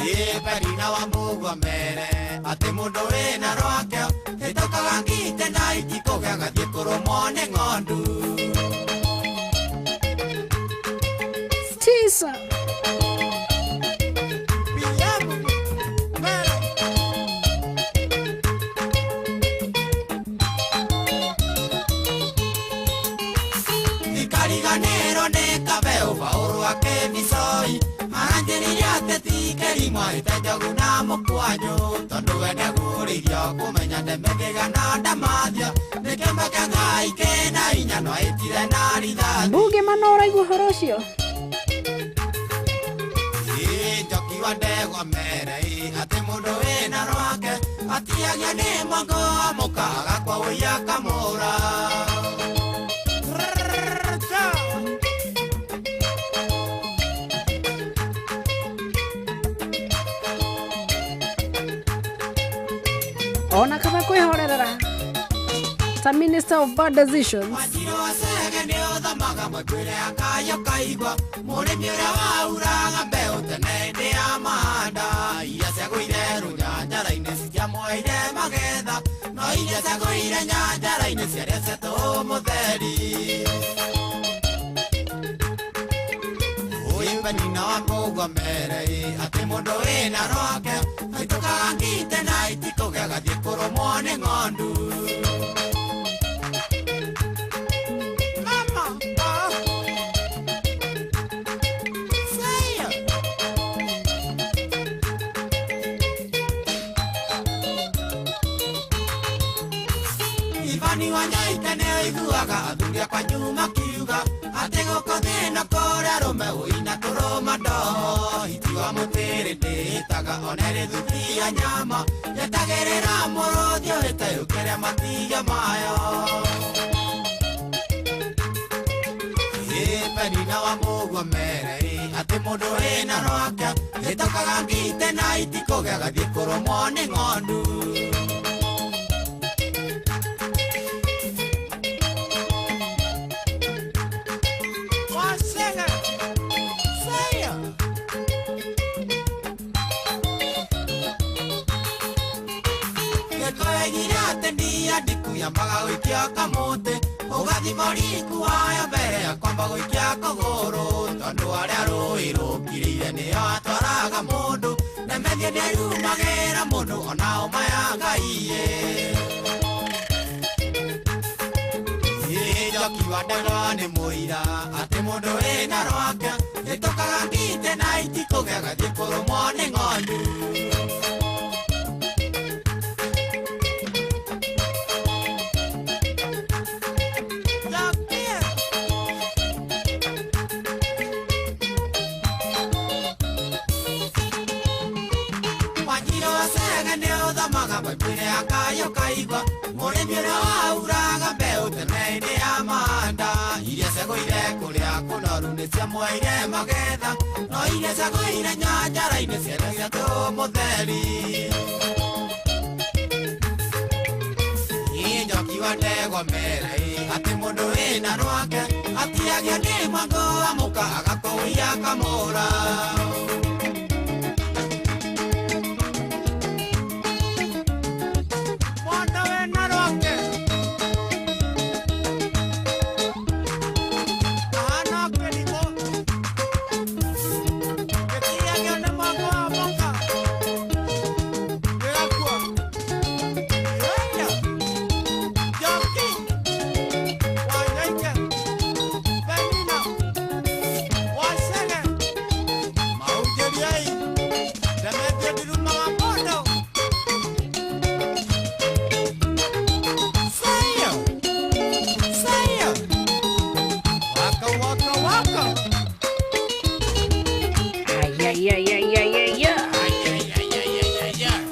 Ĩ Penina wa mũgua mere atĩ mũndũ wĩna rwake ĩtũkaga ngite na itikũgĩa gathiĩ kũrũmwo nĩ ng'ondu. 9. Ikariganĩrwo Aracererwo nĩ kabe ũbaũrũ akĩbicoi Maranjĩrire ateti kĩrimũ ahĩte njogu na mũkwanjũ Tondũ we ndegũrĩirio kũmenya ndemethĩga na ndamathia Nĩ kĩama kĩa Ngai kĩna hinya no ahĩtire na rithathi Mbunge mana ũraigua ũhoro ũcio Njoki wa ndegwa mere atĩ mũndũ wĩna rwake atiagio nĩ mwango amũka agakwa ũiya akamũra. Ona kaba kwĩhorerera ta minister of bad decisions. Wanjirũ wa Chege nĩ ũthomaga mwĩkwĩre akayo kaigua mũrĩmi ũrĩa wauraga mbeũ tene hĩndĩ ya mahanda iria ciagũire rũnyanjara-inĩ citiamũheire magetha no iria ciagũire nyanjara-inĩ ciarecetwo mũtheri. Ũimbe nina wa kũgua mbere atĩ mũndũ wĩna rwake aitũkaga ngite na itikũgĩa gathiĩ kũrũmwo nĩ ng'ondu. Ivani Wanyaite nĩ aiguaga athuri akwa nyuma kiuga atĩ gũkũ thĩna kũrĩa arũme ũina kũrũma ndoho itiwa mũtĩrĩ ndĩĩtaga one rĩthutia nyama yetagĩrĩra mũrũthi ũhĩte ũkĩrĩa matiga mayo. Penina wa mũguo mere atĩ mũndũ wĩna rwake ĩtokaga ngite na itikũgĩa gathiĩ kũrũmwo nĩ ng'ondu. Yambaga gũikia kamũtĩ ũgathima ũriku wayo mbere ya kwamba gũikia kũgũrũ tondũ arĩa rũĩ rũkirĩire nĩo atwaraga mũndũ nemethie nĩarumagĩra mũndũ ona ũma ya Ngai. Njoki wa ndegwa nĩ mũira atĩ mũndũ wĩna rwake ĩtũkaga ngite na itikũgĩa gathiĩ kũrũmwo nĩ ng'ondu. Makwĩre akayo kaigua mũrĩmi ũrĩa wauraga mbeũ tene hĩndĩ ya mahanda iria ciagũire kũrĩa kũnoru nĩ ciamũheire magetha no iria ciagũire nyanjara-inĩ ciarecetwo mũtheri. Njoki wa ndegwa mere atĩ mũndũ wĩna rwake atiagio nĩ mwango amũka agakũiya akamũra.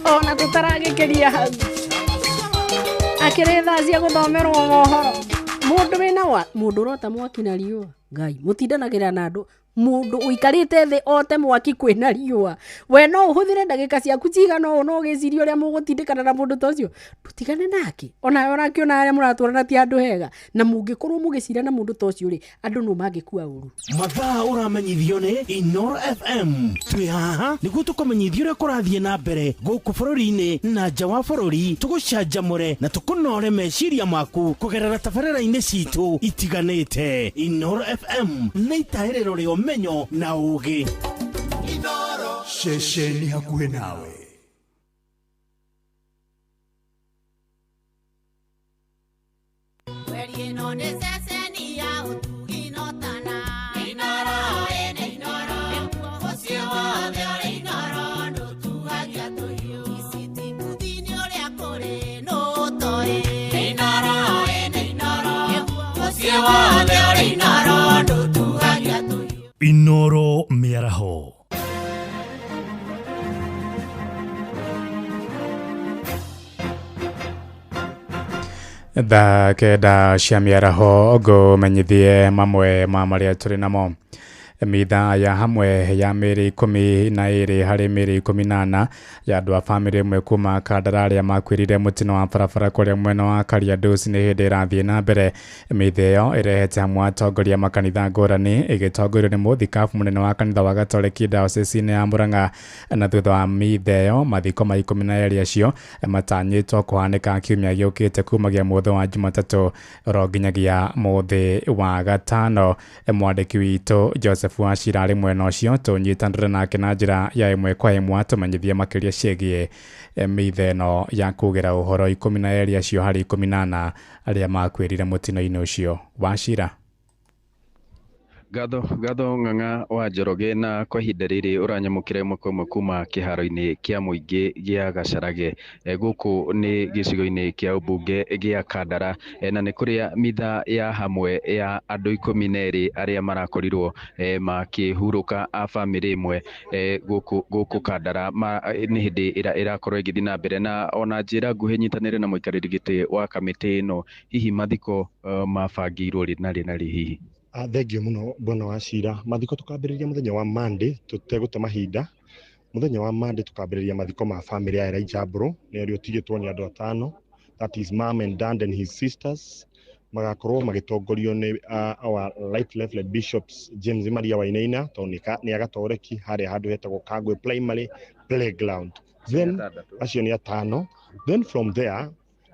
Ona tũtaragĩkĩria hau akĩrĩ thaa cia gũthomerwo mohoro mũndũ wĩna wa mũndũ ũrota mwaki na riũa Ngai mũtindanagĩra na andũ mũndũ ũikarĩte thĩ ote mwaki kwĩna riũa we no ũhũthĩre ndagĩka ciaku cigana ũũ no ũgĩcirie ũrĩa mũgũtindĩkana na mũndũ ta ũcio ndũtigane nake onawe ũrakĩona arĩa mũratwarana ti handũ hega na mũngĩkorwo mũgĩcira na mũndũ ta ũcio rĩ andũ no mangĩkua ũru. Mathaa ũramenyithio nĩ Inoro FM twĩ haha nĩguo tũkũmenyithia ũrĩa kũrathiĩ na mbere gũkũ bũrũri-inĩ na nja wa bũrũri tũgũcanjamũre na tũkũnore meciria maku kũgerera tabarĩra-inĩ citũ itiganĩte. Inoro FM nĩ itahĩrĩro rĩa ũmenyo na ũũgĩ. Ceceni hakuhĩ nawe. Kweri ĩno nĩ ceceni ya ũtugi no tana. Thaa 9 cia mĩaraho ngũmenyithie mamwe ma marĩa tũrĩ namo. Mitha ya hamwe ya mĩĩrĩ 12 harĩ mĩĩrĩ 14 ya andũ a bamĩrĩ ĩmwe kuma Kandara arĩa makuĩrire mũtino wa barabara kũrĩa mwena wa Kariandusi nĩ hĩndĩ ĩrathiĩ na mbere. Mitha ĩyo ĩrehete hamwe atongoria makanitha ngũrani ĩgĩtongorio nĩ mũthikabu mũnene wa kanitha wa Gatoreki diocese-inĩ ya Murang'a, na thutha wa mitha ĩyo mathiko ma 12 acio matanyĩtwo kũhanĩka kiumia gĩũkĩte kumagia mũthĩ wa Jumatatũ oro nginyagia mũthĩ wa Gatano. Mwandĩki witũ Joseph Wachira arĩ mwena ũcio, tũnyitanĩre nake na njĩra ya ĩmwe kwa ĩmwe atũmenyithie makĩria ciĩgiĩ mitha ĩno ya kugĩra ũhoro 12 acio harĩ 14 arĩa makuĩrire mũtino-inĩ ũcio. Wachira. Ngatho Ng'ang'a wa Njoroge, na kwa ihinda rĩrĩ ũranyamũkĩra ĩmwe kwa ĩmwe kuma kĩharo-inĩ kĩa mũingĩ gĩa Gacharage. Gũkũ nĩ gĩcigo-inĩ kĩa ũmbunge gĩa Kandara, na nĩ kũrĩa mitha ya hamwe ya andũ 12 arĩa marakorirwo makĩhurũka a bamĩrĩ ĩmwe gũkũ Kandara nĩ hĩndĩ ĩrakorwo ĩgĩthiĩ na mbere. Na ona njĩra nguhĩ nyitanĩre na mũikarĩri gĩtĩ wa kamĩtĩ ĩno, hihi mathiko mabangĩirwo rĩ na rĩ na rĩ hihi? Thengio mũno bwana wa Cira. Mathiko tũkambĩrĩria mũthenya wa Monday, tũtegũte mahinda. Mũthenya wa Monday tũkambĩrĩria mathiko ma bamĩrĩ ya Elijah Mbũrũ, nĩ arĩa ũtigĩtwo nĩ andũ atano, that is mom and dad and his sisters. Magakorwo magĩtongorio nĩ our right reverend bishops James Maria Wainaina, tondũ nĩ agatoreki harĩa handũ hetagwo Kangwe Primary Playground. Then acio nĩ atano. Then from there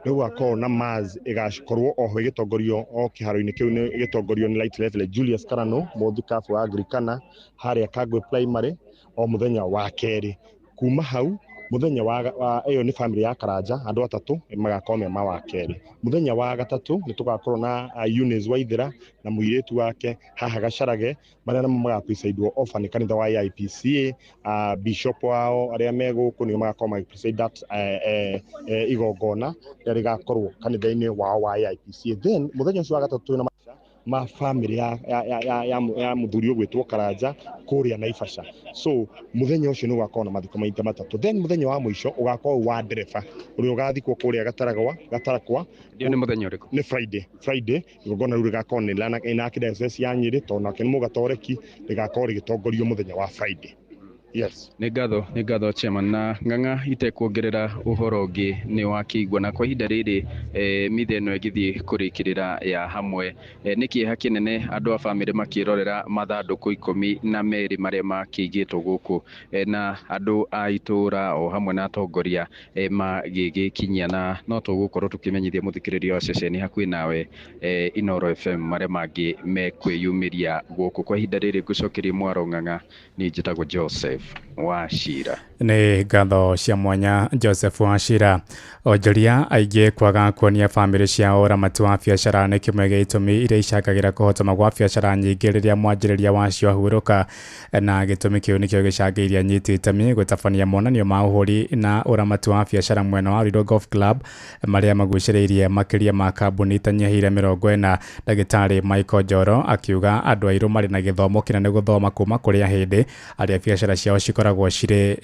nĩ gũgakorwo na mass ĩgakorwo oho ĩgĩtongorio o kĩharo-inĩ kĩu, nĩ ĩgĩtongorio nĩ Right Reverend Julius Karano, mũthikabu wa Anglikana harĩa Kangwe Primary o mũthenya wa kerĩ. Kuma hau mũthenya wa ĩyo nĩ bamĩrĩ ya Karanja, andũ atatũ magakorwo me ma wa kerĩ. Mũthenya wa gatatũ nĩ tũgakorwo na Eunice Waithera na mũirĩtu wake haha Gacharage, marĩa namo magapresidwo over nĩ kanitha wa AIPCA, bishop wao arĩa me gũkũ nĩo magakorwo magĩpreside that igongona rĩrĩa rĩgakorwo kanitha-inĩ wao wa AIPCA. Then mũthenya ũcio wa gatatũ twĩna ma bamĩrĩ ya mũthuri ũgwĩtwo Karanja kũrĩa Naivasha. So mũthenya ũcio nĩ ũgakorwo na mathiko maita matatũ. Then mũthenya wa mũico ũgakorwo wa ndereba ũrĩa ũgathikwo kũrĩa Gatarakwa. Ndio, nĩ mũthenya ũrĩkũ? Nĩ Friday. Friday igongona rĩu rĩgakorwo nĩ na archdiocese ya Nyĩrĩ, tondũ nake nĩ mũgatoreki, rĩgakorwo rĩgĩtongorio mũthenya wa Friday. Yes. Nĩ ngatho chairman. Na Ng'ang'a, itekuongerera ũhoro ũngĩ nĩ wakĩigua. Na kwa ihinda rĩrĩ mitha ĩno ĩgĩthiĩ kũrĩkĩrĩra ya hamwe, nĩ kĩeha kĩnene andũ a bamĩrĩ makĩrorera mathandũkũ 12 marĩa makĩigĩtwo gũkũ, na andũ a itũũra o hamwe na atongoria magĩgĩkinyia, na no tũgũkorwo tũkĩmenyithia mũthikĩrĩria wa ceceni hakuhĩ nawe Inooro FM marĩa mangĩ mekwĩyumĩria gũkũ. Kwa ihinda rĩrĩ ngũcokerie mwaro Ng'ang'a, niĩ njĩtagwo Joseph Wachira. Nĩ ngatho cia mwanya Joseph Wachira. Onjoria aingĩ kwaga kuonia bamĩrĩ ciao ũramati wa biacara nĩ kĩmwe gĩa itũmi iria icangagĩra kũhotoma gwa biacara nyingĩ rĩrĩa mwanjĩrĩria wacio ahurũka, na gĩtũmi kĩu nĩkĩo gĩcangĩirie anyiti itemi gũtabania monanio ma ũhũri na ũramati wa biacara mwena wa Ruiru Golf Club marĩa magucĩrĩirie makĩria ma kambuni itanyihĩire 40. Ndagĩtarĩ Michael Njoro akiuga andũ airũ marĩ na gĩthomo kĩnene gũthoma kuma kũrĩ ahĩndĩ arĩa biacara ciao cikoragwo cirĩ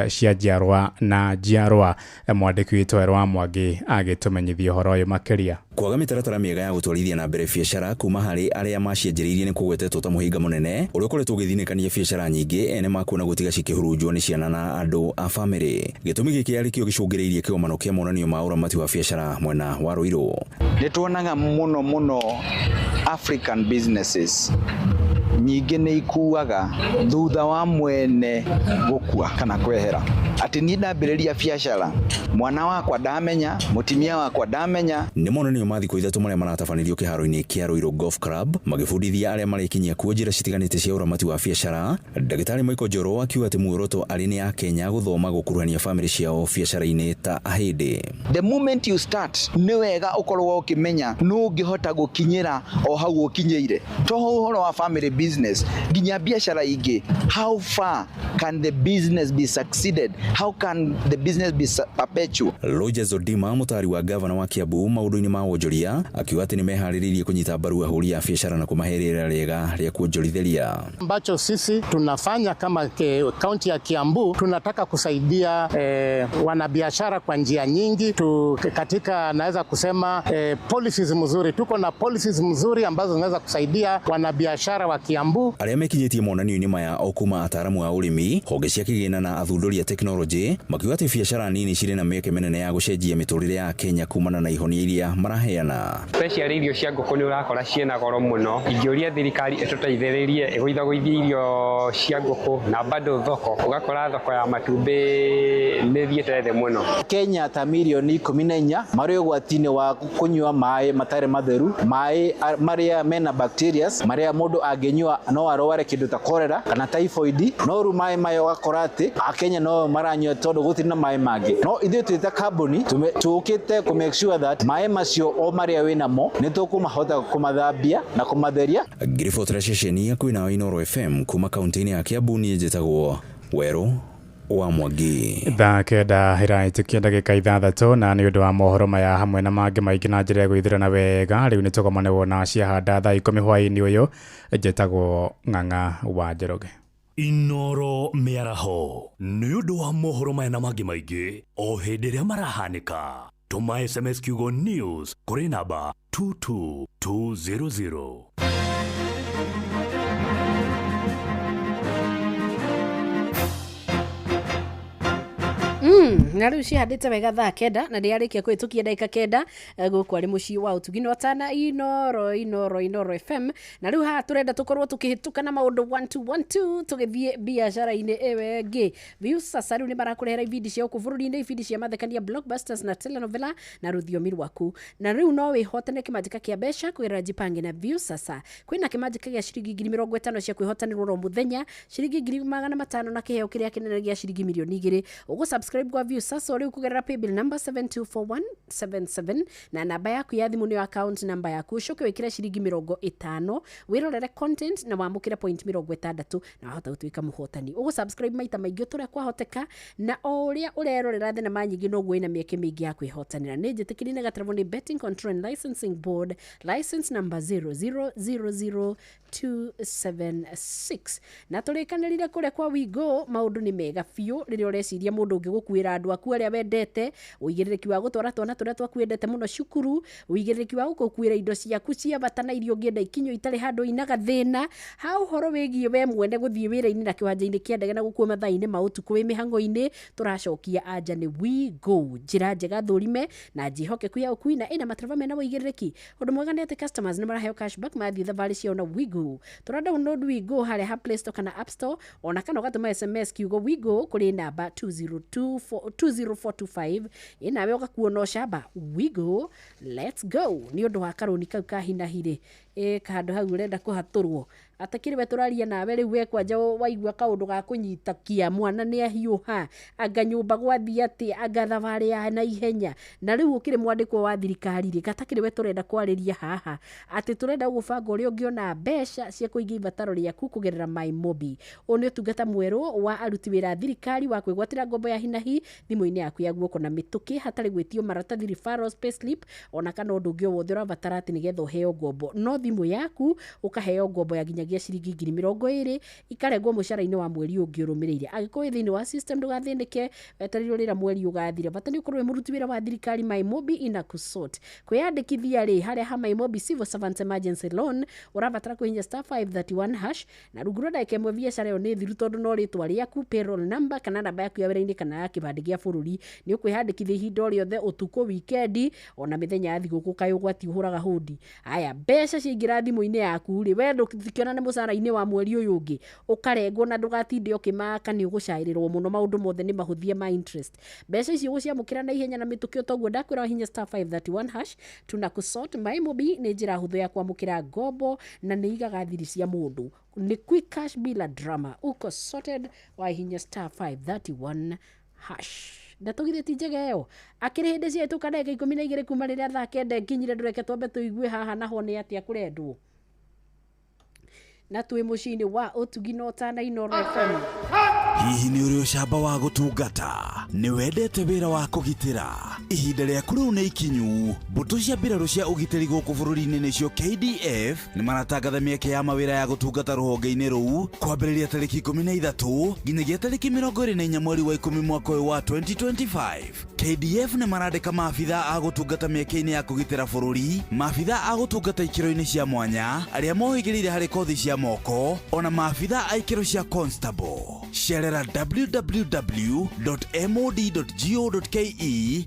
cia njiarwa na njiarwa. Mwandĩki witũ Erwa Mwangi agĩtũmenyithia ũhoro ũyũ makĩria. Kwaga mĩtaratara mĩega ya gũtwarithia na mbere biacara kuma harĩ arĩa macianjĩrĩirie nĩ kũgwetetwo ta mũhĩnga mũnene ũrĩa ũkoretwo ũgĩthinĩkania biacara nyingĩ ene makuona gũtiga cikĩhurunjwo nĩ ciana na andũ a bamĩrĩ. Gĩtũmi gĩkĩ arĩ kĩo gĩcũngĩrĩirie kĩgomano kĩa monanio ma ũramati wa biacara mwena wa Ruiru. Nĩ tuonaga mũno mũno African businesses nyingĩ nĩ ikuaga thutha wa mwene gũkua kana kwehera. Atĩ niĩ ndambĩrĩria biacara, mwana wakwa ndamenya, mũtumia wakwa ndamenya. Nĩ monanio ma thikũ 3 marĩa maratabanĩrio kĩharo-inĩ kĩa Ruiru Golf Club magĩbundithia arĩa marĩkinyia kuo njĩra citiganĩte cia ũramati wa biacara. Ndagĩtarĩ Michael Njoro akiuga atĩ muoroto arĩ nĩ Akenya gũthoma gũkuruhania bamĩrĩ ciao biacara-inĩ ta ahĩndĩ. The moment you start, nĩ wega ũkorwo ũkĩmenya nũ ũngĩhota gũkinyĩra o hau ũkinyĩire. To ũhoro wa family business, nginya biacara ingĩ. How far can the business be succeeded? How can the business be perpetual? Rogers Odima, mũtari wa gavana wa Kiambu maũndũ-inĩ ma wonjoria, akiuga atĩ nĩ meharĩrĩirie kũnyita mbaru ahũri a biacara na kũmahe rĩera rĩega rĩa kuonjorithĩria. Ambacho sisi tunafanya kama kaunti ya Kiambu, tunataka kusaidia wanabiashara kwa njia nyingi katika naweza kusema policies mzuri. Tuko na policies mzuri ambazo zinaweza kusaidia wanabiashara wa Kiambu. Arĩa mekinyĩtie monanio-inĩ maya o kuma ataaramu a ũrĩmi, honge cia kĩgĩna na athundũri a tekinoronjĩ makiuga atĩ biacara nini cirĩ na mĩeke mĩnene ya gũcenjia mĩtũrĩre ya Kenya kumana na ihonia iria maraheana. Especially irio cia ngũkũ nĩ ũrakora ciĩna goro mũno. Ingĩũria thirikari ĩtũteithĩrĩrie ĩgũithagũithie irio cia ngũkũ na bado thoko, ũgakora thoko ya matumbĩ nĩ ĩthiĩte thĩ mũno. Kenya ta mirioni 14 marĩ ũgwati-inĩ wa kũnyua maĩ matarĩ matheru, maĩ marĩa mena bacterias marĩa mũndũ angĩnyua no arware kĩndũ ta cholera kana typhoid. No rĩu maĩ maya ũgakora atĩ Akenya no maranyua tondũ gũtirĩ na maĩ mangĩ. No ithuĩ twĩ ta kambuni tũkĩte kũ make sure that maĩ macio o marĩa wĩnamo nĩ tũkũmahota kũmathambia na kũmatheria. Ngĩribotera ceceni ya kwĩna Inooro FM kuma kaunti-inĩ ya Kiambu, niĩ njĩtagwo Werũ wa Mwangi. Thaa 9 ĩrahĩtũkia ndagĩka 6 na nĩ ũndũ wa mohoro maya hamwe na mangĩ maingĩ na njĩra ya gwĩthĩra wega rĩu nĩ tũgomane wona ciahanda thaa 10 hwaĩ-inĩ ũyũ. Njĩtagwo Ng'ang'a wa Njoroge. Inooro mĩaraho nĩ ũndũ wa mohoro maya na mangĩ maingĩ o hĩndĩ ĩrĩa marahanĩka. Tũma SMS kiugo news kũrĩ namba 22200. Na rĩu cihandĩte wega thaa 9 na nĩyarĩkia kũhĩtũkia ndagĩka 9 gũkũ arĩ mũciĩ wa ũtugi no tana Inooro Inooro Inooro FM. Na rĩu haha tũrenda tũkorwo tũkĩhĩtũka na maũndũ 1 2 1 2 tũgĩthiĩ biacara-inĩ ĩyo ĩngĩ. Viusasa rĩu nĩ marakũrehera ibindi cia gũkũ bũrũri-inĩ, ibindi cia mathekania, blockbusters na telenovela na rũthiomi rwaku. Na rĩu no wĩhotane kĩmanjĩka kĩa mbeca kũgerera Jipange na Viusasa. Kwĩna kĩmanjĩka gĩa ciringi 50,000 cia kwĩhotanĩrwo oro mũthenya, ciringi 500,000 na kĩheo kĩrĩa kĩnene gĩa ciringi mirioni 2. Ũgũ subscribe kwa Viusasa rĩu kũgerera paybill number 724177 na namba yaku ya thimũ nĩyo account number yaku. Ũcoke wĩkĩre ciringi 50 wĩrorere content na wamũkĩre point 60 na wahota gũtuĩka mũhotani. Ũgũ subscribe maita maingĩ ũrĩa kwahoteka, na o ũrĩa ũrerorera thenema nyingĩ noguo ĩna mĩeke mĩingĩ ya kwĩhotanĩra. Nĩ njĩtĩkĩrie nĩ gatarabwo nĩ Betting Control and Licensing Board, license number 0000276. Na tũrĩkanĩrire kũrĩa kwa Wigo maũndũ nĩ mega biũ rĩrĩa ũreciria mũndũ ũngĩ gũkuĩra andũ aku arĩa wendete, ũigĩrĩrĩki wa gũtwara twana tũrĩa twaku wendete mũno cukuru, ũigĩrĩrĩki wa gũgũkuĩra indo ciaku cia bata na irio ũngĩenda ikinyio itarĩ handũ inaga thĩna. Ha ũhoro wĩgiĩ we mwene gũthiĩ wĩra-inĩ na kĩwanja-inĩ kĩa ndege na gũkua mathaa-inĩ ma ũtukũ wĩ mĩhang'o-inĩ, tũracokia anja nĩ Wigo, njĩra njega thũrime na njĩhokeku ya ũkui na ĩna matereba mena ũigĩrĩrĩki. Ũndũ mwega nĩ atĩ customers nĩ maraheo cashback mathiĩ thabarĩ ciao na Wigo. Tũra download Wigo harĩa ha Play Store kana App Store, ona kana ũgatũma SMS kiugo Wigo kũrĩ namba 20425 ĩnawe ũgakuona ũcamba. Wigo, let's go. Nĩ ũndũ wa karũni kau ka hinahirĩ handũ hau ũrenda kũhatũrwo atakĩrĩ we tũraria nawe rĩu we kwanja waigua kaũndũ ga kũnyita kia mwana nĩ ahiũha, anga nyũmba gwathiĩ atĩa, anga thabarĩ ya naihenya, na rĩu ũkĩrĩ mwandĩkwo wa thirikari rĩ, gatakĩrĩ we tũrenda kwarĩria haha atĩ tũrenda gũbanga ũrĩa ũngĩona mbeca cia kũhingia ibataro rĩaku kũgerera MyMobi. Ũyũ nĩ ũtungata mwerũ wa aruti wĩra a thirikari wa kwĩgwatĩra ngombo ya hinahi thimũ-inĩ yaku ya guoko na mĩtũkĩ hatarĩ gwĩtio maratathi, referrals, payslip ona kana ũndũ ũngĩ o wothe ũrabatara atĩ nĩgetha ũheo ngombo. No thimũ yaku ũkaheo ngombo ya nginyagia ciringi 20,000 ikarengwo mũcara-inĩ wa mweri ũngĩ ũrũmĩrĩire. Angĩkorwo wĩ thĩinĩ wa system ndũgathĩnĩke, wetereire rĩrĩa mweri ũgathira. Bata nĩ ũkorwo wĩ mũruti wĩra wa thirikari. MyMobi ina kusort. Kwĩyandĩkithia rĩ harĩa ha MyMobi Civil Servants Emergency Loan ũrabatara kũhihinya *531# na rungu rwa ndagĩka ĩmwe biacara ĩyo nĩ thiru tondũ no rĩtwa rĩaku, payroll number kana namba yaku ya wĩra-inĩ kana ya kĩbandĩ gĩa bũrũri. Nĩ ũkwĩyandĩkithia ihinda o rĩothe, ũtukũ, wikendi ona mĩthenya ya thigũkũ kaĩ ũgwati ũhũraga hũndi. Aya, mbeca ciaingĩra thimũ-inĩ yaku rĩ, we ndũngĩkĩona nĩ mũcara-inĩ wa mweri ũyũ ũngĩ ũkarengwo na ndũgatinde ũkĩmaka nĩ ũgũcaĩrĩrwo mũno. Maũndũ mothe nĩ mahũthie ma interest. Mbeca ici ũgũciamũkĩra na ihenya na mĩtũkĩ toguo ndakwĩra wahihinya *531# tunakusort. MyMobi nĩ njĩra hũthũ ya kwamũkĩra ngombo na nĩ igaga thiri cia mũndũ. Nĩ quick cash bila drama, uko sorted wahihinya *531#. Ndatũgithĩ ti njega ĩyo akĩrĩ hĩndĩ ciahĩtũka ndagĩka 12 kuma rĩrĩa thaa 9 nginyire. Ndũreke twambe tũigue haha naho nĩ atĩa kũrendwo. Na twĩ mũciĩ-inĩ wa ũtugi na ũtana Inooro FM. Hihi nĩ ũrĩ ũcamba wa gũtungata? Nĩ wendete wĩra wa kũgitĩra? Ihinda rĩaku rĩu nĩ ikinyu. Mbũtũ cia mbirarũ cia ũgitĩri gũkũ bũrũri-inĩ nĩcio KDF nĩ maratangatha mĩeke ya mawĩra ya gũtungata rũhonge-inĩ rũu kwambĩrĩria tarĩki 13 nginyagia tarĩki 24 mweri wa 10 mwaka ũyũ wa 2025. KDF nĩ marandĩka maabitha a gũtungata mĩeke-inĩ ya kũgitĩra bũrũri, maabitha a gũtungata ikĩro-inĩ cia mwanya, arĩa mohĩgĩrĩire harĩ kothi cia moko, ona maabitha a ikĩro cia constable. Cerera www.mod.go.ke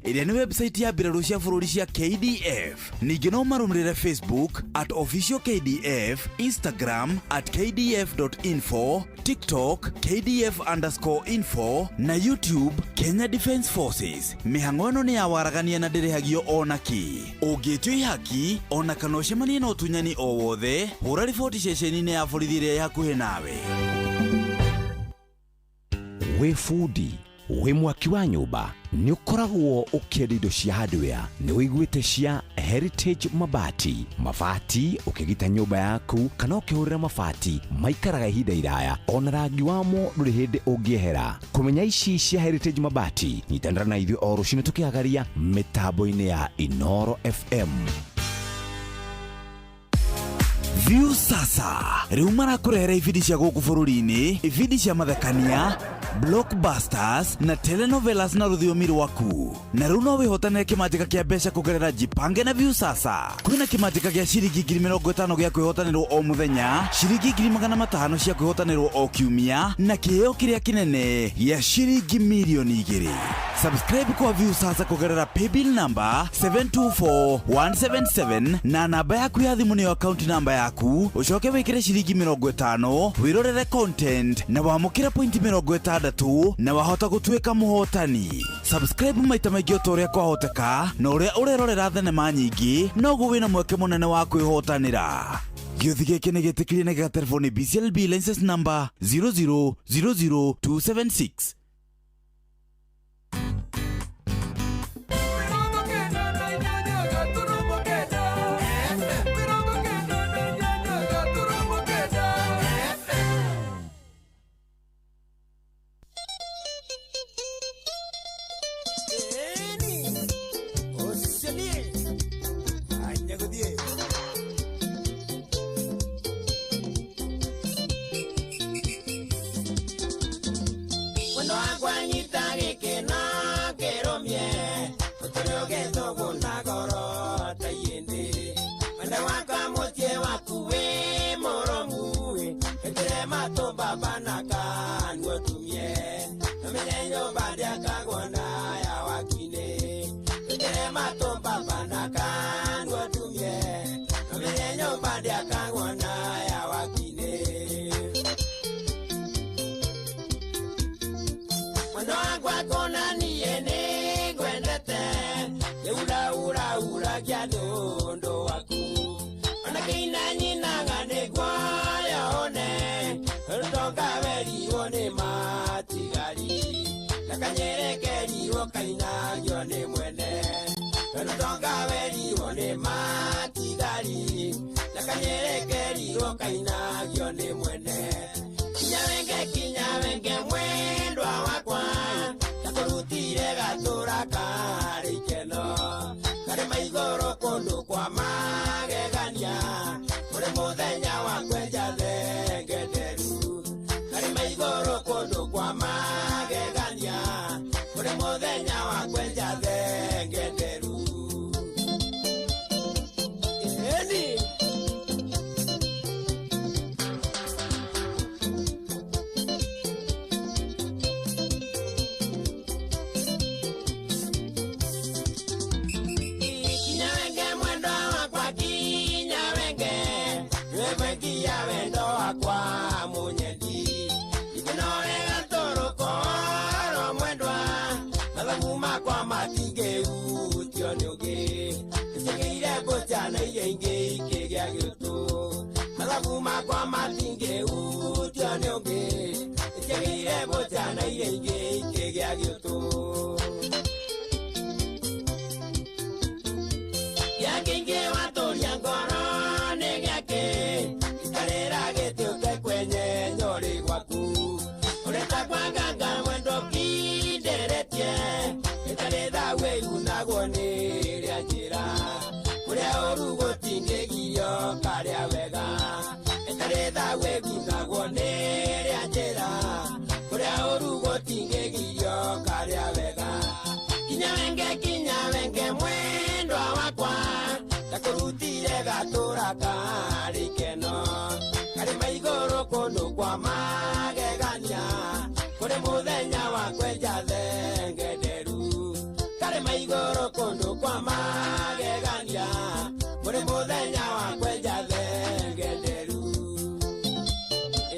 ĩrĩa nĩ website ya mbirarũ cia bũrũri cia KDF. Ningĩ no marũmĩrĩre Facebook at official KDF, Instagram at kdf.info, TikTok kdf_info na YouTube Kenya Defence Forces. Mĩhang'o ĩno nĩ ya waragania na ndĩrĩhagio ona kĩ. Ũngĩtio ihaki ona kana ũcemanie na ũtunyani o wothe, hũra riboti ceceni-inĩ ya borithi ĩrĩa ĩ hakuhĩ nawe. Wĩ bundi, wĩ mwaki wa nyũmba, nĩ ũkoragwo ũkĩenda indo cia hardware, nĩ wĩiguĩte cia Heritage Mabati. Mabati ũkĩgita nyũmba yaku kana ũkĩhũrĩra mabati maikaraga ihinda iraya, ona rangi wamo ndũrĩ hĩndĩ ũngĩehera. Kũmenya ici cia Heritage Mabati, nyitanĩra na ithuĩ o rũcinĩ tũkĩagaria mĩtambo-inĩ ya Inooro FM. View sasa rĩu marakũrehera ibindi cia gũkũ bũrũri-inĩ, ibindi cia mathekania, blockbusters na telenovelas na rũthiomi rwaku. Na rĩu no wĩhotanĩre kĩmanjĩka kĩa mbeca kũgerera Jipange na View sasa. Kwĩna kĩmanjĩka gĩa ciringi 50,000 gĩa kwĩhotanĩrwo o mũthenya, ciringi 500,000 cia kwĩhotanĩrwo o kiumia, na kĩheo kĩrĩa kĩnene gĩa ciringi 2 million. Subscribe kwa View sasa kũgerera paybill number 724177 na namba yaku ya thimũ nĩyo account number yaku, ũcoke wĩkĩre ciringi 50 wĩrorere content na wamũkĩre point 60 na wahota gũtuĩka mũhotani. Subscribe maita maingĩ o ta ũrĩa kwahoteka, na ũrĩa ũrerorera thenema nyingĩ noguo wĩna mweke mũnene wa kwĩhotanĩra. Gĩũthi gĩkĩ nĩ gĩtĩkĩrie na gĩgaterwo nĩ BCLB license number 0000276. Wendo wakwa nyita gĩkeno kĩrũmie, ũtũre ũgĩthũgũna ngoro ta ihĩndĩ. Wendo wakwa mũciĩ waku wĩ mũrũmu, ĩkĩre matũ baba na kanua ũtumie. Ũmenye nyũmba ndĩakagwo na ya wakinĩ, ĩkĩre matũ baba na kanua ũtumie. Ũmenye nyũmba ndĩakagwo na ya wakinĩ. Mwendo wakwa kona niĩ nĩngwendete, rĩu nĩ ũndũ waku. Ona kĩina nyinaga nĩguo yone, rũtonga werirwo nĩ matigari, na kanyĩrĩ kerirwo kainagio nĩ mwene. Rũtonga werirwo nĩ matigari, na kanyĩrĩ kerirwo kainagio nĩ mwene. Kinya wenge mwendwa wakwa, ndakũrutire gatũra karĩ ikeno, karĩ maigũrũ kũndũ kwa magegania, kũrĩ mũthenya wa kwenja thenge nderu. Karĩ maigũrũ kũndũ kwa magegania, kũrĩ mũthenya wa kwenja thenge nderu. Ĩni. Gwĩgunagwo nĩ rĩa njĩra kũrĩa ũru gũtingĩgirio karĩa wega kinya wenge mwendwa wakwa ndakũrutire gatũra karĩ keno karĩ maigũrũ kũndũ kwa magegania kũrĩ mũthenya wa kwenja thenge nderu karĩ maigũrũ kũndũ kwa magegania kũrĩ mũthenya wa kwenja thenge nderu.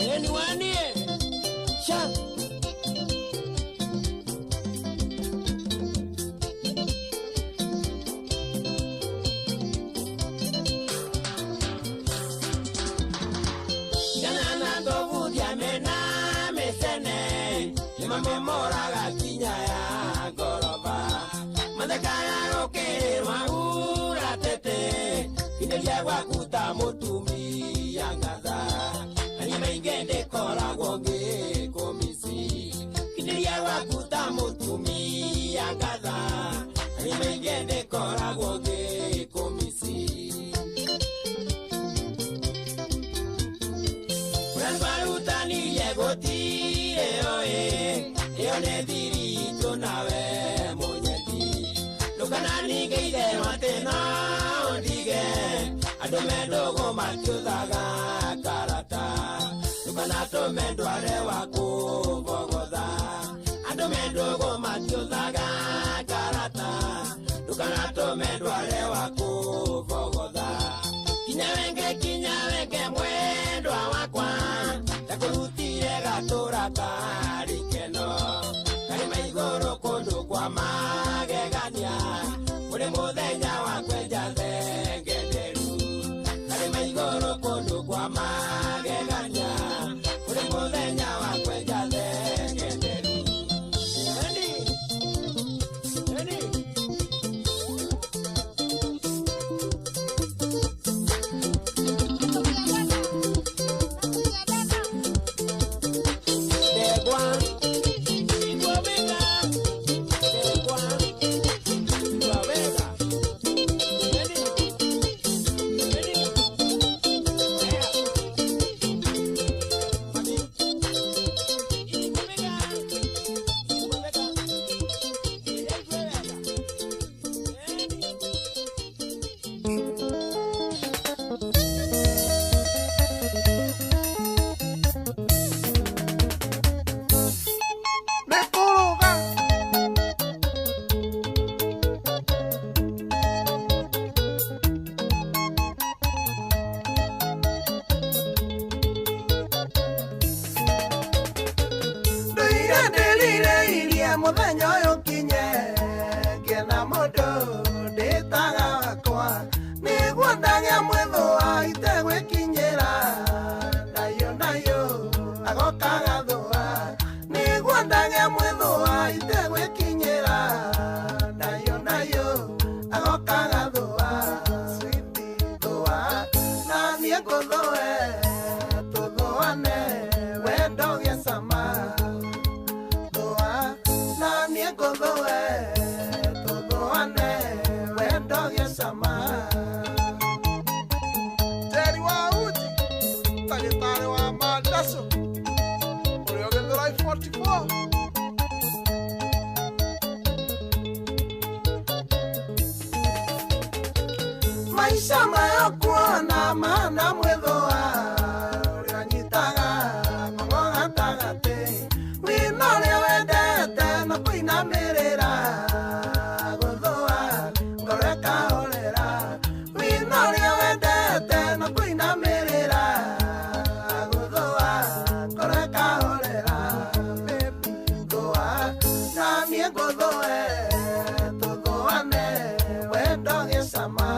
Ĩni sha mamemoraga kinya ya ngoroba mathekaga gũkĩrĩrwa ura tete kinderia gwaku ta mũtumia ngatha na niĩ maingĩ ndĩkoragwo ngĩkũmici kinderia gwaku ta mũtumia ngatha na niĩ maingĩ ndĩkoragwo ngĩkũmici. Ũrĩa twarutanirie gũtirĩ oĩ ĩyo nĩ thiri itũ nawe mũnyendi ndũkananige itherũ atĩ no ndige andũ me ndũgũ matiũthaga karata ndũkanatũme ndware wa kũbogotha andũ me ndũgũ matiũthaga karata ndũkanatũme ndware wa kũbogotha kinya wenge mwendwa wakwa ndakũrutire gatũra karĩ keno karĩ maigũrũ kũndũ kwa magegania kũrĩ mũthenya wa kwenja thenge nderu karĩ maigũrũ kũndũ kwa magegania kũrĩ mũthenya wa kwenja thenge nderu. Eni, eni. Mũthenya ũyũ kinye ngĩena mũndũ ndĩtaga wakwa nĩguo ndagĩa mwĩthũa itegwĩkinyĩra ndayo ndayo agoka gathũa nĩguo ndagĩa mwĩthũa itegwĩkinyĩra ndayo ndayo agoka gathũa switi thũa na niĩ ngũthũe tũthũane wendo gĩa cama Jerry wa uji tagĩtarĩ wa mandaco ũrĩa ũgĩthũra 44. Maisha mayo kuona mana mwĩthũa ũrĩa nyitaga ng'ong'o gatagatĩ wĩna ũrĩa wendete na kũinamĩrĩra gũthũa ngoro ĩkahorera wĩna ũrĩa wendete na kũinamĩrĩra gũthũa ngoro ĩkahorera baby thũa na niĩ ngũthũe tũthũane wendo gĩcama.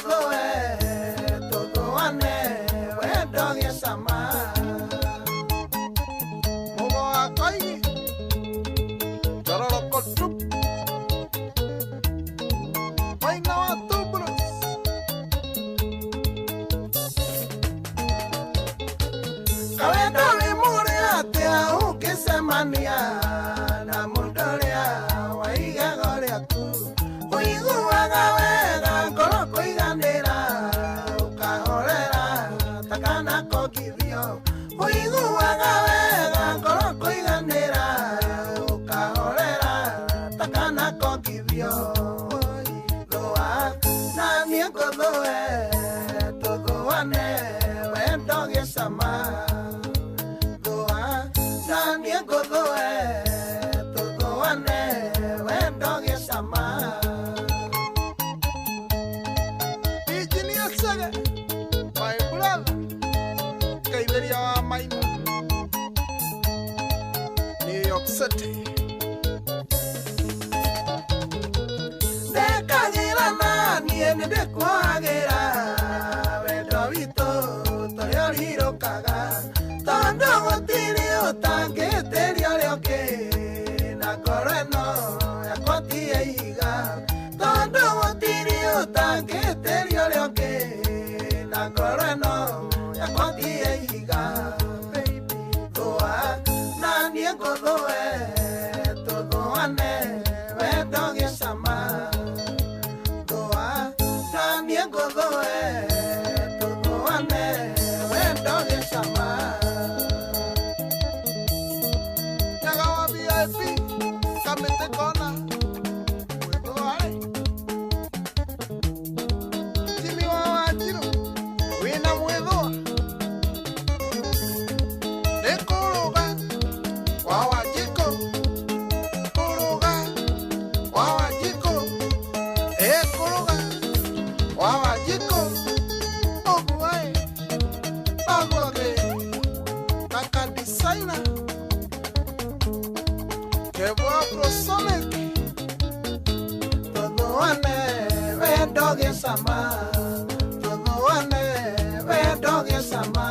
ngũthũe tũthũane wendo gĩcama. Mũgo wa Koigi Njororoko Troop Maina wa Tubros Kawendo wĩ mũrĩ atĩa ũngĩcemania na mũndũ ũrĩa wa igego rĩaku ũiguaga wega ngoro kũiganĩra ũkahorera ta kana kongithio ũiguaga wega ngoro kũiganĩra ũkahorera ta kana kongithio. Thũa na niĩ ngũthũe tũthũane wendo gĩcama. Thũa na niĩ ngũthũe tũthũane wendo gĩcama. Engineer Chege my brother Kaithĩria wa Maina New York City. Ndekagĩra na niĩ nĩndĩkuohagĩra wendo witũ tũrĩa ũrirũkaga tondũ gũtirĩ ũtangĩtĩria ũrĩa ũngĩ na ngoro ĩno yakwa ti ya ihiga tondũ gũtirĩ ũtangĩtĩria ũrĩa ũngĩ na ngoro ĩno yakwa ti ya ihiga. Thũa na niĩ ngũthũe tũthũane wendo gĩcama. Thũa na niĩ ngũthũe tũthũane wendo gĩcama. Nyaga wa VIP Kamĩtĩ Kona Mwĩthũa-rĩ Jimmy wa Wanjirũ wĩna mwĩthũa nĩ kũrũga wa Wanjikũ kũrũga wa Wanjikũ ĩ kũrũga wa Wanjikũ ũguo-ĩ ũguo-ĩ kaka designer Kevo Afrosonic Tũthũane wendo gĩcama tũthũane wendo gĩcama.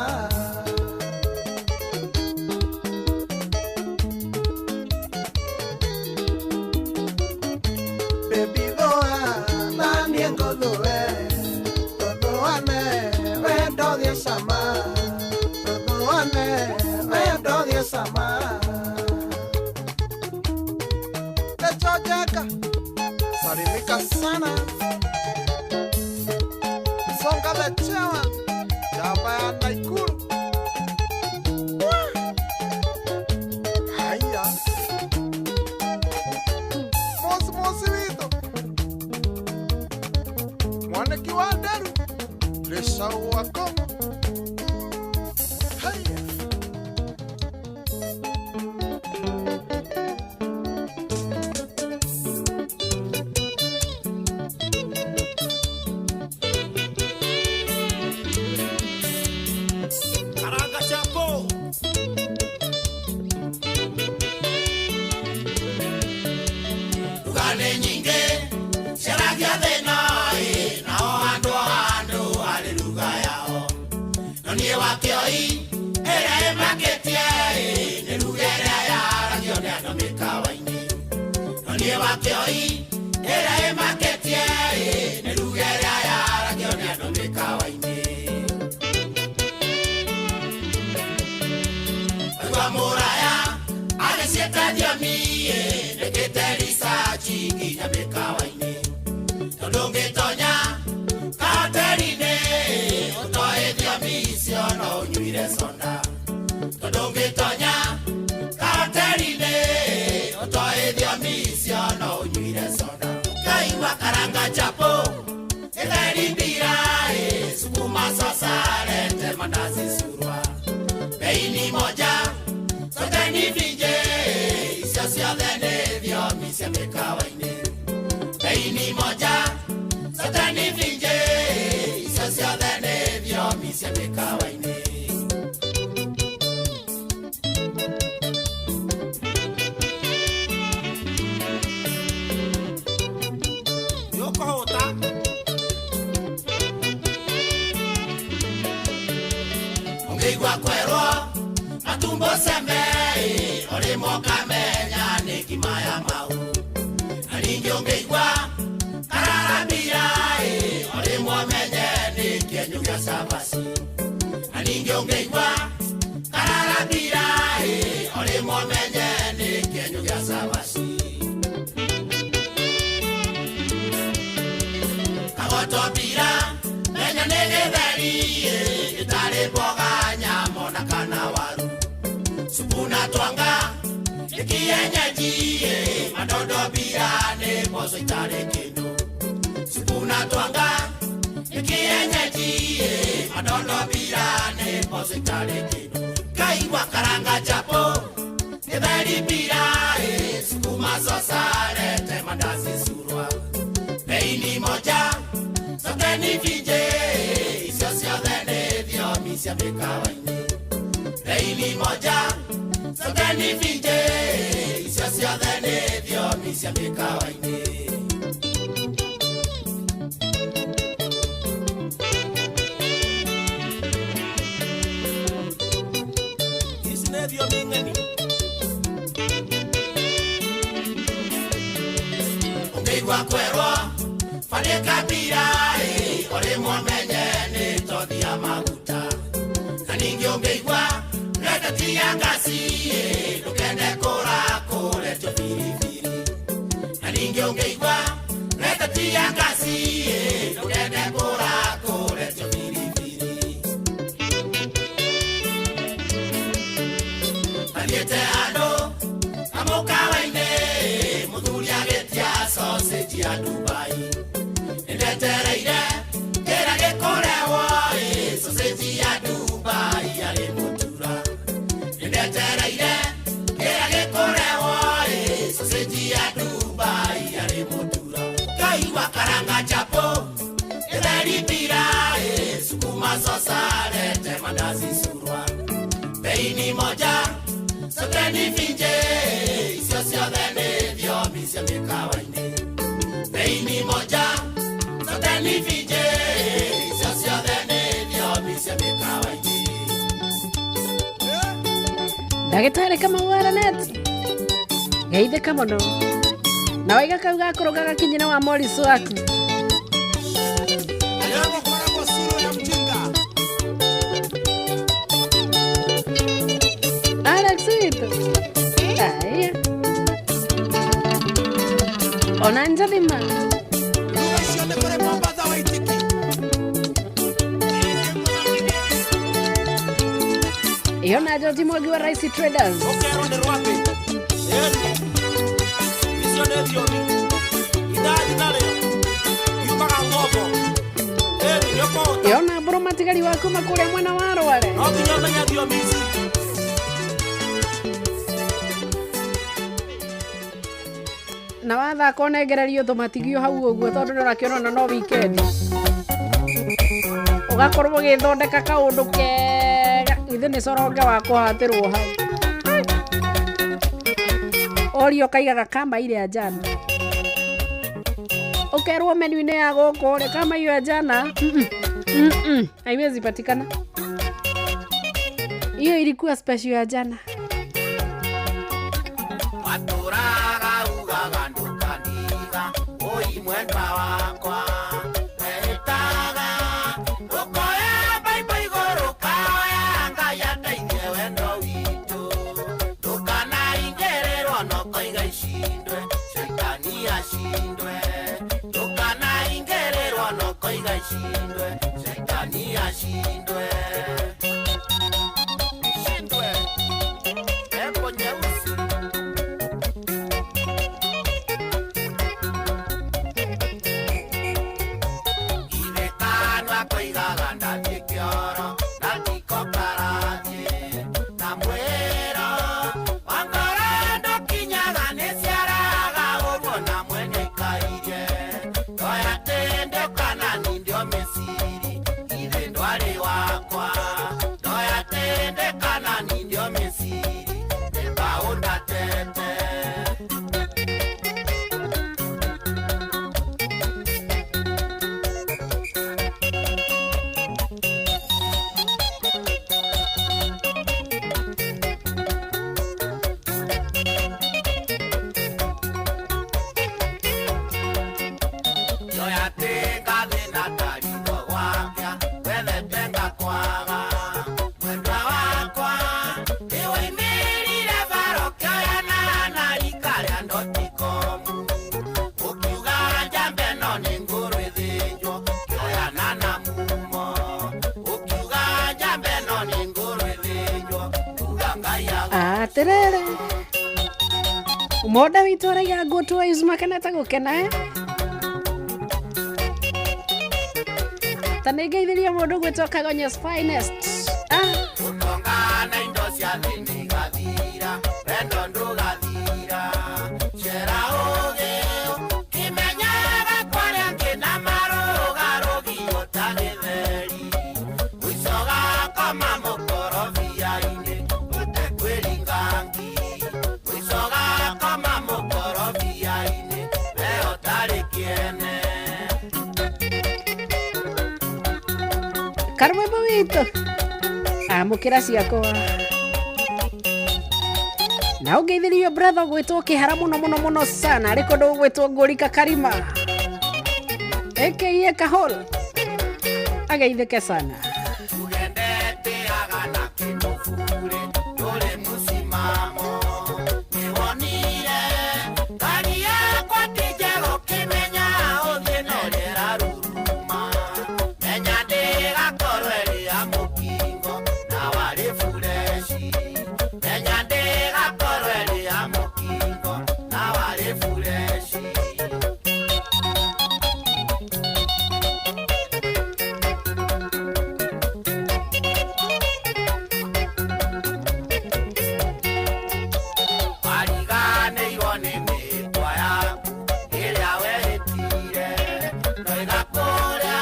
Baby thũa na niĩ ngũthũe tũthũane wendo gĩcama tũthũane wendo gĩcama. Lecho Jeka salimika sana Songa the chairman Jamba ya Naikuru. Wah! Haya Mosi mosi witũ Mwaniki wa Nderu Gĩcau wa Kong'o. Haya Karanga chapo. Rugane nyingĩ ciaragia thĩna ĩ nao andũ andũ harĩ ruga yao no niĩ wa kĩoi ĩrĩa ĩmakĩtie ĩ nĩ ruga ĩrĩa yaragio nĩ andũ mĩkawa-inĩ no niĩ wa kĩoi ĩrĩa ĩmakĩtie ĩ nĩ ruga ĩrĩa yaragio nĩ andũ mĩkawa-inĩ. Waigua mũraya agĩciĩta thiomi ĩ nĩkĩte ricaci nginya mĩkawa-inĩ tondũ ũngĩtonya kahoteri-inĩ ũtoĩ thiomi icio no ũnyuire soda tondũ ũngĩtonya kahoteri-inĩ ũtoĩ thiomi icio no ũnyuire soda. Ũkaigua karanga chapo gĩtheri mbira ĩ sukuma sosa rete mandazi surwa bei ni moja sote ni vinje icio ciothe nĩ thiomi cia mĩkawa-inĩ bei ni moja sote ni vinje icio ciothe nĩ thiomi cia mĩkawa-inĩ. Nĩũkũhũta. Ningĩ ũngĩigua kararambira ĩ orĩmwe ũmenye nĩ kĩenyũ gĩa cabaci. Na ningĩ ũngĩigua kararambira ĩ orĩmwe ũmenye nĩ kĩenyũ gĩa cabaci. Kagoto mbira menya nĩ gĩtheri ĩ gĩtarĩ mboga nyama ona kana waru. Supu na twanga nĩ kĩenyenji ĩ madondo mbira nĩ mboco itarĩ kĩndũ. Supu na twanga nĩ kĩenyenji ĩ madondo mbira nĩ mboco itarĩ kĩndũ. Kaigua karanga chapo gĩtheri mbira ĩ sukuma sosa lete mandazi surwa. Bei ni moja zote ni vinje icio ciothe nĩ thiomi cia mĩkawa-inĩ. Bei ni moja zote ni vinje icio ciothe nĩ thiomi cia mĩkawa-inĩ. Ici nĩ thiomi ng'eni. Ũngĩigua kwerwo bandĩka mbira ĩ orĩmwe ũmenye nĩ tothi ya maguta. Na ningĩ ũngĩigua reta ti ya ngasi ĩ ndũkende kũra kũretio biribiri. Na ningĩ ũngĩigua reta ti ya ngasi ĩ ndũkende kũra kũretio biribiri. Mathiĩte handũ kamũkawa-inĩ mũthuri agĩtia sausage ya Dubai. Nĩndetereire kĩrĩa gĩkũrehwo ĩ sausage ya Dubai yarĩ mũtura. Nĩndetereire kĩrĩa gĩkũrehwo ĩ sausage ya Dubai yarĩ mũtura. Kaigua karanga chapo gĩtheri mbira ĩ sukuma sosa lete mandazi surwa. Bei ni moja zote ni vinje icio ciothe nĩ thiomi cia mĩkawa-inĩ. Bei ni moja zote ni vinje icio ciothe nĩ thiomi cia mĩkawa-inĩ. Ndagĩtarĩ Kamau Aranet geithĩka mũno na waiga kau gakũrũga gakinyĩre wa Morris waku. Arĩa gũkoragwo Suru ya Mjinga. Alex witũ aya ona njathima. Lugha icio nĩ kũrĩ Mombatha Waitiki. Iyo na George Mwangi wa Rice Traders. Ũkerwo nĩ rwambĩ. Ĩni. Icio nĩ thiomi. Ithathi narĩo yumaga ng'ombo. Ĩni nĩ ũkũhota. Iyo na mbũrũ matigari wa kuma kũrĩa mwena wa Rware. No nginya ũmenye thiomi ici. Na wathaka ũnengererio tũmatigio hau ũguo tondũ nĩ ũrakĩona ona no weekend. Ũgakorwo ũgĩthondeka kaũndũ kega ithe nĩ coronge wa kũhatĩrwo hau. Ũrio ũkaigaga kama ile ya jana. Ũkerwo menu-inĩ ya gũkũ rĩ kama hiyo ya jana haiwezi patikana. Hiyo ilikuwa special ya jana. Watũraga ugaga ndũkandiga ũi mwendwa wakwa wehĩtaga ũkoya mbaimbũ igũrũ kaoya Ngai ateithie wendo witũ ndũkanaingĩrĩrwo no koiga icindwe caitani acindwe ndũkanaingĩrĩrwo no koiga icindwe caitani acindwe. Shindwe pepo nyeusi. Irekanwa koigaga ndathiĩ kĩoro na ndiko karathiĩ na mwĩro wa ngoro ndũkinyaga nĩ ciaraga ũguo na mwene ikairie ndoya tĩndĩ kana nindio mĩciri ithe ndwarĩ wakwa. Atiriri Umonda witũ araiga good vibes makenete gũkena eh? Ta nĩngeithĩria mũndũ gwĩtwo Kagonya's finest. Ũtonga na indo cia thĩ nĩigathira, wendo ndũgathira. Cera ũgĩ, kĩmenyaga kwarĩa angĩ na marũgarũgio ta gĩtheri. Mũico gakoma mũkorobia-inĩ, ũtekwĩringa ngi. Mũico gakoma mũkorobia-inĩ, we ũtarĩ kĩene. Karwĩmbo witũ amũkĩra ciakwa na ũngeithĩrio brother gwĩtwo kĩhara mũno mũno mũno sana arĩ kũndũ gwĩtwo Ngũrika Karima aka Kahol ageithĩke sana. Ugendeteaga na kĩndũ bure, ndũrĩ mũsimamo. Nĩwonire ngari yakwa ti njerũ kĩmenya ũthiĩ na ũrĩa ĩraruruma. Menya ndĩgakorwo ĩrĩ ya mũkingo na warĩ fureshi. Menya ndĩgakorwo ĩrĩ ya mũkingo na warĩ fureshi. Wariganĩirwo nĩ mĩtwa yaku ĩrĩa wehĩtire. Ndoiga kũrĩa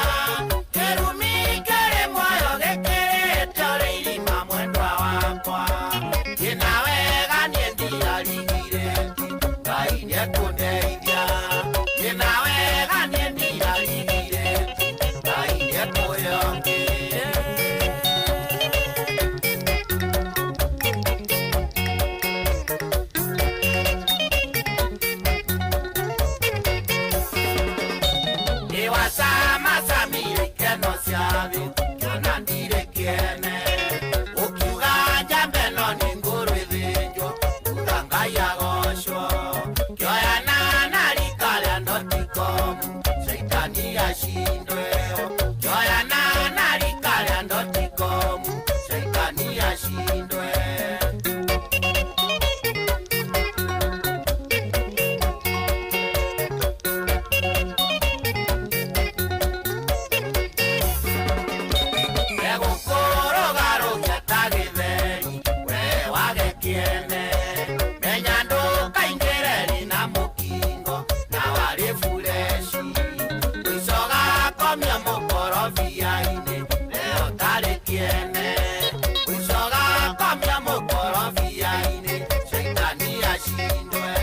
kĩrumi kĩrĩ muoyo gĩkĩrĩte ũrĩ irima mwendwa wakwa. Kĩna wega niĩ ndiarigire Ngai nĩekũndeithia. Kĩna wega niĩ ndiarigire Ngai nĩekũhe ũngĩ. Nĩwacamacamire ikeno cia thĩ kĩona ndirĩ kĩene. Ũkiuga njambe no nĩ ngũrũ ĩthĩnjwo thutha Ngai agocwo. Kĩoyana na rika rĩa ndotikomu caitani acindwe. Kĩoyana na rika rĩa ndotikomu caitani acindwe. Egũkũrũgarũgia ta gĩtheri, we wage kĩene. Menya ndũkaingĩre rĩ na mũkingo, na warĩ fureshi. Mũico gakomia mũkorobia-inĩ, we ũtarĩ kĩene. Mũico gakomia mũkorobia-inĩ, caitani acindwe.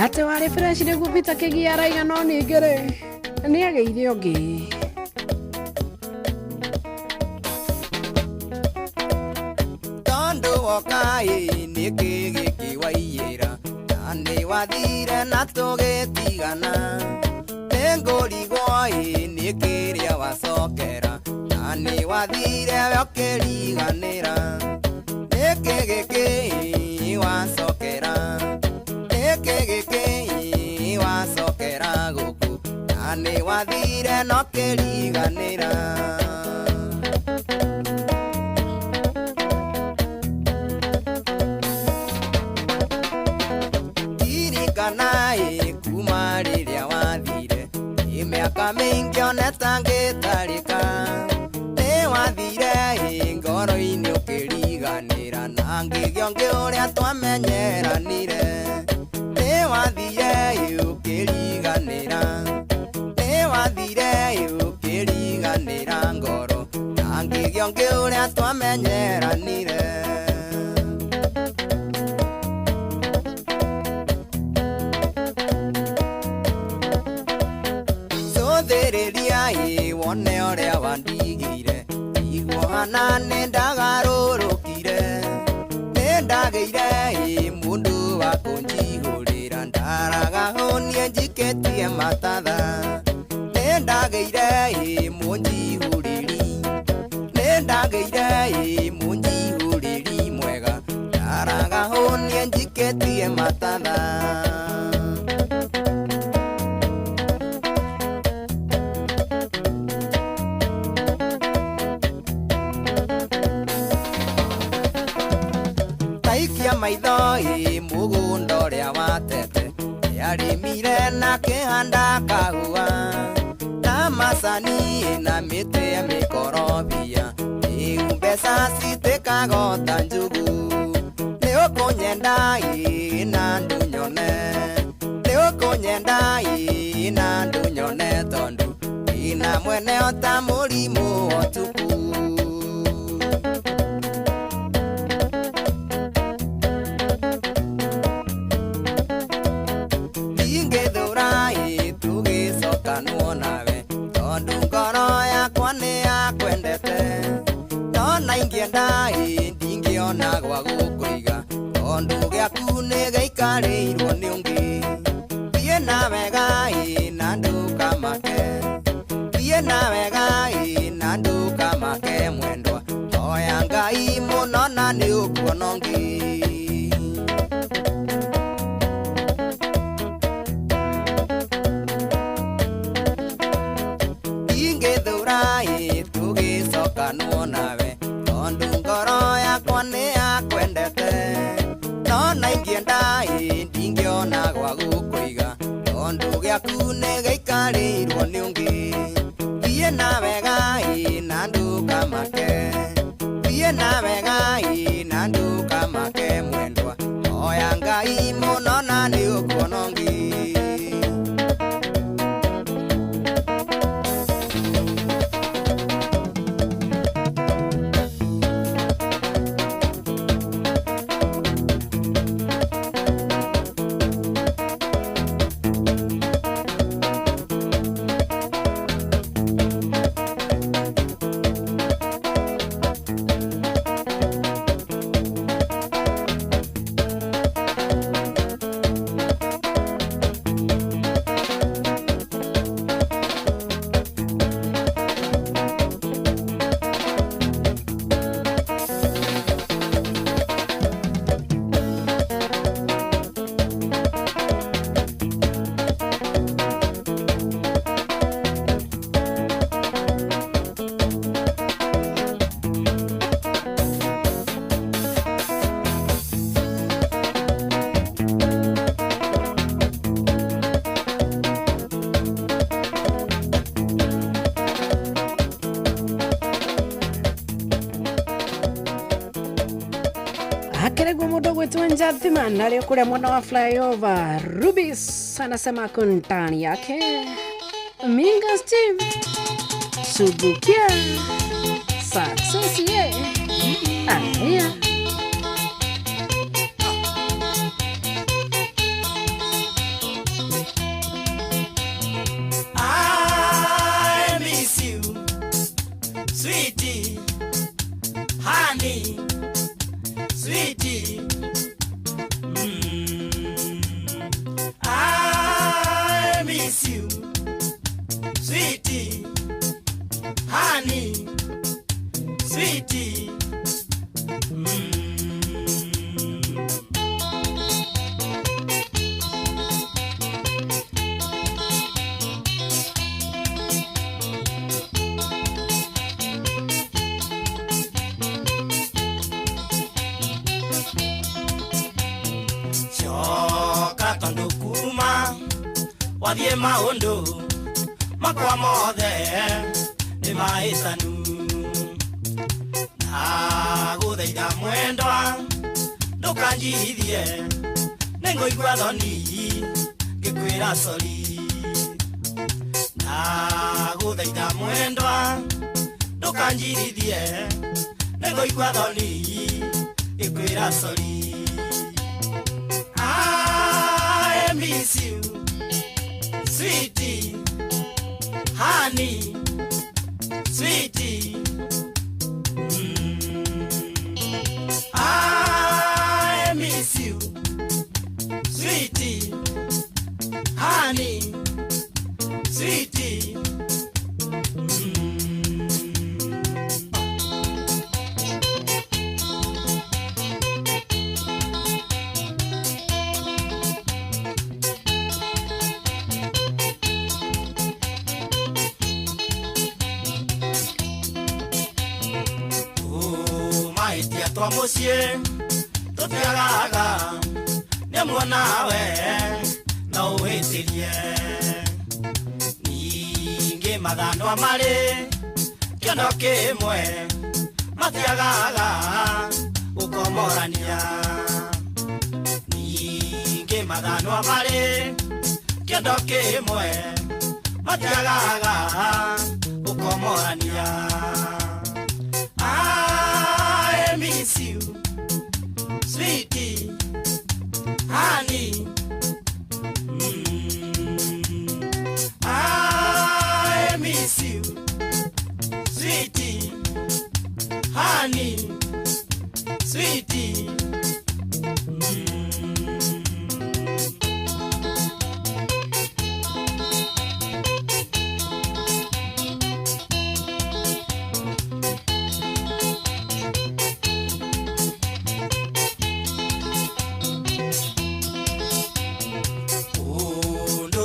Atĩ warĩ fresh nĩguo Peter Kĩgia araiga no ningĩ rĩ nĩagĩire ũngĩ. Tondũ woka-ĩ nĩkĩ gĩkĩ waiyĩra na nĩwathire na tũgĩtigana nĩngũrigwo-ĩ nĩkĩrĩa wacokera na nĩwathire we ũkĩriganĩra nĩkĩ gĩkĩ wacokera nĩkĩ gĩkĩ wacokera gũkũ na nĩwathire na ũkĩriganĩra. Ririkana-ĩ kuma rĩrĩa wathire ĩ mĩaka mĩingĩ oneta ngĩtarĩka nĩwathire-ĩ ngoro-inĩ ũkĩriganĩra na ngĩgĩa ũngĩ ũrĩa twamenyeranire nĩwathire-ĩ ũkĩriganĩra nĩwathire-ĩ ũkĩriganĩra ngoro na ngĩgĩa ũngĩ ũrĩa twamenyeranire. Cũthĩrĩria ĩ Wone ũrĩa wandigire Iguana nĩ ndagarũrũkire Nĩ ndagĩire mũndũ wa kũnjihũrĩra Ndaraga hũnie njikĩtie matatha Nĩ ndagĩire mũnjihũrĩri Nĩ ndagĩire mũnjihũrĩri mwega Ndaraga hũnie njikĩtie matatha Taikia maitho mũgũnda ũrĩa watete Nĩarĩmire na kĩhanda kahũa Na macani na mĩtĩ ya mĩkorobia Rĩu mbeca cituĩkaga o ta njugu Nĩ ũkũnyenda na ndũnyone Nĩ ũkũnyenda na ndũnyone Tondũ ndĩna mwene o ta mũrimũ wa ũtukũ Tugĩcokanwo nawe Tondũ ngoro yakwa nĩ yakwendete Ndona ingĩenda ndingĩona gwa gũkũiga Tondũ gĩaku nĩ gĩikarĩirwo nĩ ũngĩ Thiĩ na wega na ndũkamake Thiĩ na wega na ndũkamake mwendwa Hoya Ngai mũno na nĩ ũkuona ũngĩ Tugĩcokanwo nawe Tondũ ngoro yakwa nĩ yakwendete Ndona ingĩenda ndingĩona gwa gũkũiga Tondũ gĩaku nĩ gĩikarĩirwo nĩ ũngĩ Thiĩ na wega na ndũkamake Thiĩ na wega na ndũkamake mwendwa Hoya Ngai mũno na nĩ ũkuona ũngĩ Njathima aliyokula mwana wa flyover Rubis anasema kontani yake Minga Steve Subukia Success ye Aya I miss you sweetie honey sweetie I miss you, sweetie, honey, sweetie. Choka tondu kuma wathie maundu makwa mothe nĩ mahĩtanu ndagũthaitha mwendwa ndũkanjihithie nĩngũigua thoni ngĩkwĩra sori ndagũthaitha mwendwa ndũkanjihithie nĩngũigua thoni ngĩkwĩra sori I miss you sweetie, honey, sweetie. I miss you, sweetie, honey, sweetie. Mahĩtia twa mũciĩ tũtiagaga nĩ muonawe no ũhĩtĩrie ningĩ mathandwa marĩ kĩondo kĩmwe matiagaga gũkomorania ningĩ mathandwa marĩ kĩondo kĩmwe matiagaga gũkomorania. I miss you, sweetie, honey. I miss you, sweetie, honey, sweetie.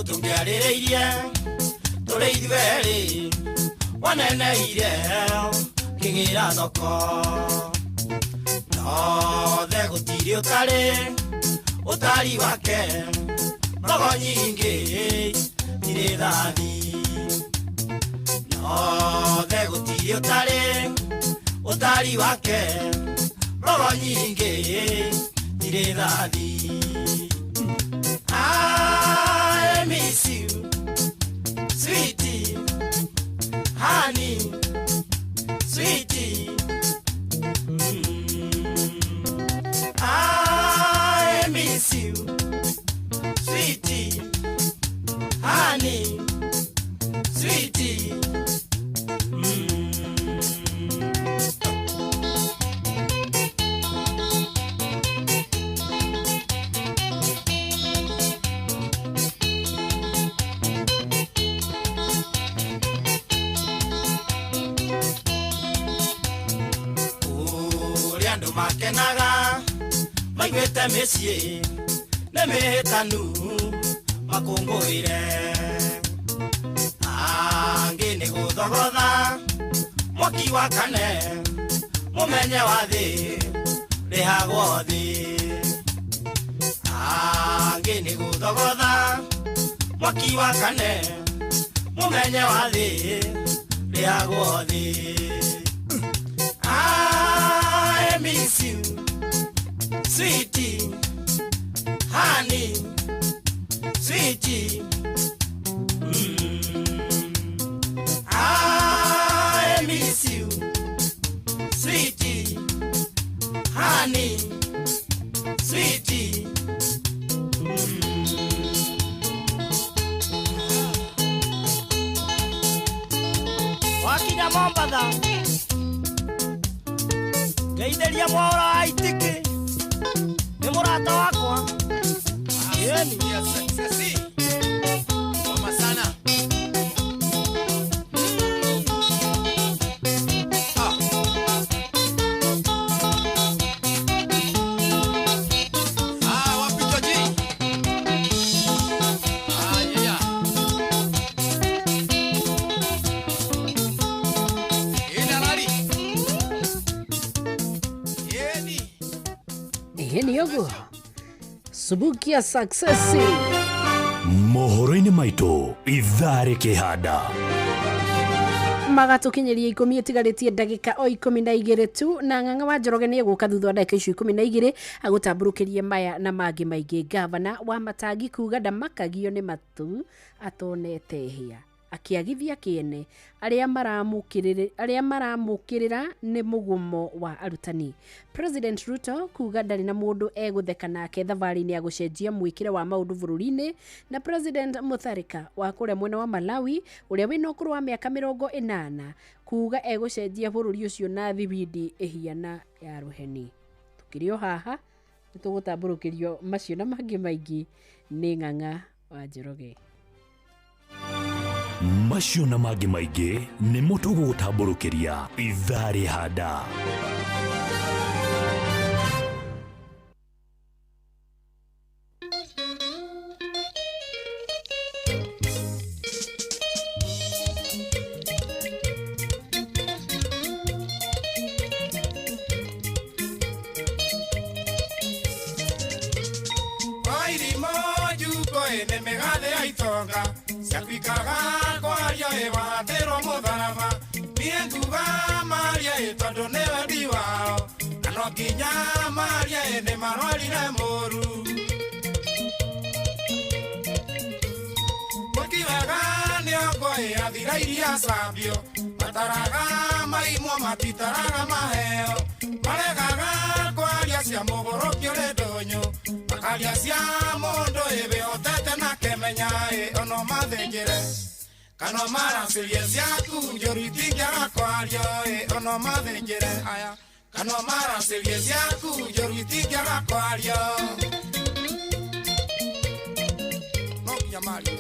Tũngĩarĩrĩirie tũrĩ ithuerĩ waneneire kĩgĩra thoko nothe gũtirĩ ũtarĩ ũtari wake mbogo nyingĩ irĩ thathi nothe gũtirĩ ũtarĩ ũtari wake mbogo nyingĩ irĩ thathi. I miss you, sweetie, honey, sweetie. I miss you, sweetie, honey, sweetie. Makenaga maiguĩte mĩciĩ nĩ mĩhĩtanu makũngũĩre angĩ nĩ gũthogotha mwaki wakane mũmenye wa thĩ rĩhagwo thĩ angĩ nĩ gũthogotha mwaki wakane mũmenye wa thĩ rĩhagwo thĩ. I miss you, sweetie, honey, sweetie. I miss you, sweetie, honey, sweetie. Wakinya Mombatha ngeithĩria mwaũra wa itĩkĩ nĩ mũrata wakwa. Yeni. Ngoma sana. Wapi Joji? Yeah. Ina rari. Ĩĩ ũguo Subukia Success mohoro-inĩ maitũ ithaa rĩkĩhanda magatũkinyĩria 10 ĩtigarĩtie ndagĩka o 12 tu na Ng'ang'a wa Njoroge nĩ egũka thutha wa ndagĩka icio 12 agũtambũrũkĩrie maya na mangĩ maingĩ. Gavana wa Matangi kuga ndamakagio nĩ matu atonete hĩa akĩagithia kĩene arĩa maramũkĩrĩra nĩ mũgomo wa arutani. President Ruto kuga ndarĩ na mũndũ egũtheka nake thabarĩ-inĩ ya gũcenjia mwĩkĩre wa maũndũ bũrũri-inĩ, na President Mutharika wa kũrĩa mwena wa Malawi ũrĩa wĩna ũkũrũ wa mĩaka 80 Kuga egũcenjia bũrũri ũcio na thibindi ĩhiana ya rũheni. Tũkĩrĩ o haha nĩ tũgũtambũrũkĩrio macio na mangĩ maingĩ nĩ Ng'ang'a wa Njoroge. Macio na mangĩ maingĩ nĩmo tũgũgũtambũrũkĩria ithaa rĩhanda. Wairimo njuko ĩnĩ mĩgathe ya itonga ciatuĩkaga kwaria ĩ wahatĩrwo mũtharaba. Niĩ nguga maria ĩ tondũ nĩ wendi wao, na no nginya maria ĩ nĩ marwarire mũru. Mwĩki wega nĩongo ĩ athira iria cambio, mataraga maimwo matitaraga maheo, maregaga kwaria cia mũgũrũki ũrĩ ndũnyũ, makaria cia mũndũ ĩ wĩhotete na kemenya ĩ ono mathĩnjĩre. Kana maracĩrie ciaku njũru itingĩaga kwario ĩ ono mathĩnjĩre aya. Kana maracĩrie ciaku njũru itingĩaga kwario. No nginya marie.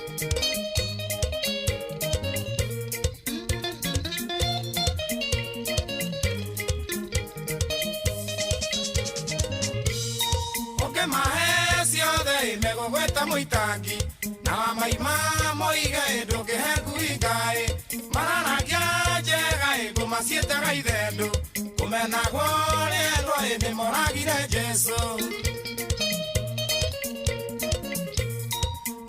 Ũkĩmahe ciothe ĩ megũgwĩta mũitangi, na wamaima moige ĩ ndũngĩhe ngui ngaĩ. Mararagia njega ĩ ngũma ciĩtaga ithendũ, kũmenagwo rĩendwo ĩ nĩmoragire Jesũ.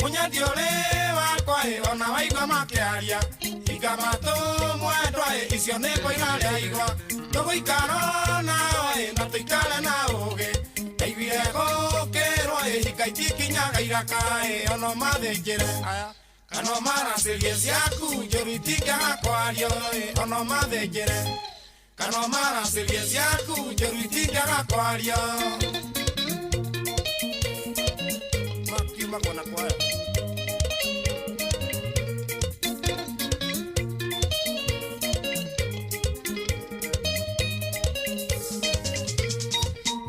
Mũnyendi ũrĩ wakwa ĩ ona waigua makĩaria, hinga matũ mwendwa ĩ icio nĩ kũiga rĩa igwa. Tũgũikara nao ĩ na tũikare na ũũgĩ, ndaiguire gũkĩrwo ĩ hinga itikinyaga iraka ĩ ono mathĩnjĩre aya. Kana maracĩrie ciaku njũru itingĩaga kwario ĩ ono mathĩnjĩre. Kana maracĩrie ciaku njũru itingĩaga kwario. Makiumagwo na kwaya.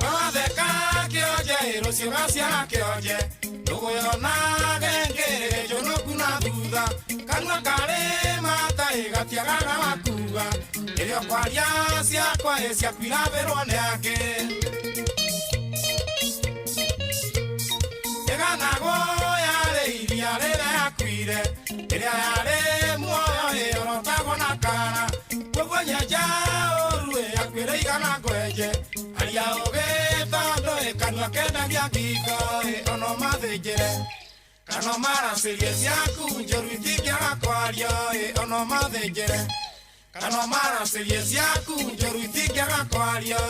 Watheka kĩonje ĩ rũciũ gaciara kĩonje, ndũgũyonage ngĩrĩ njũnũku na thutha, kanua karĩ mata ĩ gatiagaga wakua, rĩrĩa ũkwaria ciakwa ĩ ciaku irabĩrwo nĩ angĩ. Ĩganagwo yarĩ iria rĩrĩa yakuire, rĩrĩa yarĩ muoyo ĩ yorotagwo na kara, koguo nyenja ũru ĩ yakuĩre igana ngwenje, aria ũgĩ tondũ ĩ kanua kendagia ngingo ĩ ono mathĩnjĩre. Kana maracĩrie ciaku njũru itingĩaga kwario ĩ ono mathĩnjĩre. Kana maracĩrie ciaku njũru itingĩaga kwario.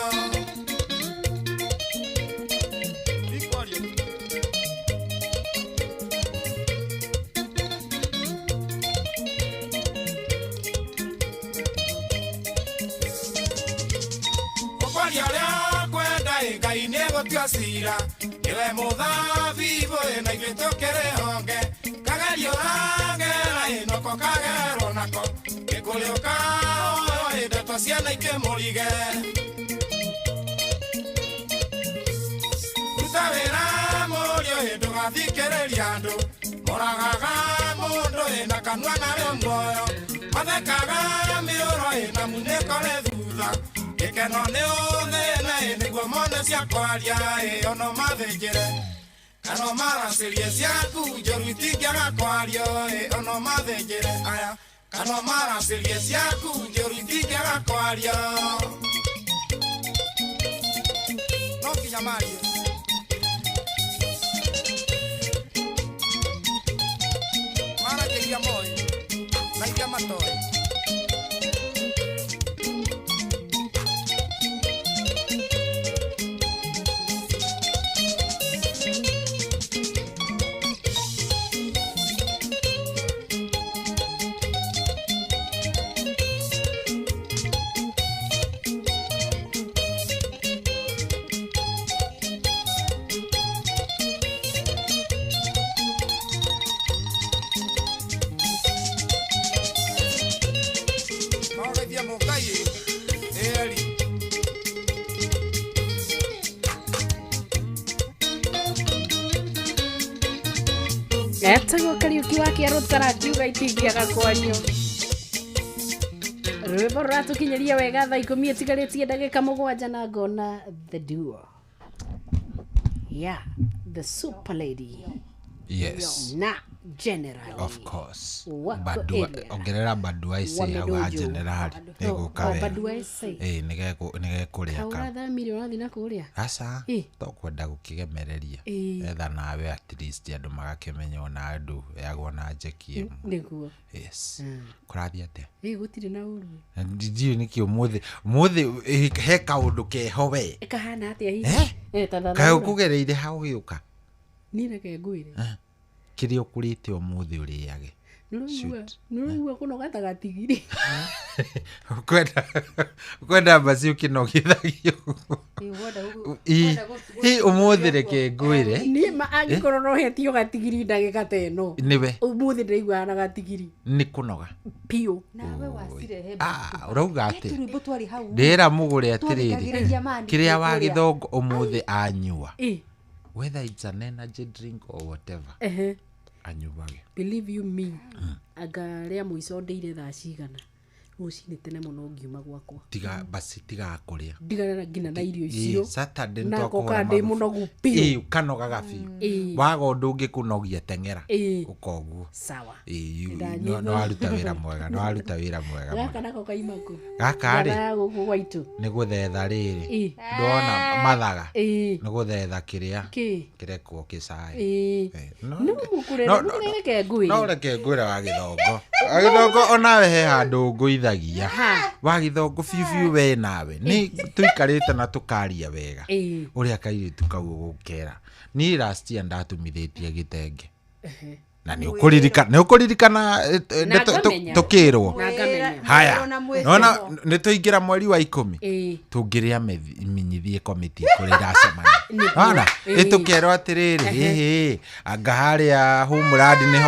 Ũkwaria ũrĩa ũkwenda ĩ Ngai nĩegũtua cira, nĩwe mũthabibũ ĩ na ithuĩ tũkĩrĩ honge, kagerio ũragera ĩ noko kagerwo nako, gĩkũrĩ ũkahoywo ĩ ndeto ciana ikĩmũrige. Ruta wĩra mũriũ ĩ ndũgathikĩrĩrie andũ, moragaga mũndũ ĩ na kanua narĩo muoyo, mathekaga mĩũro ĩ na munĩko rĩ thutha, gĩkeno nĩ ũthĩna ĩ nĩguo mone cia kwaria ĩ ono mathĩnjĩre. Kana maracĩrie ciaku njũru itingĩaga kwario ĩ ono mathĩnjĩre aya. Kana maracĩrie ciaku njũru itingĩaga kwario. No nginya marie. Maragia iria moĩ na iria matoĩ. Etagwo Kariuki wa Kĩarũtara akiuga itingĩaga kwanyu. Rwĩmbo rũratũkinyĩria wega thaa 10 ĩtigarĩtie ndagĩka 7 na ngona the duo. Yeah, the super lady. Yes. Na general. Of course. Wako Badua, area. ongerera Badua icĩ hau ha Wamedojo. generali nĩgũka Oh, wega. Badua icĩ. Ĩĩ nĩgekũrĩa Kaũ ka ũrathamire ũrathiĩ na kũrĩa? Aca Ĩ. tokwenda gũkĩgemereria Ĩ. etha nawe at least andũ magakĩmenya ona andũ yagwo na njeki ĩmwe. Nĩguo. Yes. Kũrathiĩ atĩa? Ĩ gũtirĩ na ũru. Na ndiũĩ nĩkĩ ũmũthĩ ũmũthĩ he kaũndũ keho we Kahana atĩa hihi? Eh? Ta kaĩ thathaũra. ũkũgereire ha ũgĩũka Niĩ reke ngwĩre. Kĩrĩa ũkũrĩte ũmũthĩ ũrĩage. Nĩũraigua kũnoga ta gatigiri. Ũkwenda mbaci ũkĩnogithagio ĩ ũmũthĩ reke ngwĩre. Niĩ ma angĩkorwo no hetio gatigiri ndagĩka ta ĩno. Nĩwe. Ũmũthĩ ndĩraiguaga na gatigiri. Nĩ kũnoga. Piũ. Nawe wacirehe. Ah, ũrauga atĩ Tũrwĩmbo twarĩ hau. ndĩra mũgũre atĩrĩrĩ Twathikagĩrĩria mani kĩrĩa wa kũrĩa. gĩthongo ũmũthĩ anyua Ĩ. whether it's an energy drink or whatever Ehe. anyuage. Believe you me. Anga rĩa mũico ndĩire thaa cigana. Rũcinĩ tene mũno ngiuma gwakwa. Tiga basi tiga kũrĩa. Ndigana nginya na irio Ĩ, icio. Saturday Na nĩtwakũgũra ngoka ndĩ mabubu. mũnogu Ĩ, biũ. ũkanogaga biũ. Ĩ. Waga ũndũ ũngĩkũnogia teng'era. Ĩ. Ũka ũguo. Sawa. Ĩ, Ndanyihwo. no waruta wĩra mwega, no waruta wĩra mwega mũno. Gaka nako kaima kũ? Gaka rĩ? Ngatha ya gũkũ gwaitũ. Nĩ gũthetha rĩrĩ. Ĩ. Ndona mathaga. Ĩ. Nĩ gũthetha kĩrĩa Kĩ? kĩrekwo kĩcai. Ĩ. No, Nĩ mũkũrere, no, no, mũkũrere ngwĩre. no reke ngwĩre wa gĩthongo. Wa gĩthongo onawe he handũ ngũithagia. Ha. Wa gĩthongo biũ biũ we nawe. Nĩ tũikarĩte na tũkaria wega. Ĩ. Ũrĩa kairĩtu kau ũgũkera. Niĩ last year ndatumithĩtie gĩtenge. Ehe. Na nĩ ũkũririkana nĩ ũkũririkana Na ngamenya. tũkĩrwo. Na ngamenya. Haya. Na mwĩtĩko. Nona nĩ tũingĩra mweri wa 10. Ĩ. Tũngĩrĩa menyithie komiti kũrĩa iracemania. Nĩguo. Nona Ĩ. ĩtũkerwo atĩrĩrĩ Ehe. ĩhĩ anga harĩa Homeland nĩho